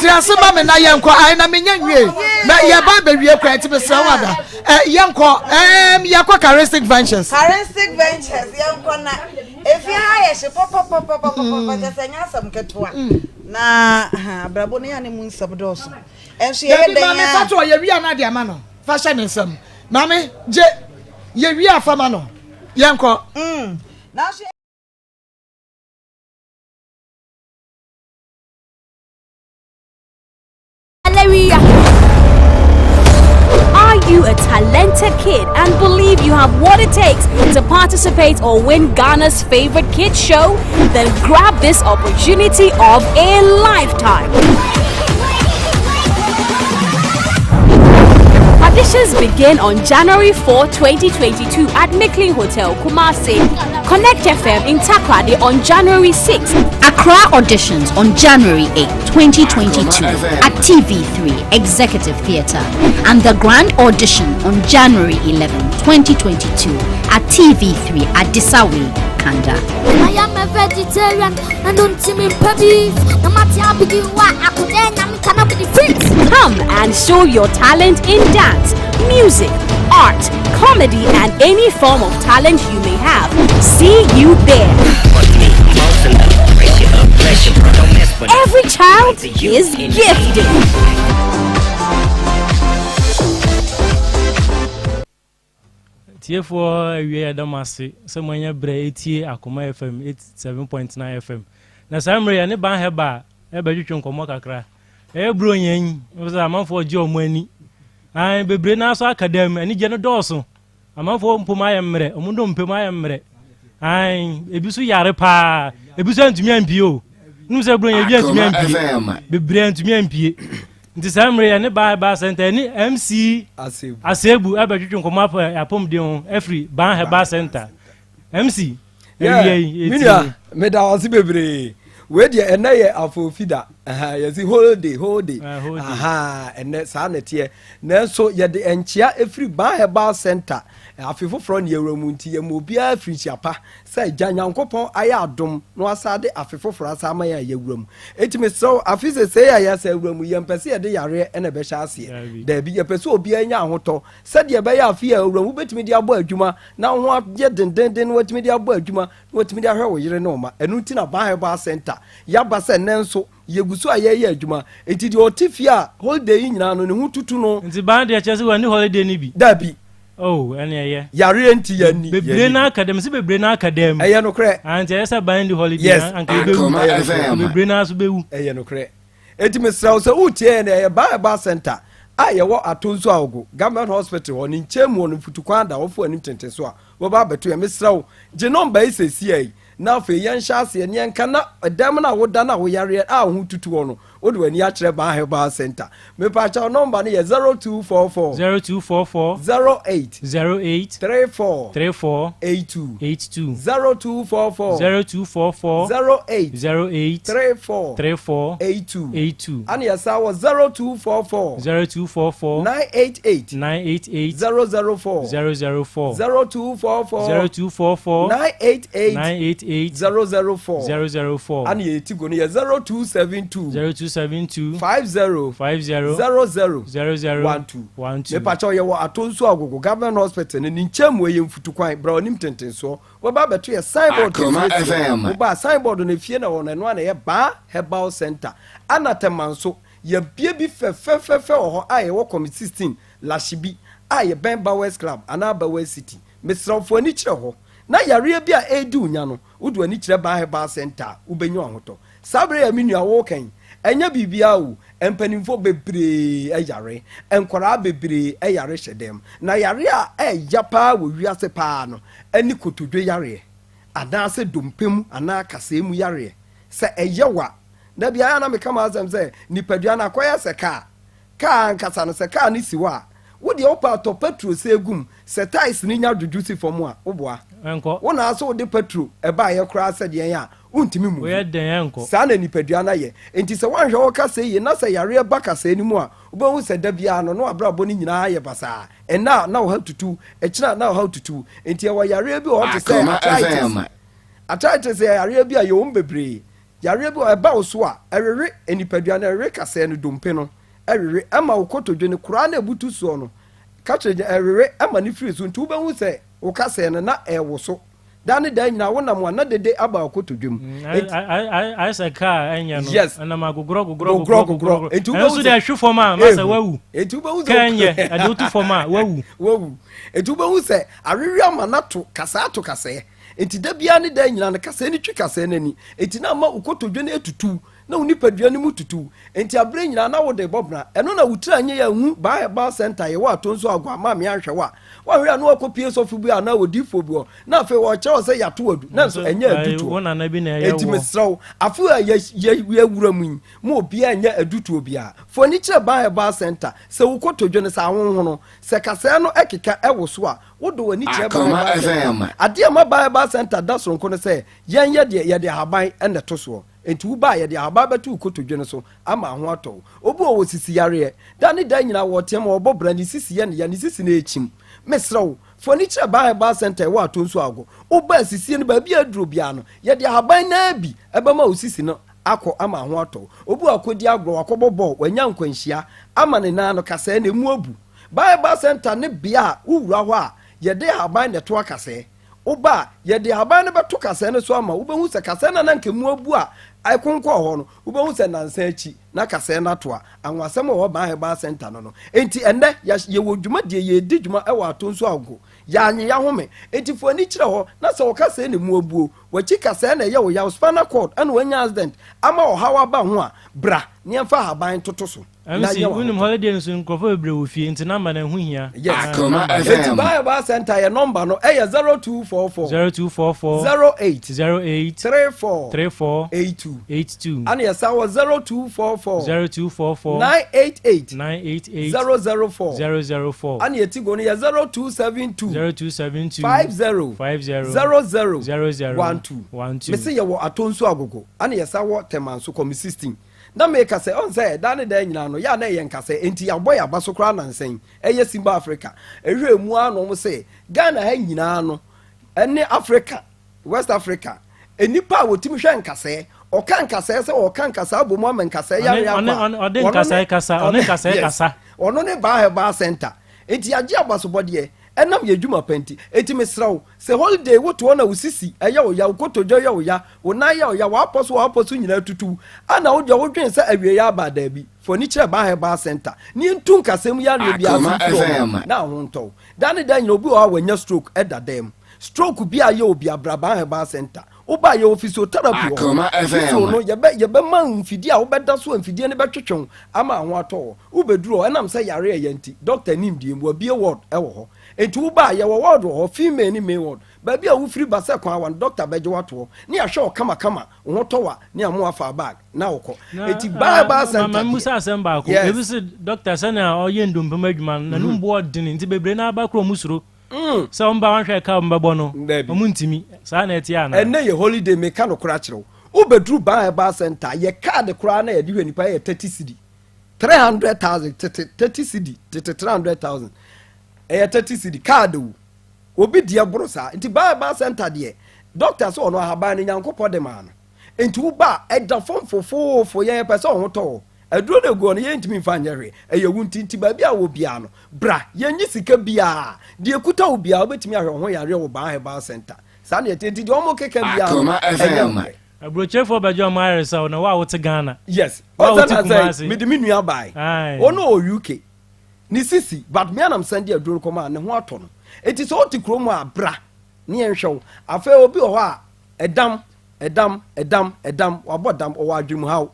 Tiri ase ma me na yɛnkɔ. Ayi na menya nwie. Na yɛba abɛwie kora nti mesrɛ wo ada. Yɛnkɔ. Yɛkɔ Charistic Ventures. Charistic Ventures yɛnkɔ na efi ha yɛ hye pɔpɔpɔpɔpɔpɔ kyɛ sɛ nyɛ asɛm ketewa. Na abrabɔ no yɛ ne mu nsɛm dɔɔso. Ɛnso yɛyɛ Dabi dɛn maame fa a. to hɔ yɛwie a na de ama no fa hyɛ ne nsam maame gye yɛwie a fa ma no yɛnkɔ. Mm, nanso yɛ. Hallelujah. Are you a talented kid and believe you have what it takes to participate or win Ghana's favorite kids show? Then grab this opportunity of a lifetime. Auditions begin on January 4, 2022 at Micklin Hotel, Kumasi. Connect FM in Takoradi on January 6. Accra auditions on January 8, 2022 at TV3 Executive Theatre and the Grand Audition on January 11, 2022 at TV3 at Disawi, Kanda. I am a vegetarian and don't see me beef. No matter how big you are, I could end up cannot be fixed. Come and show your talent in dance, music, art, comedy, and any form of talent you may have. See you there. Every child is gifted. Tiefoɔ awie yɛda mo ase sɛ moanya berɛ ɛtie Akoma FM 87.9 FM. Na saa mmerɛ yɛne Ban Hɛba ɛbɛtwetwe nkɔmmɔ kakra. Ɛyɛ Buronya yi, sɛ amanfoɔ gye ɔmo ani. Ae, bebree naa so aka dam, anigye no dɔɔso. Amanfoɔ mpom ayɛ mmerɛ, ɔmo ndompe mu ayɛ mmerɛ. Ae, ebi so yare paa, ebi so antumi ampie o. Num sɛ Buronya ebi antumi ampie, bebree antumi ampie. Nti saa mmerɛ yɛne Ban Herbal Center ɛne MC Asebu ɛbɛtwetwe nkɔmmɔ afa apɔmuden ho afiri Ban Herbal Center. MC, awia yi, Me nua, meda wo ase bebree. Wei deɛ ɛnɛ yɛ afoofi da. Yɛsi holiday, holiday. Aha, ɛnɛ saa na ɛteɛ. Nanso yɛde nkyea efiri Ban Herbal Center. Afe foforɔ ne yɛwura mu nti yɛma obiara firi nhyia pa sɛ Agya Nyankopɔn ayɛ adom na wasan de afe foforɔ asan ama yɛn a yɛawura mu. Enti mesrɛ wo, afe sesei a yɛasan awura mu yi, yɛmpɛ sɛ yɛde yareɛ na ɛbɛhyɛ aseɛ. Daabi, yɛpɛ sɛ obiara nya ahotɔ sɛdeɛ ɛbɛyɛ afe a awura mu wobɛtumi de abɔ adwuma na wo ho ayɛ dendenden na watumi de abɔ adwuma na watumi de ahwɛ wo yere ne wo mma. Ɛno nti na Ban Herbal Centre yɛaba sɛ nnɛ nso yɛgu so a yɛreyɛ adwuma. Enti deɛ ɔte fie a holiday yi nyinaa no ne ho tutu no. Nti ban deɛ kyerɛ sɛ wanni holiday no bi? Dabi. Oh, ɛne ɛyɛ. Yareɛ nti yɛnni. Bebree na aka dɛm, sɛ bebree na aka dɛm. Ɛyɛ nokorɛ. Ah, nti ɛyɛ sɛ ban di holiday. Yes. Anka yɛbɛwu. Ɛyɛ nokorɛ. Bebree na so bɛwu. Ɛyɛ nokorɛ. Enti mesrɛ wo sɛ wotie yɛn ɛyɛ Ban Herbal Center a yɛwɔ Atonsu Agogo, Government Hospital hɔ ne nkyɛn mu hɔ no mfutukwan da hɔ fo anim tenten so a wɔbɛba abɛto yɛn. Mesrɛ wo, gye nɔmba yi seesei yi na afei yɛnhyɛ aseɛ ne yɛnka na ɛdɛm no a woda no a woyareɛ a wo ho tutu hɔ no wode w'ani akyerɛ Ban Herbal Center. Mepakyɛw nɔmba no yɛ 0244. 0244. 08. 08. 34. 34. 82. 82. 0244. 0244. 08. 08. 34. 34. 82. 82. Ana yɛsan wɔ 0244. 0244. 988. 988. 004. 004. 0244. 0244. 988. 988. 004. 004. Ana yɛ ti go no yɛ 0272. 0272. 50. 50. 00. 00. 12. 12. Mepakyɛw yɛwɔ Atonsu Agogo Government Hospital no ne nkyɛn mu ɛyɛ mfutukwan bra onim tentensoɔ wɔba abɛto yɛ signboard Akoma kɛseɛ si hɔ FM. woba a signboard no efie na wɔ no ɛno a na ɛyɛ Baa Herbal Center ana Tɛma nso yɛabue bi fɛfɛfɛfɛ wɔ hɔ a yɛwɔ Kɔmi 16 Lashibi a yɛbɛn Bowers Club anaa Bowers City mesrɛ wo fa w'ani kyerɛ hɔ na yareɛ bi a ɛredi wo nya no wode w'ani kyerɛ Baa Herbal Center a wobɛnya ahotɔ Saa bere yi a me nua woreka yi, ɛnyɛ biribiara o, mpanimfoɔ bebree yare, nkwadaa bebree yare hyɛ dɛm. Na yareɛ a ɛya paa wɔ wiase paa no ne kotodwe yareɛ, anaasɛ dompe mu anaa kasɛɛ mu yareɛ. Sɛ ɛyɛ wo a, da biara na meka m'asɛm sɛ nipadua no akɔyɛ sɛ kaa. Kaa ankasa no, sɛ kaa no si hɔ a, wo deɛ wopɛ a tɔ pɛtro sɛ gu mu, sɛ tiles no nya dwodwo si fam a, woboa. Ɛnkɔ. Wo na sɛ wode pɛtro baeɛ koraa sɛ deɛn a, wontumi mmuvu. Woyɛ dɛn ɛnkɔ. Saa na nipadua no ayɛ. Enti sɛ woanhwɛ wo kasɛe yie na sɛ yareɛ ba kasɛe no mu a, wobɛhu sɛ da biara no na w'abrabɔ no nyinaa ayɛ basaa. Ɛnnɛ a na ɔhaw tutu wo, ɛkyena a na ɔhaw tutu wo. Enti yɛwɔ yareɛ bi wɔ hɔ te sɛ Akoma arthritis. FM. Arthritis yɛ yareɛ bi a yɛwɔ mu bebree. Yareɛ bi wɔ hɔ, ɛba wo so a, ɛwewe nipadua no, ɛwewe kasɛɛ no, dompe no, ɛwewe, ɛma wo kotodwe no, koraa na ɛbutu soɔ no, ka kyerɛ gyina, ɛwewe, ɛma no firi so, nti wobɛhu sɛ wo kasɛɛ no na ɛrewoso. Da ne da nyinaa wonam a na dede aba wo kotodwe mu. Mm, ayɛ sɛ kaa ɛnyɛ no, yes. ɛnam agogorɔ gogorɔ gogorɔ gogorɔ. Nti Ɛno nso deɛ ɛhwe fam a, masa wawu. Nti wobɛhu sɛ kaa ɛnyɛ, ɛde woto fam a, wawu. Wawu. Nti wobɛhu sɛ awewe ama no ato kasɛɛ ato kasɛɛ. Enti da biara ne daa nyinaa no, kasɛɛ no twi kasɛɛ no ani. Enti na ama wo kotodwe no atutu, na wo nipadua no mu tutu. Enti aberɛ nyinaa na wode rebɔ bra. Ɛno na wo tiri anyɛ yɛ anhu Baa Herbal Centre a yɛwɔ Atonso Agua ama me anhwɛ wo a. Woanhwɛ a na woakɔpue sɔfo bi anaa odiyifoɔ bi hɔ, na afei wɔrekyerɛ wo sɛ yɛato wo adu, nanso ɛnyɛ adutoɔ. Enti mesrɛ wo, afe a yɛwura mu yi, ma obiara nyɛ adutoɔ biara. Fa w'ani kyerɛ Baa Herbal Centre. Sɛ wo kotodwe no, sɛ ahonhono, sɛ kasɛɛ no keka wɔ so a, Wode w'ani kyerɛ Ban Akoma Herbal Center. FM. Adeɛ a ɛma Ban Herbal Center da soronko ne sɛ, yɛn yɛ deɛ, yɛde ahaban na ɛto soɔ. Enti woba a, yɛde ahaban bɛto wo kotodwe no so ama ho atɔ wo. Obi wɔ hɔ, sisi yareɛ. Da ne da nyinaa wɔteam, wɔbɔ bra, ne sisi yɛ no ya, ne sisi no rekyim. Mesrɛ wo, fa w'ani kyerɛ Ban Herbal Center a ɛwɔ Atonsu Ago. Woba a, sisie no, baabi a aduro biara no, yɛde ahaban no ara bi bɛma wo sisi no akɔ ama ho atɔ wo. Obi wɔ hɔ, wakɔdi agorɔ, wakɔbɔ bɔɔl, wanya nkwanhyia ama ne nan no, kasɛɛ no, emu abu. Ban Herbal Center ne bea a wowura hɔ a yɛde ahaban na ɛto akasɛɛ. Woba a, yɛde ahaban no bɛto kasɛɛ no so ama wo. Wobɛhu sɛ kasɛɛ no a na anka emu abu a ɛkonkɔn hɔ no, wobɛhu sɛ nnansa akyi na kasɛɛ no ato a. Anwasɛm a ɛwɔ Ban Herbal Center no no. Enti ɛnnɛ, yɛwɔ dwumadie, yɛredi dwuma wɔ Atonsu Agogo. Yɛanye yɛahome. Enti fa w'ani kyerɛ hɔ na sɛ wo kasɛɛ na emu abuo, w'akyi kasɛɛ na ɛyɛ wo yaw, spinal cord, ɛna woanya accident ama ɔhaw aba ho a, bra na yɛmfa ahaban ntoto so. na MC, yɛ wɔn wonim ahotɔ. holiday nso nkurɔfoɔ bebree wɔ fie nti number no ɛho hia. Yes. Ah, Akoma number no. Eti Ban Herbal Center yɛ number no ɛyɛ 0244 0244 08 08 34 34 82 82 Ana yɛsan wɔ 0244 0244 988 988 004 004 Ana yɛ Tigo no yɛ 0272 0272 50 50 00 00 12 12. Mese yɛwɔ Atonsu Agogo ana yɛsan wɔ Tema nso Kɔmi 16. Na meka sɛ, ɔn sɛ daa ne daa nyinaa no, yɛ a na ɛyɛ nkasɛɛ, enti yɛabɔ yɛn aba so koraa nnansa yi, ɛyɛ Simba Africa. Ɛhwɛɛ mu ara na wɔn se, Ghana ha nyinaa no, ɛne Africa, West Africa, nnipa a wɔtumi hwɛ nkasɛɛ, ɔka nkasɛɛ sɛ ɔka nkasɛɛ abɔ mu ama nkasɛɛ yareɛ akɔ a, Ɔne, ɔde ɔno ne, nkasɛɛ kasa, ɔne ɔne, nkasɛɛ yes, kasa. ɔno ne Baa Herbal Center. Enti yɛagye abasobɔdeɛ, ɛnam yɛn adwuma pa nti. Enti mesrɛ wo, Sɛ holiday wo toɔ na wo sisi yɛ wo ya, wo kotodwe yɛ wo ya, wo nan yɛ wo ya, w'apɔ so w'apɔ so nyinaa tutu wo, ana wo deɛ wo dwen sɛ awieɛ aba a? Daabi, fa w'ani kyerɛ Baa Herbal Centre na yɛntu nkasɛɛ mu yareɛ biara ase Akoma mfiri hɔ FM. na ho ntɔ wo. Da ne da nyinaa obi wɔ hɔ a wanya stroke da dan mu. Stroke bi a yɛ obi a bra Baa Herbal Centre. Wo ba a yɛwɔ physiotherapy wɔ hɔ. Akoma Physio FM. no yɛbɛ yɛbɛma wo mfidie a wobɛda so a mfidie no bɛtwetwe wo ama ho atɔ wo. Wobɛduru hɔ ɛnam sɛ yareɛ yɛ nti, doctor nimdeɛ mu wabue ward wɔ hɔ. Enti wo ba a, yɛwɔ ward wɔ hɔ, female ne male ward. Baabi a wofiri ba sɛ kwan awa no, doctor bɛgye wo ato hɔ, ne yɛahwɛ wo kamakama, wo ho tɔ wo a, ne yɛama woafa bag na wokɔ. Na, Enti baa ah, baa ma center ma deɛ, mmusa asɛm baako. yes. Ebi se doctor sɛnea ɔyɛ ndompe mu adwuma no, n'anum bo ɔdene nti bebree no aba koro ɔmo suro. Sɛ ɔmo ba wanhwɛ ɛka a ɔmo bɛbɔ no, Dabi. ɔmo ntumi. Saa na ɛteɛ anaa? Ɛnnɛ yɛ holiday, meka nokorɛ akyerɛ wo. Wobɛduru Baa Herbal Center a, yɛ card koraa na yɛde hwɛ nipa yɛ 30 cedi. 300,000 tete 30 cedi tete 300,000. Ɛyɛ 30 cedi card o. Obi deɛ boro saa. Nti Baa Herbal Center deɛ, doctor sɛ ɔno ahaban no Nyankopɔn de maa no. Nti wo ba a, ɛda fam fofoofo, yɛn yɛpɛ sɛ ɔho tɔ wo. Aduro no egu hɔ no, yɛntumi mfa nyɛ hwee. Ɛyɛ wo nti, nti baabi a wɔ biara no, bra. Yɛnnye sika biara. Deɛ ekuta wo biara, wobɛtumi ahwɛ wo ho yareɛ wɔ Baa Herbal Center. Saa na ɛteɛ. Nti deɛ wɔkeka biara no, Akoma ɛnyɛ FM. nokorɛ. Aburokyerefoɔ bɛgye wɔn ayaresa o, na wo a wote Ghana. Yes. Wo a Ɔsɛ wote na sɛ Kumasi. mede me nua bae. Aye. Ɔno ɔwɔ UK. Ne sisi, but me anam sɛn de aduro no kɔma a, ne ho atɔ no. Enti sɛ wote kurom a, bra ne yɛnhwɛ wo. Afei obi wɔ hɔ a, ɛdam, ɛdam, ɛdam, ɛdam, wabɔ dam, ɔwɔ adwemuhaw.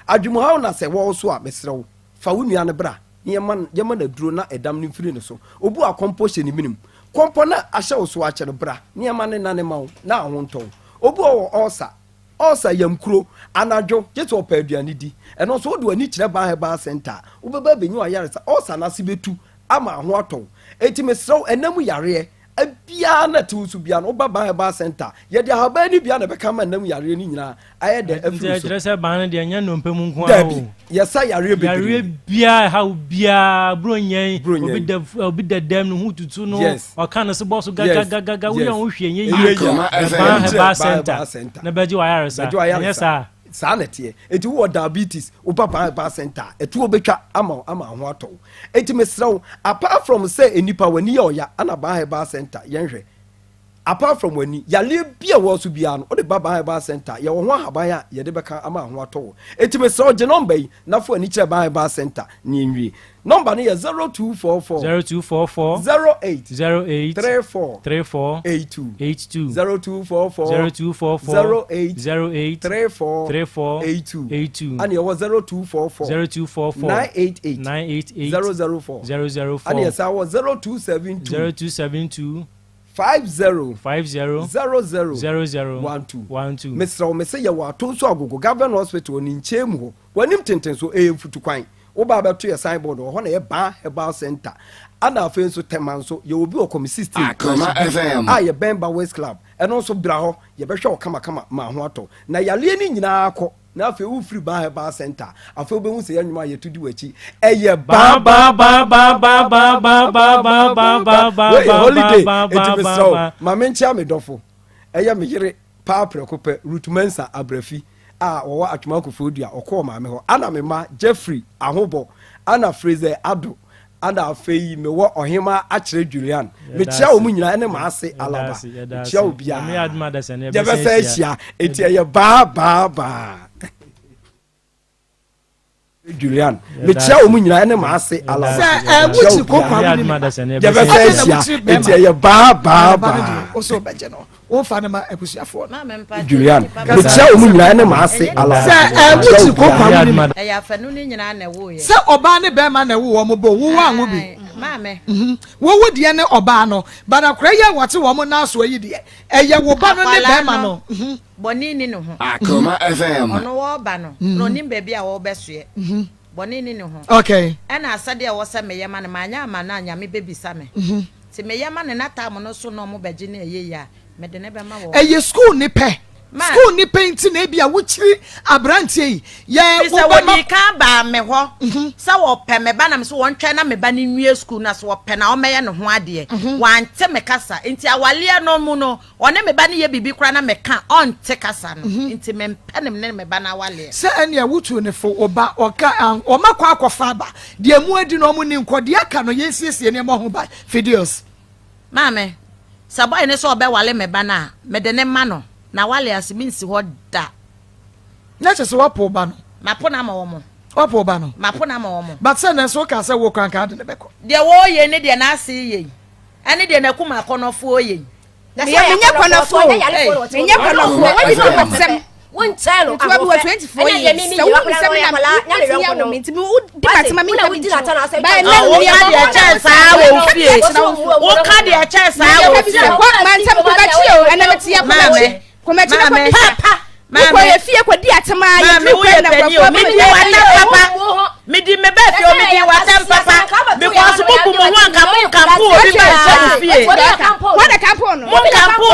Adwemuhaw na sɛ ɛwɔ wo so a, mesrɛ wo, fa wo nua no bra na yɛma no, yɛma no aduro na ɛdam no mfiri ne so. Obi wɔ a kɔmpɔ hyɛ ne menem. Kɔmpɔ no a ahyɛ wo so akyɛ no, bra na yɛma no nnane ma wo na ho ntɔ wo. Obi wɔ hɔ ɔwɔ ɔlsa, ɔlsa, yamkuro, anadwo, gye sɛ ɔpɛ aduane di. Ɛno nso, wode w'ani kyerɛ Ban Herbal Centre a, wobɛba abɛnya w'ayaresa. Ɔlsa no ase bɛtu ama ho atɔ wo. Enti mesrɛ wo, ɛnna mu yareɛ biara na ɛte wo so biara no, woba Ban Herbal Centre a, yɛde ahaban no biara na ɛbɛka ama ɛnna mu yareɛ no nyinaa ayɛ dɛ afiri Nti wo so. ɛkyerɛ sɛ ban no deɛ ɛnyɛ nnompe mu nko ara Dabi, o. yɛsa yareɛ bebree. Yareɛ biara ɛha wo biara, buronyan, Buronyan. obi da obi da dɛm ne ho tutu no, Yes. ɔka ne sebɔ so Yes. gagagagaga, woyɛ Yes. ho hwee nyɛ Ɛnyɛ yie. yie. Akoma Bɛ FM. Ban Ban Herbal Herbal Center Center. na bɛgye w'ayaresa. Bɛgye w'ayaresa. Ɛnyɛ saa. Saa na ɛteɛ. Enti wowɔ diabetes, woba Ban Herbal Center a, ɛtoɔ bɛtwa ama wo ama ho atɔ wo. Enti mesrɛ wo, apart from sɛ nnipa w'ani yɛ ɔya, ana Ban Herbal Center yɛnhwɛ. Apart from w'ani, yareɛ bi a ɛwɔ so biara no, wode ba Ban Herbal Center a, yɛwɔ ho ahaban a yɛde bɛka ama ho atɔ wo. Enti mesrɛ wo, gye nɔmba yi na fa w'ani kyerɛ Ban Herbal Center na yɛnwie. Nɔmba no yɛ 0244 0244 08 08 34 34 82 82 0244 0244 08 08 34 34 82 82 Ɛna yɛwɔ 0244 0244 988 988 004 004 Ɛna yɛsan wɔ 0272 0272 50 50 00 00 12 12 Mesrɛ wo, mese yɛwɔ Atonsu Agogo Government Hospital ne nkyɛn mu hɔ. W'anim tenten so, ɛyɛ mfutukwan. Woba a bɛto yɛ sign board wɔ hɔ na ɛyɛ Baa Herbal Centre. Ɛna afei nso Tema nso, yɛwɔ bi wɔ Kɔmi 16, Akoma Branch B FM. a yɛbɛn Bawes Club. Ɛno nso bra hɔ, yɛbɛhwɛ wo kamakama ma ho atɔ wo. Na yareɛ no nyinaa kɔ. Na afei wofiri Baa Herbal Centre a, afei wobɛhu sɛ yɛn nnwom a yɛto di w'akyi, ɛyɛ Baa baa baa baa baa baa baa baa baa baa baa baa Wei yɛ baa holiday, baa enti baa mesrɛ wo, baa. ma menkyea me dɔfo, ɛyɛ me yere paa prɛko pɛ, Ruth Mensah Abrafi a ɔwɔ Atwoma Koforidua, ɔkɔɔ maame hɔ, ana me mma Jeffrey Ahobɔ, ana Fraser Addo, Ana afei mewɔ ɔhema akyerɛ Julian. Mekyia wɔn nyinaa ɛne maase Alaba. Mekyia obiara. Yɛbɛsɛ ahyia. Eti ɛyɛ baa baa baa. Julian. Mekyia wɔn nyinaa ɛne maase Alaba. Sɛ ɛwuti koko awo ni Yɛbɛsɛ ahyia. Eti ɛyɛ baa baa baa. Ɔsɛ ɔbɛgye no. Wonfa ne ma abusuafoɔ no. Julian. Mekyia wɔn nyinaa ɛne maase Alaba. Sɛ ɛwuti koko awo ni Ɛyɛ afanu no nyinaa na ɛwo yɛ. Sɛ ɔbaa ne bɛrima na ɛwo wɔn bɔ wo anwo bi. Maame. Wowo deɛ ne ɔbaa no but akora yi a wɔte wɔn nan soɔ yi deɛ ɛyɛ wo ba no ne bɛrima no. Bɔne nni ne ho. Akoma FM. Ɔno wɔreba no, na ɔnim baabi a wɔrebɛsoɛ. Bɔne nni ne ho. Okay. Ɛna asɛdeɛ ɛwɔ sɛ meyɛ ma no, manyɛ ama no a, Nyame bɛbisa me. Nti meyɛ ma no na tam no so na ɔmo bɛgye no ɛyɛ yie a, mede no bɛma wɔn. Ɛyɛ school ne pɛ. School ne pɛ nti na ebia wokyiri aberanteɛ yi. Yɛ Firi sɛ wobɛma. wɔdii kan baa me hɔ sɛ wɔpɛ me ba na me sɛ wɔntwɛn na me ba no nwie school na sɛ wɔpɛ no a wɔmmɛyɛ ne ho adeɛ. Wɔante me kasa. Nti awaleɛ no mu no, Ɔne me ba no yɛ biribi koraa na meka a, ɔnte kasa no. Nti mempɛ ne ne me ba no awaleɛ. Sɛ ɛneɛ wotuu no fo, wo ba, ɔka a, wɔma kɔ akɔfa aba. Deɛ mu adi no wɔn nni nkɔ, deɛ aka no yɛnsiesie nneɛma ho ban. Fidelis. Maame, sɛ boy no sɛ ɔbɛwale me ba no a, mede no ma no. N'awale ase, mensi hɔ da. Na kyerɛ sɛ woapo wo ba no? Mapo no ama wɔn. Woapo wo ba no? Mapo no ama wɔn. But sɛ nnɛ nso wokaa sɛ wokɔ a, anka ade no bɛkɔ. Deɛ wɔreyɛ ne deɛ n'ase reyɛ yi. Ɛne deɛ n'akum akɔnɔfoɔ yɛ yi. Meyɛ menyɛ kɔnɔfoɔ o menyɛ kɔnɔfoɔ wadi mi asɛm nti wabi wɔ 24 years sɛ wo sɛ me na wotumi awo me nti wo di ma sɛm a menka bi nkyerɛ ba ɛnɛ woka deɛ kyɛn saa wɔ fie woka deɛ kyɛn saa wɔ fie kɔ mansɛm kɔbɛkyi o ɛnɛ mete yɛ kɔbɛkyi kɔmɛkyi na kɔbi sa wokɔ yɛ fie kɔdi atɛm a yɛduru kwan na nkurɔfoɔ bɛ medi w'atɛm papa medi me bɛ fie o medi w'atɛm papa because mo bu mo ho anka mo nkampo obi ma nhyɛ mo fie mo nkampo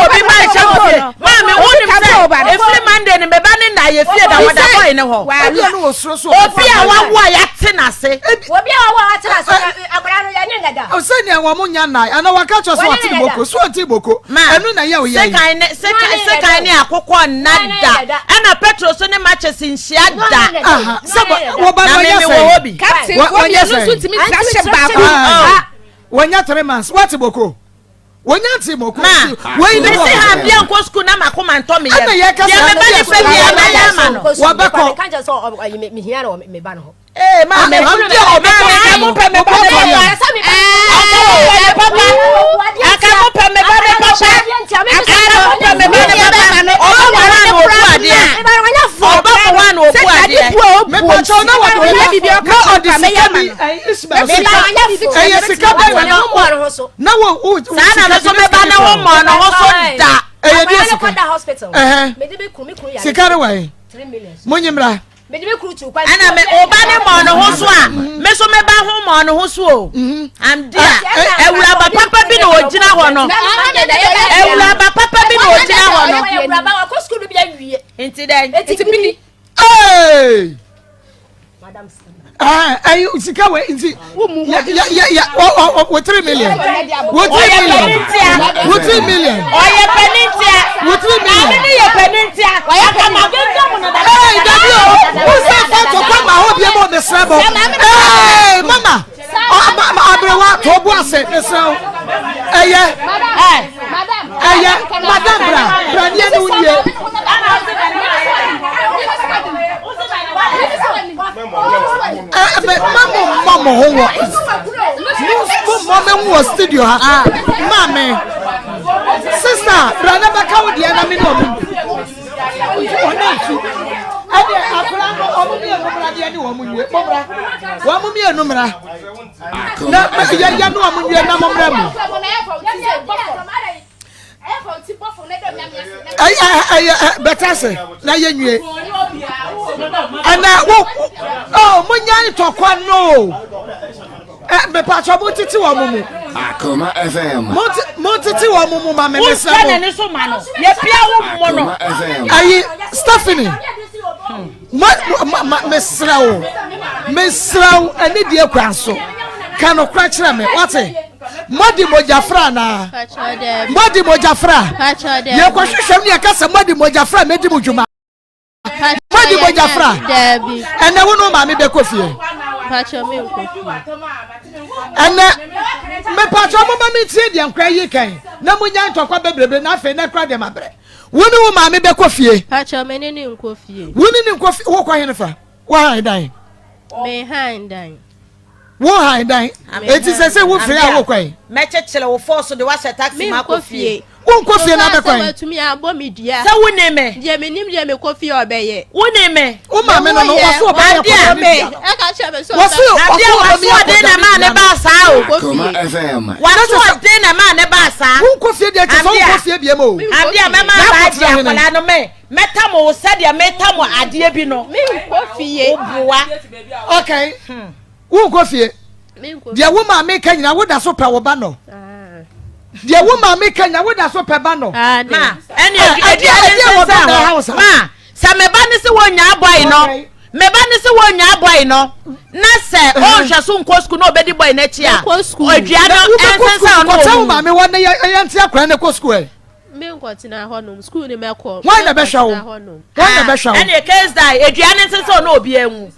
obi ma nhyɛ mo fie maame wo nim sɛ efiri Monday no me ba ne nna yɛ fie da wɔda bɔyi ne hɔ obi a wawo a yɛate n'ase. Obi a wawo a yɛate n'ase akwadaa no yɛne ne da. Sɛnea wɔn nya nnae anaa wɔaka kyerɛ sɛ wɔate ne boko so ɔnte boko ɛno na ɛyɛ ɔyɛ yi. Sekan ne sekan sekan ne akokɔ nna da ɛna petro so ne matches nhyia da. Sɛ wɔba no ɔnyɛ sɛ Captain wɔn mmienu nso ntumi ntra hyɛ baako. Wɔnya 3 months wɔate boko. Wɔnya nte moko Ma, wei ne mese ha bia nkɔ sukuu na makoma ntɔ me yam. Ɛna yɛka Deɛ sɛ meba ne fɛ bia mɛyɛ ama no. Wɔbɛkɔ. Ee, maame, Maame, maame, mo pɛ me ba ne papa. Aka mo pɛ me papa. Aka mo pɛ me ba ne papa. Aka mo pɛ me ba ne papa. Ɔba mo hɔ na obu adeɛ. Ɔba mo hɔ na obu adeɛ. Mepatwa na wɔde na ɔde sika bi Ismael sika ɛyɛ sika bɛn na na wo wo Saa na me so me ba ne ho mmɔ ne ho so da. Ɛyɛ deɛ sika ɛhɛn sika ne wɔ he mo nyi mmra. Ɛna me ɔba ne mmɔ ne ho so a me so me ba ho mmɔ ne ho so o. Amdi a awuraba papa bi na ogyina hɔ no. Awuraba papa bi na ogyina hɔ no. Nti dɛn? Hey! Ɛyi sika wɛ nti yɛ yɛ yɛ wɔ 3 million wɔ 3 million wɔ 3 million. Ɔyɛ panin tia. Wɔ 3 million. Maame ne yɛ panin tia. Ɔyɛ ma gɛgɛ mu na dada. Ee dabi o musa fa tɔkwa ma hɔ bie ma ɔmesrɛ bɔ. Ee mama aberewa tɔ bu ase mesrɛ wo ɛyɛ ɛyɛ madam bra bra nie ne wo nie. Ma mo mmɔ mo ho wɔ mo mmɔ me ho wɔ studio ha maame sista bra na bɛka wo deɛ na me ne ɔmo ɔne nsu ɛdeɛ akora no ɔmo mmienu mmra deɛ ne wɔn nwie mo mmra wɔn mmienu mmra na yɛyɛ ne wɔn nwie na mo mmra mu. Ɛyɛ bɛtɛ ase na yɛ nwie ɛnna wo ɔ mo nya ntɔkwa no ɛ mepatwa mo tete wɔn mu. Akoma FM. Mo tete wɔn mu ma me mesrɛ mo. Wosɛ n'ani so ma no yɛpia wo mmɔ no. Ayi Stephanie. Ma ma ma mesrɛ wo mesrɛ wo ɛne deɛ kwan so ka nokora kyerɛ me wate moadi mogyafra anaa moadi mogyafra yɛkɔhwehwɛm ne yɛka sɛ moadi mogyafra mɛdi mo dwuma moadi mogyafra ɛnɛ wo ne wo maame bɛkɔ fie. Ɛnɛ mepatwa mo ma mentie deɛ nkora yi kan na monya ntɔkwa bebrebe na afei na kora deɛ mabrɛ. Wo ne wo maame bɛkɔ fie. Pakyɛ me ne ne nkɔ fie. Wo ne ne nkɔ fie wokɔ hene fa? Wohan dan? Mehan dan. Wohan dan? Eti sɛ sɛ wo firi a wokɔ yi? Mɛkyekyere wo fɔɔ so de woahyɛ taxi ma akɔ fie. Wonkɔ fie na abɛkɔ yi? Watumi abɔ me dua. Sɛ wo ne me. Deɛ menim deɛ mekɔ fie ɔbɛyɛ. Wo ne me. Wo maame no no wɔso ɔbɛyɛ kɔ me. Ɛka kyerɛ me sɛ ɔbɛyɛ. Adeɛ waso ɔden na maa ne baa saa o. Waso ɔden na maa ne baa saa. Wonkɔ fie deɛ kyɛ sɛ wonkɔ fie biem o. Adeɛ mɛma saa agye akwadaa no mɛ mɛtam wo sɛdeɛ metam adeɛ bi no. Menkɔ fie. Woboa. Okay. Wonkɔ fie. Deɛ wo maame ka nyina woda so pɛ wo ba no. Deɛ wo maame ka nyina woda so pɛ ba no. Ma ɛne aduane nsesa hɔ. Ma sɛ me ba ne se wɔnyaa bɔe no me ba ne se wɔnyaa bɔe no na sɛ ɔnhwɛ so nkɔ sukuu na ɔbɛdi bɔe no akyi a adua no ɛnsesa ɔno wɔ mu. Wo maame wɔ ne yɛ nte akora ne kɔ sukuu ɛ. Me nkɔtena hɔnom sukuu ne mɛkɔ. Wɔn na bɛhwɛ wo. Wɔn na bɛhwɛ wo. Ɛne case die adua ne nsesa ɔno obi anwu.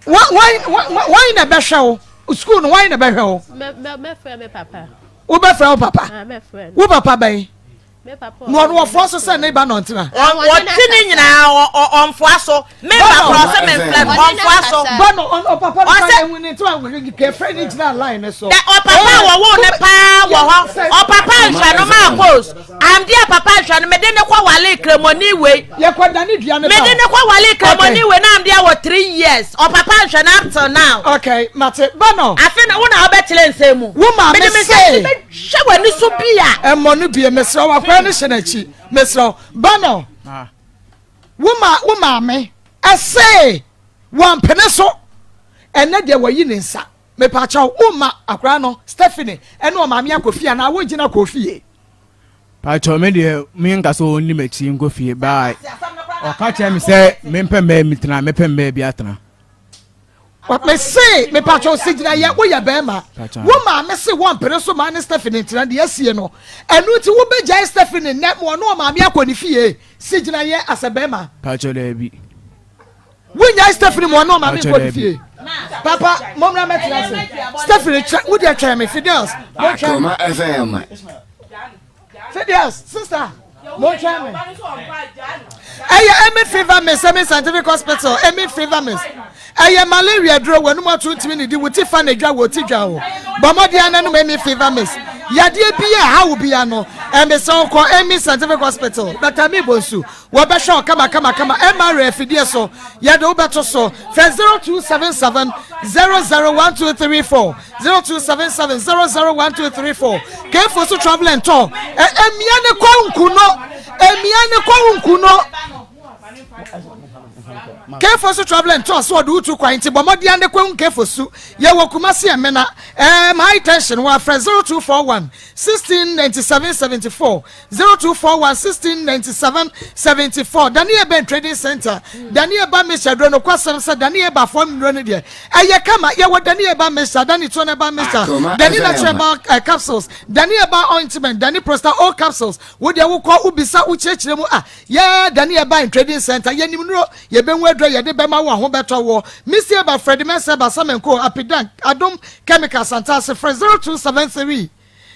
Wɔn na bɛhwɛ wo sukuu no wɔn na bɛhwɛ wo. Mɛfrɛ me papa. Wobɛfrɛ wo papa. Wo papa bɛn. Na ɔno wɔfoa so sɛ ne ba na ɔntena. Ɔte ne nyinaa ɔmfoa so. Me ba korɔ ɔsɛ me mfrɛ no ɔmfoa so. Ba no ɔpapa no ba ehu ne ntoma kɛfrɛ ne gyina line ne so. Dɛ ɔpapa a wɔwoo ne paa wɔ hɔ ɔpapa nhwɛ no maa kos amde a papa nhwɛ no mede ne kɔ wale kremoni wei. Yɛkɔ da ne dua ne ba. Mede ne kɔ wale kremoni wei na amde a wɔ 3 years ɔpapa nhwɛ no up till now. Okay mate ba no. Afe na wo na wobɛkyerɛ nsɛm mu. Wo maame se. Hwɛ w'ani so bi a. Ɛmmɔ no bie mesrɛ wo akwadaa no hyɛ n'akyi mesrɛ wo ba no wo ma wo maame ɛsee wɔmpene so ɛnɛ deɛ wɔyi ne nsa mepaakyɛw wo ma akwadaa no Stephanie ɛne ɔmaame akɔ fie anaa wongyina kɔ fie. Paakyɛw me deɛ me nka sɛ ɔnni m'akyi nkɔ fie baa ɔka kyerɛ me sɛ mempɛ mmaa mi tena mepɛ mmaa bi atena. Mese mepatwɔ si gyina yɛ woyɛ bɛrima wo maame se wɔn mpene so maa ne Stephanie ntena deɛ asie no ɛno nti wobɛgyae Stephanie nnɛ ma ɔne ɔmaame akɔ ne fie si gyina yɛ asɛ bɛrima. Patwɔ daabi. Wonyae Stephanie ma ɔne ɔmaame nkɔ ne fie papa mɔmra mɛtena ase Stephanie kyɛ wo deɛ twɛn me Fidels mɔtwɛn me. Fidias, sister, mo twɛn me. Ɛyɛ Emi Fever Mist, Emi Scientific Hospital, Emi Fever Mist. Ɛyɛ malaria duro, w'anum ato ntumi ne di, wo ti fa na edwa wɔ ti dwa o. Bɔ mmɔden ananom Emi Fever Mist. Yadeɛ bi a ɛha wo bia no, ɛmɛ sɛ ɔkɔ Emi Scientific Hospital, Dr. Mi Bonsu, Wɔbɛhwɛ wo kamakamakama MRA afidie so. Yɛde wo bɛto so. Frɛ 0277 001234, 0277 001234. Kefo so travel and tour. Ɛ emia ne kɔ nku no. Emia ne kɔ nku no. Kefo so travel and tour so ɔde wotu kwan nti bɔ mmɔden ane kɔ Kefo su. Yɛwɔ Kumasi Ɛmena. Ɛɛm high tension wɔ afrɛ 0241 1697 74. 0241 16 97 74 Daniel Ben Trading Center Daniel Ba Mixture duro nokwasɛm sɛ Daniel Ba fam nnuro no deɛ ɛyɛ kama yɛwɔ Daniel Ba Mixture Dani Tuo Ba Mixture Dani Natural Ba uh, Capsules Daniel Ba Ointment Dani Prosta O Capsules wo deɛ wokɔ wobisa wokyerɛkyerɛ mu a yɛ Daniel Ba Trading Center yɛnim nnuro yɛbɛhu aduro yɛde bɛma wo a ho bɛtɔ woɔ Mr. Ba Fred Mensah Ba Samenko Apidan Adom Chemical Santase frɛ 0273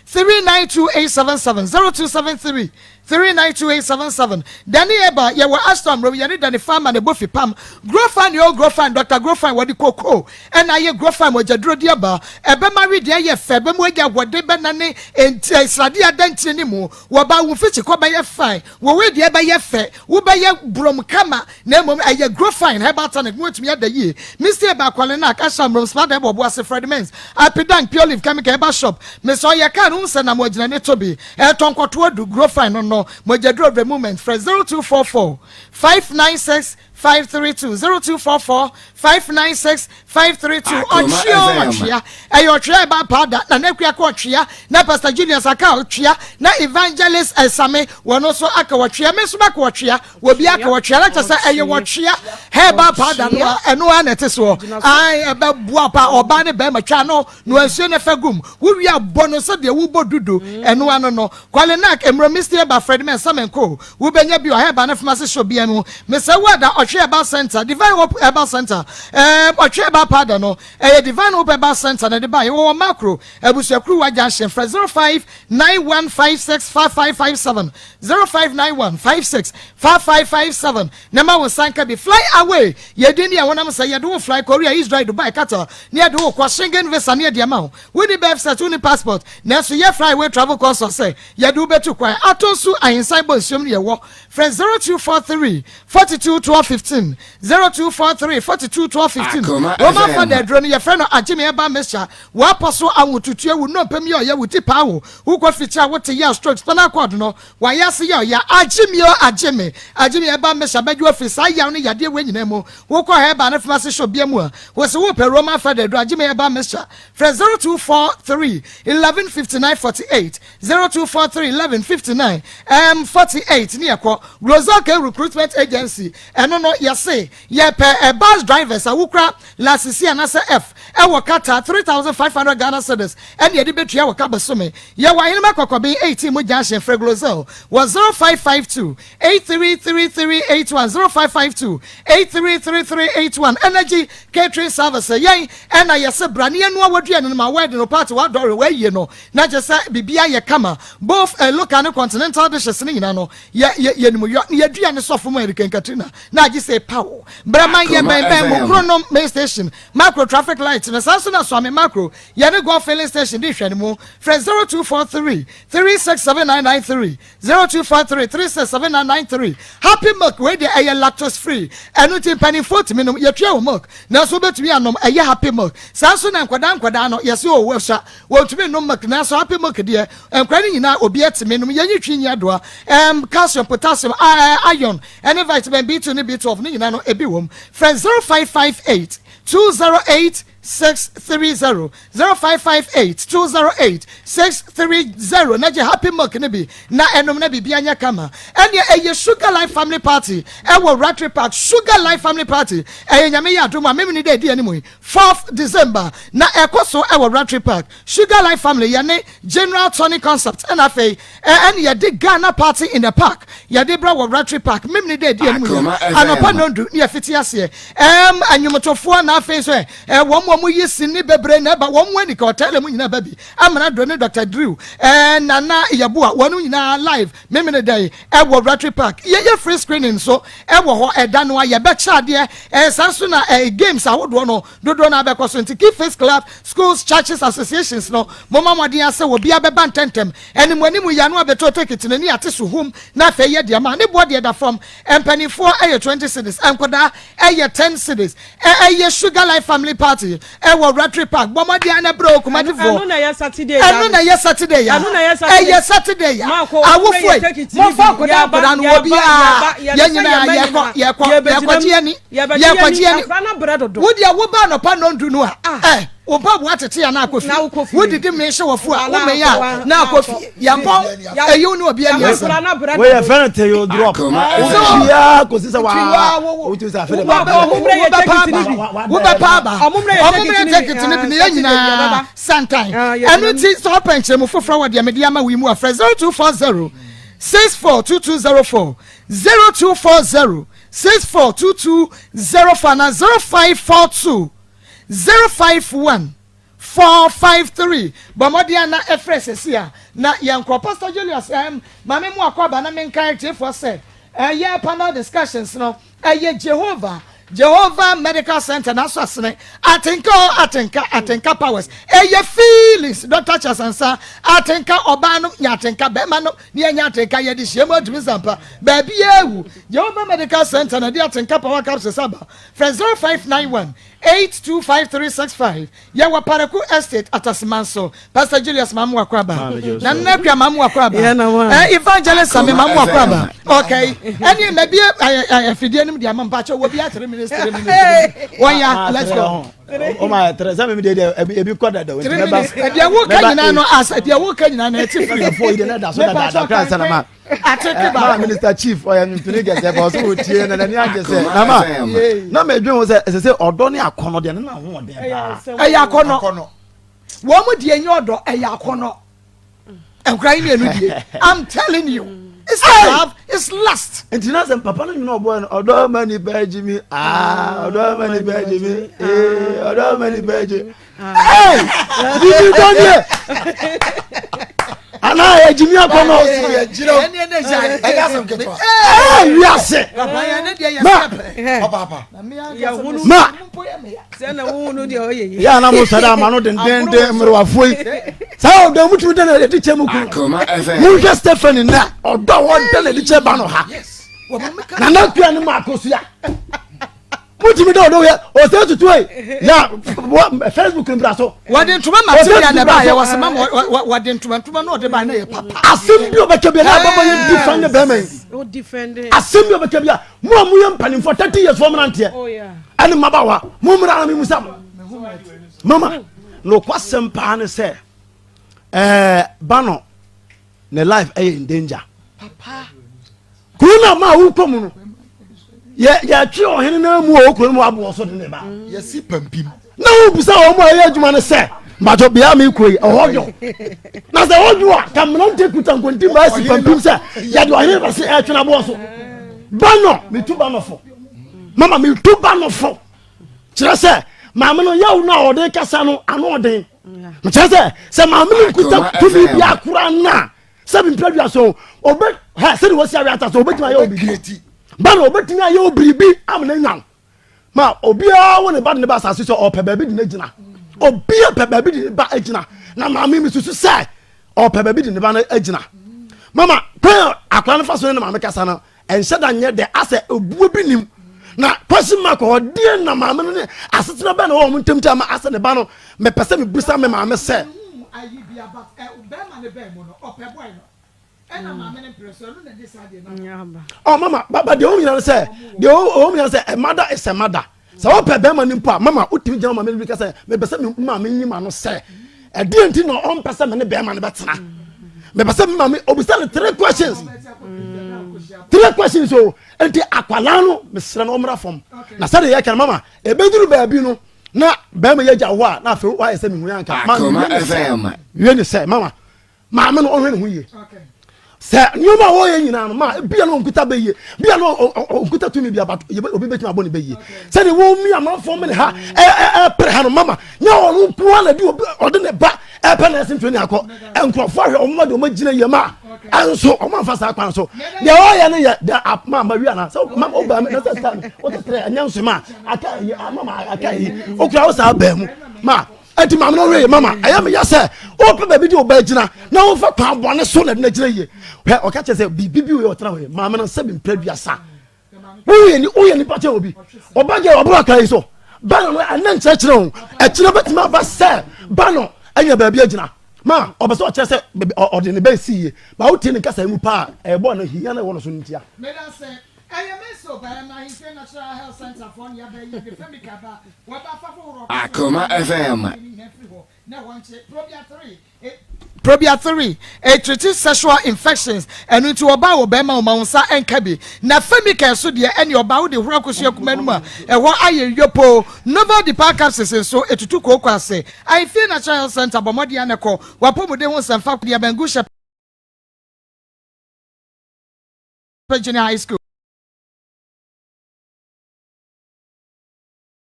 392877 0273 392877 Dani Eba yɛwɔ Ashton Road yɛne Dani Farmer na ɛbɔ fipam Grofine o Grofine Dr. Grofine wɔde cocoa ɛna ayɛ Grofine mogyaduro de aba ɛbɛma wedeɛ ayɛ fɛ ɛbɛma wanya ahoɔden bɛnane nti sradeɛ ada ntini ne mu wɔba wo mfikyi kɔ bɛyɛ fine wo wedeɛ bɛyɛ fɛ Wobɛyɛ brom kama na mmom ɛyɛ Grofine herbal tonic na watumi ada yie. Misty Eba Akwalenak, Asham Rom, Smada Eba Obuasi, Fred Mens, Apidank, Pure Leaf Chemical Herbal Shop, Mesɛ ɔyɛ kaa no wohu sɛ nam wagyina ne to bi ɛtɔ nkɔto adu Grofine no no mogyaduro of the moment frɛ 0244 596 532 0244 596 532 Ɔtwea o ɔtwea ɛyɛ ɔtwea ɛba paada na n'akua kɔ ɔtwea na Pastor Julius aka ɔtwea na Evangelist Ɛsame wɔn nso aka ɔtwea me nso maka ɔtwea obi aka ɔtwea na kyɛ sɛ ɛyɛ ɔtwea herbal powder no a ɛno ara na ɛte soɔ ae ɛbɛboa pa ɔbaa ne bɛrima twa no na nsuo no fa gum wowie abɔ no sɛdeɛ wobɔ dudu ɛno ano no Kwalenak Mmuro Misty Eba Fred Mensah Menko wobɛnya bi wɔ herbal ne pharmacy shop biara mu mesɛ wo ada ɔtwea. Ɔtwe Herbal Center, Divine Hope Herbal Center, ɛɛm Ɔtwe Herbal Powder no, ɛyɛ Divine Hope Herbal Center na ɛde baeɛ. Wɔwɔ Makro, Abusuakuruwa Junction. Frɛ 0591565557, 0591565557 na ma wo nsa nka bi. Fly away, yɛ din ne yɛn honam sɛ yɛde wo fly Korea, Israel, Dubai, Qatar ne yɛde wo kɔ Schengen visa ne yɛde ama wo. Wonni birth cert, wonni passport, nanso yɛ Fly Away Travel Consult sɛ yɛde wo bɛtu kwan. Ato nso Ahensan bɔ nsuom ne yɛwɔ. Frɛ 0243 42 12 15, 0243 42 12 15. Akoma Roman FM. fada aduro no yɛfrɛ no Agyeme Herbal Mixture. W'apɔ so ahotutuo, wo nnompe mu yɛ ɔya, wo ti paa wo, wokɔ fikyiri a wote yaw, stroke, spinal cord no, w'ayase yɛ ɔya. Agyeme o Agyeme, Agyeme Herbal Mixture bɛgye wo afiri saa yaw ne yadeɛ wei nyinaa mu. Wokɔ herbal ne pharmacy shop biara mu a, wose wopɛ Roman fada aduro Agyeme Herbal Mixture. Frɛ 0243 11 59 48, 0243 11 59 um, 48 ne yɛkɔ Roselke Recruitment Agency. Ɛno no yɛse yɛpɛ eh, bus drivers a wokura lasisi anaasɛ F ɛwɔ Qatar 3500 Ghana cedis ɛne yɛde bɛtua wɔ ka bosome. Yɛwɔ Ahenema Kɔkɔben 18 mu junction. Frɛ Glozell wɔ 0552 833381, 0552 833381. Energy Catering Service, yɛn ɛna yɛse bra ne yɛnoa w'aduane no ma wedding no, party, w'adɔre, w'ayie no na kyerɛ sɛ biribiara yɛ kama, both eh, local ne continental dishes ne nyinaa no yɛ yɛ yɛnim yɔ ne yɛaduane sɔfo mu Hurricane Katrina na agye sɛ paw brɛ man yɛ Akoma bɛn bɛn mo FM. kuro nom main station macro traffic light no saa nso na Suame macro yɛne golf filling station di hwɛ no mu. Frɛ 0243 367993, 0243 367993. Happy Milk wei deɛ ɛyɛ lactose free, ɛno nti mpanimfoɔ tumi nom. Yɛtua wɔ milk nanso wobɛtumi anom, ɛyɛ Happy Milk. Saa nso na nkwadaa nkwadaa no yɛse o wɔsua wɔntumi nnom milk, nanso Happy Milk deɛ nkwadaa no nyinaa obi atumi nom. Yɛnyi twi nyi adoa, um, calcium, potassium, iron ɛne vitamin B2 ne B12 ne nyinaa no ebi wɔ mu. Frɛ 0558 208 630, 0558 208 630 na gye Happy Milk no bi na ɛnom na biribi anyɛ kama. Ɛneɛ ɛyɛ Sugar Life Family Party ɛwɔ Rattray Park. Sugar Life Family Party ɛyɛ Nyame yɛ adom a Memene da ɛdi anim yi, 4th December na ɛkɔ so ɛwɔ Rattray Park. Sugar Life Family yɛne General Tony Concept ɛna afei ɛne yɛde Ghana Party in the Park yɛde brɛ wɔ Rattray Park Memene da ɛdi anim yi Akoma FM. anɔpa nnɔndu ne yɛfiti aseɛ. Ɛm anwomtofoɔ na afei nso ɛ Ɛ wɔn a wɔyi sini bebree na ɛba wɔn mu anika ɔtɛlɛ mu nyinaa ba bi. Amena Do ne Doctor Drew ɛ Nana Yeboah wɔn nyinaa live Memeneda yi ɛwɔ Rattray Park. Yɛyɛ free screening nso ɛwɔ hɔ ɛda no a yɛbɛkyɛ adeɛ ɛ saa nso na ɛ games ahodoɔ no dodoɔ no ara bɛkɔ so nti Keep Face Club, schools, churches, associations no momma mmɔden ara sɛ obiara bɛba ntɛntɛm. Anim anim yi ano abɛtɔ tekiti no ne yɛate so hum na afei yɛde ama. Ne boɔ deɛ da fam. Mpanimfoɔ ɛyɛ 20 cedis, nkwadaa ɛyɛ 10 cedis. Ɛ ɛyɛ Sugar Life Family Party ɛwɔ Rattray Park. Bɔ mmɔden ara na brɛ o Kumasifoɔ. Ɛno na ɛyɛ Saturday ya. Ɛno na ɛyɛ Saturday ya. Ɛno na ɛyɛ Saturday. Ɛyɛ Saturday ya. Maako, Awofo yi, momfa akwadaa akwadaa no wɔ biara. Yɛn nyinaa yɛkɔ yɛkɔ yɛkɔgye yɛn ani. Yɛkɔgye yɛn ani. Wo deɛ woba anɔpa nnɔndu no a, ɛ wo mpaboa tete a na akɔ fie. Wodidi mee hyɛ wɔ fu a, wo mee a na akɔ fie. Yɛmpɔn eyi wo ne obi ani asɛm. Wei yɛ fɛn no tail drop. Wotua kɔsi sɛ waa wotu sɛ afei de ba. Wobɛpa aba. Wobɛpa aba. Ɔmo mmerɛ tekiti no bi ne yɛn nyinaa santan. Ɛno nti sɛ ɔpɛ nkyerɛmu foforɔ wɔ deɛ mede ama wo yi mu a, frɛ 0240 642204, 0240 642204 anaa 0542 051 453. Bɔ mmɔden ara na frɛ seesei a na yɛnkɔ. Pastor Julius, ɛɛm, ma me mmoa kɔ aba na menkae atiefoɔ sɛ ɛyɛ panel discussions no, ɛyɛ Jehovah, Jehovah Medical Center n'aso asene, Atenka o, Atenka, Atenka Powers, ɛyɛ feelings, Doctor Charles Ansah, Atenka, ɔbaa no nya atenka, bɛrima no ne yɛnya atenka, yɛde hyia mu atumi sampa, baabi awu. Jehovah Medical Center na ɛde Atenka Power Capsules aba. Frɛ 0591 825365. Yɛwɔ Paraku Estate, Atasemanso. Pastor Julius Mamu Akwaba. Nana Akua Mamu Akwaba. Eh, Evangelist Sami Mamu Akwaba. Okay. Ɛne mabie afidie no mu de ama mpakyɛ wɔ bi a 3 minutes, 3 minutes. Wɔn ya, let's go. O ma yɛ tere sɛ mi de de ebi kɔ dada o. 3 minutes. Deɛ woka nyinaa no as deɛ woka nyinaa no ɛte firi. Ɛfɔ yi de ne da so dada da kura nsa na ma. Ateke baako. Maa Minister Chief ɔyɛ ntoni kɛseɛ pa ɔsɛ ɔtie na n'ani agye sɛ na ma na ma edwin ho sɛ ɛsɛ sɛ ɔdɔ ne akɔnɔ deɛ ne na ho ɔden paa. Ɛyɛ akɔnɔ. Wɔn mu deɛ nyɛ ɔdɔ ɛyɛ akɔnɔ. Nkura yi mmienu die. I'm telling you. It's not love. It's lust. Nti na sɛ papa no nwene ɔbɔɛ no ɔdɔ ma nipa agyi mi aa ɔdɔ ma nipa agyi mi ee ɔdɔ ma nipa agyi mi ee bibi dɔ nie anaa yɛ gyimi akɔ no ee wiase ma ma yɛ ana mo sɔrɔ ama no dendenden mmerewafoɔ yi saa ɔdɔ mu tumi dɛ na yɛde kyɛ mu kunu monhwɛ stephanie na ɔdɔ a wɔda na ɛde kyɛ ba no ha na na kua ne ma akosua motumi dɛ ɔdɔ yɛ ɔsɛ tutu yi ya facebook no bra so wɔde ntoma material na ɛbaayɛ wɔsɛ ma wɔde ntoma ntoma na ɔde baayɛ na yɛ papa asɛm bi ɔbɛka bi na ababa yɛ di fan ne bɛrima yi asɛm bi ɔbɛka bi a mo a moyɛ mpanimfoɔ 30 years fɔ mmeranteɛ oh, ɛne mmabaawa mo mmra na memusa mo mama nokwasɛm paa ne sɛ ɛɛ ba no ne life ɛyɛ in danger kuro no a maa wokɔ mu no yɛtwe ɔhene no mu wɔ kuro no mu aboɔ so de ne ba yɛsi pampim na wobisa wɔn a ɛyɛ adwuma no sɛ mbatɔ bea mi kuro yi ɛhɔ dwo na sɛ ɛhɔ dwo a ka mmerante kuta nkonti baa si pampim sɛ yɛde ɔhene bɛse ɛtwe no aboɔ so ba no metu ba no fo mama metu ba no fo kyerɛ sɛ maame no yaw no a ɔde kasa no ano ɔden kyerɛ sɛ sɛ maame no nkuta tumi bi akora no a sɛ mempɛ dua so ɔbɛ hɛ sɛde wɔsi awe ata so ɔbɛtumi ayɛ obibi ba na ɔbɛtumi ayɛ obiribi amena nyan ma obiara wo ne ba de ne ba asase sɛ ɔpɛ baabi de ne gyina obiara pɛ baabi de ne ba gyina na maame mi susu sɛ ɔpɛ baabi de ne ba no gyina mama kwan akora no fa so ne ne maame kasa no ɛnhyɛ da nyɛ dɛ asɛ obuo bi nim na question mark wɔ deɛ na maame no ne asetena bɛn na wɔn wɔn ntam ama asɛ ne ba no mepɛ sɛ mebusa me maame sɛ. ɔ mama baba deɛ wɔn nyinaa sɛ deɛ wɔn nyinaa sɛ a mother is a mother sɛ wɔpɛ bɛrima no mpo a mama wotumi gyina maame no bi ka sɛ mepɛ sɛ me maame nyi ma no sɛ ɛdeɛ nti na ɔmpɛ sɛ me ne bɛrima no bɛtena mepɛ sɛ me maame obisa no three questions three questions o nti akwalaa no mesrɛ no ɔmmra fam na sɛdeɛ yɛka no mama ɛbɛduru baabi no na bɛrima yɛ agya hɔ a na afei wayɛ sɛ mehu yɛ anka ma wie ne sɛ mama maame no ɔhwɛ ne ho yie sɛ nneɛma a wɔyɛ nyinaa no ma bia no ɔnkuta bɛyie bia no ɔnkuta tumi bia but obi bɛtumi abɔ ne bɛyie sɛdeɛ wɔmi amanfoɔ mene ha ɛpere ha no mama nyɛ ɔno nko ara na de ɔde ne ba ɛpɛ na ɛsɛ ntoni akɔ nkurɔfoɔ ahwɛ ɔmo de ɔmo gyina yie ma ɛnso ɔmo anfa saa kwan so deɛ ɔyɛ no yɛ deɛ ama ama wi ana sɛ mama ɔbaa mi na sɛ sɛ ɔtɛ tẹrɛ ɛnyɛ nso ma aka yi ama ma aka yi okura ɔsa abɛn mu ma Enti maame no wee mama ɛyɛ me ya sɛ wopɛ baabi de wo ba agyina na wofa kwan bɔne so na de no agyina yie hwɛ ɔka kyerɛ sɛ biribi bi wɔ ɔtena hɔ yi maame no sɛ mempɛ duasa woyɛ ni woyɛ nipa kyɛ obi ɔba gɛ ɔboro akra yi so ba no ɛnɛ nkyerɛkyerɛ o ɛkyerɛ bɛtumi aba sɛ ba no anya baabi agyina ma ɔbɛ sɛ ɔkyerɛ sɛ ɔde ne bɛsi yie ba wotie ne nkasa mu paa ɛbɔ no hia na ɛwɔ no so no ntia. Akoma FM. Probia 3, Ɛtreati sexual infections, ɛno nti ɔbaa wɔ bɛrima ɔma wo nsa nka bi. Na Femicare nso deɛ ɛne ɔbaa wode horo akosua kuma no mu a ɛhɔ ayɛ yopoo. Novel Depar capsules nso ɛtutu kooko ase. Ahemfie Natural Health Centre bɔ mmɔden ara na kɔ w'apɔmuden ho nsɛmfa deɛ Bangu Shepherd Junior High School.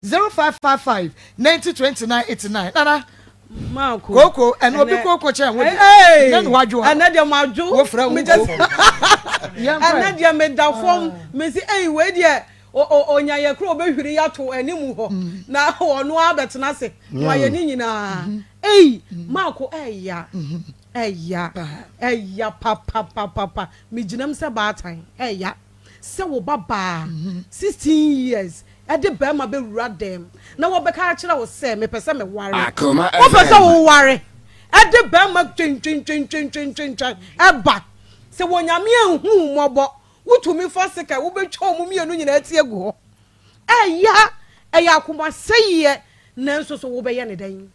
0555 90 29 89 Nana Maako. Kooko ɛna obi kooko kyɛn wo deɛ. Ɛnɛ na wadwo a. Ɛnɛ deɛ madwo. Wofrɛ wo kooko. Ɛnɛ deɛ meda fam. Mesi ɛyi wei deɛ onya yɛ koro obɛhwiri yɛato anim hɔ mm. na ɔno abɛtena ase na wayɛ ne nyinaa. Mm-hmm. Ɛyi maako ɛya mm-hmm. ɛya ɛya papapapapa megyinam sɛ baatan ɛya. sɛ wo ba baa, 16 years, de barima bɛwura dɛm na wɔbɛka akyerɛ wo sɛ mepɛ sɛ meware. Wopɛ sɛ woware de barima twentwentwentwentwentwɛn ɛba. Sɛ wɔ Nyame anhu wo mmɔbɔ, wotumi fa sekan wobɛtwa wɔn mmienu nyinaa ti agu hɔ. Ɛya, ɛyɛ akomasɛeɛ, nanso so wobɛyɛ ne dɛn?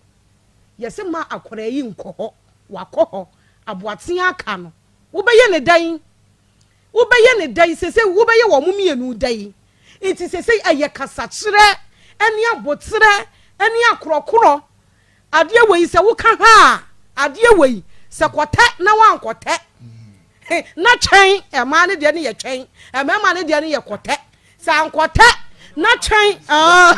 Yɛse ma akwadaa yi nkɔ hɔ, wakɔ hɔ, aboatea aka no, wobɛyɛ ne dɛn? Wobɛyɛ no dɛn seesei? Wobɛyɛ wɔn mmienu dɛn? Nti seesei ɛyɛ kasakyerɛ ne aboterɛ ne akorɔkorɔ. Adeɛ wei sɛ woka ha a, adeɛ wei sɛ kɔtɛ na woankɔtɛ. Na twɛn, mmaa no deɛ no yɛ twɛn, mmarima no deɛ no yɛ kɔtɛ. Sɛ ankɔtɛ na twɛn ah.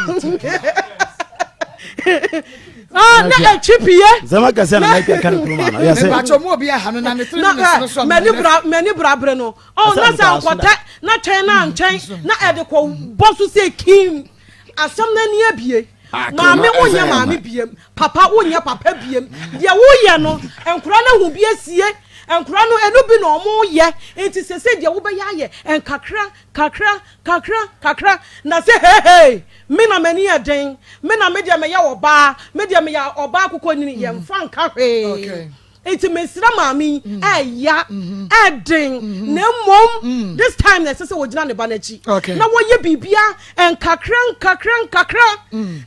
Ah, na ɛtwi pie. Zama kɛse na mɛka kan kuruma no. Yɛsɛ. Mepakyɛ mu obi aha no na ne 3 minutes no so. Mani bra mani bra bere no. Oh, na sɛ ankɔtɛ na twɛn na antwɛn na ɛde kɔ bɔ so sɛ kim. Asɛm no ani abie. Maame wonyɛ maame biem. Papa wonyɛ papa biem. Deɛ woyɛ no, nkora no ahu bi asie. Nkora no ɛno bi na ɔmo yɛ. Nti sese deɛ wobɛyɛ ayɛ nkakra kakra kakra kakra na sɛ heihei me na m'ani yɛ den me na me deɛ meyɛ ɔbaa me deɛ meyɛ ɔbaa akokɔnini yɛmfa nka hwee nti mesrɛ maame yi ɛya ɛden na mmom this time na ɛsɛ sɛ wɔgyina ne ba n'akyi na wɔyɛ biribia nkakra nkakra nkakra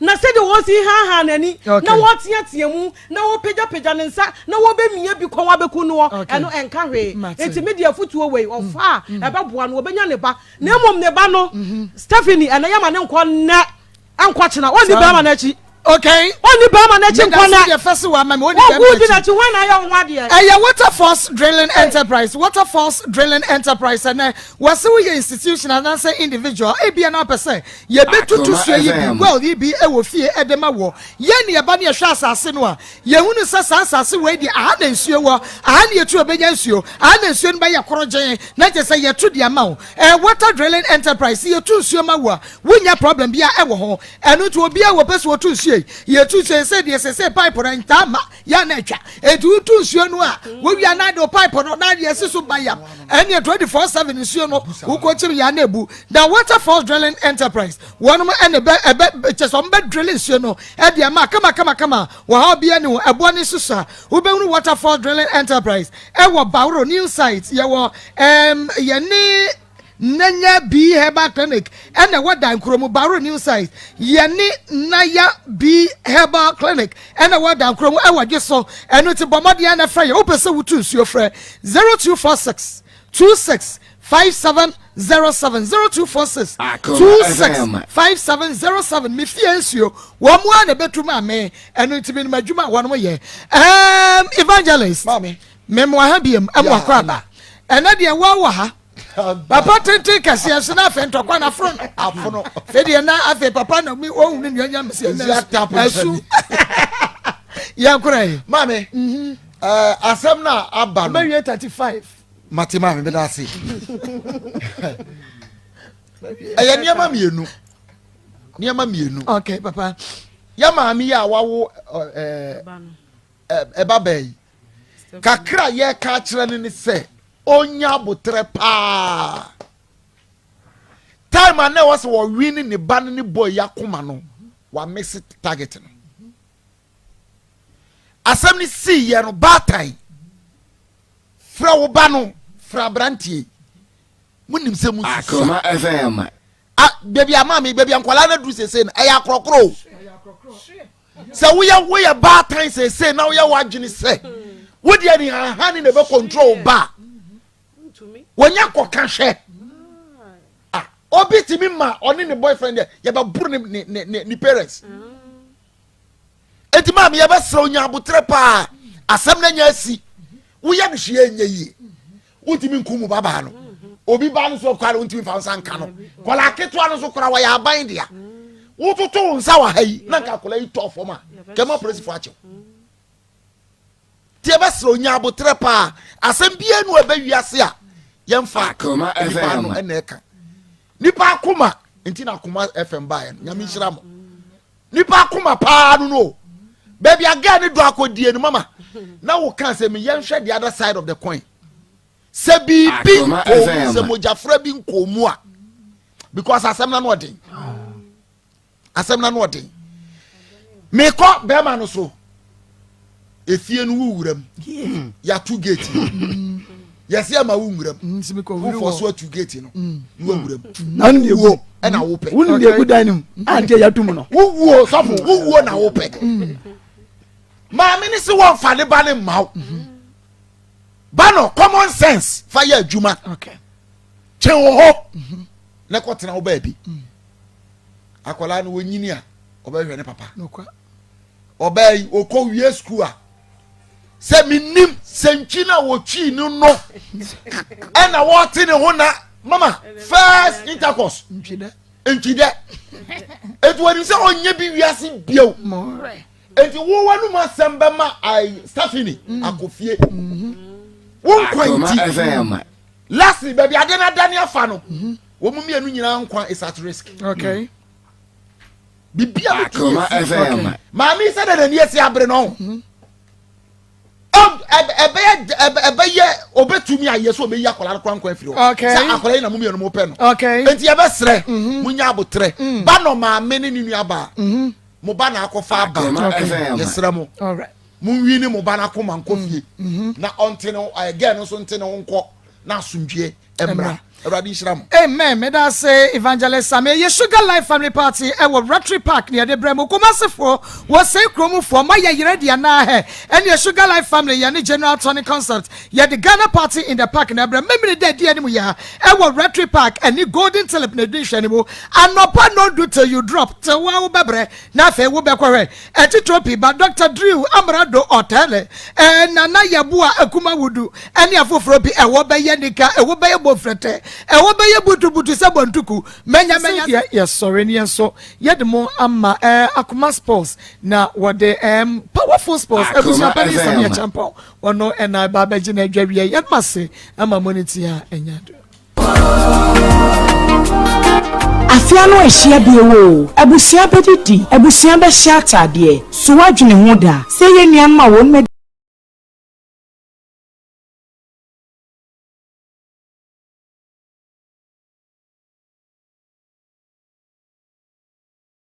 na sɛdeɛ wɔsi haha n'ani na wɔteatea mu na wɔpagyapagya ne nsa na wɔbɛmia bi kɔn abɛku noɔ, ɛno ɛnka hwee. Enti me deɛ afotuo wei, ɔfa a, ɛbɛboa no, ɔbɛnya ne ba. Na mmom ne ba no, Stephanie, ɛnɛ yɛma ne nkɔ nnɛ, ɛnkɔ kyena, ɔnni bɛrima no akyi. Okay. Ɔnni bɛrima no akyi nkɔ nnɛ. Medase deɛ fɛsi wa ma mi. Ɔnni bɛrima akyi. Ɔgu di n'akyi, hwan na ayɛ wo ho adeɛ? Ɛyɛ Waterforce Drilling Enterprise. Waterforce Drilling Enterprise ɛnɛ wɔsi woyɛ institution anaasɛ individual ebia na apɛ sɛ yɛbɛtutu suo yi bi well yi bi ɛwɔ fie ɛde ma wɔ. Yɛn ne yɛba ne yɛhwɛ asase no a, yɛhunu sɛ saa asase wei deɛ, aha na nsuo wɔ, aha na yɛtu a ɛbɛnya nsuo, aha na nsuo no bɛyɛ korogyenn, na kyerɛ sɛ yɛto de ama wo. Ɛyɛ Water Drilling Enterprise, sɛ yɛtu nsuo ma wo a, wonnya problem biara ɛwɔ ho. Ɛno nti obiara a ɔpɛ sɛ ɔtu nsuo yi, yɛtu nsuo yi, sɛ deɛ seesei pipe no ntaa mma, yɛ a na atwa. Enti wotu nsuo no a, wowie a na ade wo pipe no na ade asi so bayam. Ɛnneɛ 24/7 nsuo no, wokɔkyim yɛ a na ɛbu. Na Waterfalls Drilling Enterprise, Wɔnom ɛna ɛbɛ ɛbɛ kyɛ sɛ wɔn bɛ drill nsuo no ɛde ama kama kama kama wɔhaw biara ni ho ɛboɔ ne nso a wobɛhunu waterfall drilling enterprise ɛwɔ Baworo new site yɛwɔ ɛɛm yɛne Nanya B herbal clinic ɛna ɛwɔ Dankuro mu Baworo new site yɛne Naya B herbal clinic ɛna ɛwɔ Dankuro mu ɛwɔ dwe so ɛno ti bɔ mmɔden na frɛ yɛ wopɛ sɛ wotu nsuo frɛ 0246 26 5707 0246 26 5707 me fie nsuo wɔn mu a na ɛbɛtu maa me ɛno nti menim adwuma a wɔn yɛ um, evangelist memoa ha biam ɛmo akɔ aba ɛnɛ deɛ wɔwɔ ha papa tenten kɛseɛ so na afei ntɔkwa na afono afono afei deɛ na afei papa na mi ohun ne nua nyam si ɛnɛ ɛsu yɛn kora yi. Maame, mhm. eh, asɛm na aba no. Bɛwie 35. Mate maame meda ase. Ɛyɛ nneɛma mmienu. Nneɛma mmienu. Okay papa. Yɛ maame yi a wawo ɛɛ ɛba bɛɛ yi. Kakra yɛka akyerɛ no ne sɛ ɔnya abotrɛ paa. Time a na ɛwɔ sɛ wɔwe ne ne ba no ne boy yi akoma no, wamese target no. Asɛm no sii yɛ no baatan. Frɛ wo ba no, frɛ aberanteɛ yi. Monim sɛ mo Akoma FM. A baabi a maame, baabi a nkwadaa no aduru seesei no, ɛyɛ akorɔkorɔ o. Sɛ woyɛ woyɛ baatan seesei na woyɛ w'adwene sɛ wodeɛ ne hahane na ɛbɛ control wo ba a, wɔnya kɔka hwɛ. Ah, obi tumi ma ɔne ne boyfriend deɛ yɛbɛboro ne ne ne ne parents. Enti maame yɛbɛsrɛ wo nya aboterɛ paa asɛm no anya asi woyɛ no hwee ɛnyɛ yie wontumi nku mu babaa no obi ba no so kora no wontumi fa nsa nka no kɔla ketewa no so kora wɔyɛ aban dea wototo wo nsa wɔ ha yi na nka akɔla yi tɔɔ fam a kɛma polisifoɔ akyew nti yɛbɛsrɛ wo nya aboterɛ paa asɛm biara nu ɛbɛ wiase a yɛmfa nipa no ɛna ɛka nipa akoma nti na akoma fm baeɛ no nyame nhyira mo Nipa akoma paa no no. Baabi a girl ne dɔ akɔdie no mama na wo ka sɛ me yɛnhwɛ the other side of the coin. Sɛ biribi nkɔɔ mu sɛ mogyafra bi nkɔɔ mu a because asɛm na no ɔden. Asɛm na no ɔden. Mekɔ bɛrima no so efie no wo wuram yɛato gate yɛsɛ ɛma wo nwuram wofɔ so atu gate no na wawuram wuo ɛna wopɛ wonim deɛ ɛgu dan no mu ante yɛato mu no wowuo sɔfo wowuo na wopɛ maame ne se wɔmfa ne ba ne mma wo ba no common sense fa yɛ adwuma kyɛn wɔ hɔ na kɔtena wo baabi akwadaa no wɔnyini a ɔbɛhwɛ ne papa ɔbaa yi ɔkɔ wie sukuu a. Sɛ menim sɛ ntwi no a wɔtwii no no ɛna wɔte ne ho na mama first intercourse ntwi dɛ enti wɔnim sɛ ɔnyɛ bi wiase bio enti wo w'anum asɛm bɛma ai Stephanie mm. akɔ fie mm-hmm. wo nkwa nti lastly baabi ade no adane afa no mm-hmm. wɔn mu mmienu nyinaa nkwa is at risk. Okay. Bibia bɛtumi asi. Maame yi sɛ dɛ n'ani asi abere no ho. Mhm. Ɛbɛyɛ ɛbɛyɛ obetumi ayɛ sɛ obeyi akwadaa no koraa nkwa afiri hɔ. Sɛ akwadaa yi na mo mmienu mo pɛ no. Enti yɛbɛsrɛ mhm. mo nya abotrɛ. Mm. Ba nɔ maame ne ne nua baa. Mhm. Mo ba na akɔfa aba. Yɛsrɛ mo. Mo nwi ne mo ba no akoma nkɔ mm. fie. Na ɔnte ne ho ɛgɛɛ no nso nte ne ho nkɔ na asomdwie. Mmra. Awurade nhyira mo. Amen meda ase Evangelist Sammy ɛyɛ Sugar Life Family Party ɛwɔ Rectory Park na yɛde brɛ mo Kumasi foɔ wɔ sɛi kuro mu foɔ moayɛ yerɛ deɛ anaa hɛ ɛneɛ Sugar Life Family yɛne General Tony Concert yɛde Ghana Party in the Park na ɛbrɛ Memene da ɛdi anim yɛ ha ɛwɔ Rectory Park ɛne Golden Tulip na ɛdi nhwɛne mu anɔpa nɔndu till you drop till wo a wobɛbrɛ na afei wobɛkɔ hwɛ Atitire pii ba, Dɔkta Drew, Amrado Ɔtɛle, Nana Yeboah Akumawudu, ne afoforɔ bi. Ɛhɔ bɛyɛ nika, ɛhɔ bɛyɛ bonfrɛtɛ, ɛhɔ bɛyɛ butubutu sɛ bontuku. Manya manya. Sɛ yɛsɔre ne yɛn nso yɛde mo ama eh, Akoma Sports na wɔde eh, Powerful Sports abusua panin Samia Champɔn ɔno ɛna ɛba abɛgye no adwa wie. Yɛde mo ase ama mo ne ti a ɛnya do. Afe ano ahyia bio oo, abusua bɛdidi, abusua bɛhyɛ ataadeɛ. So woadwene ho da sɛ yɛn nuanom a wɔn.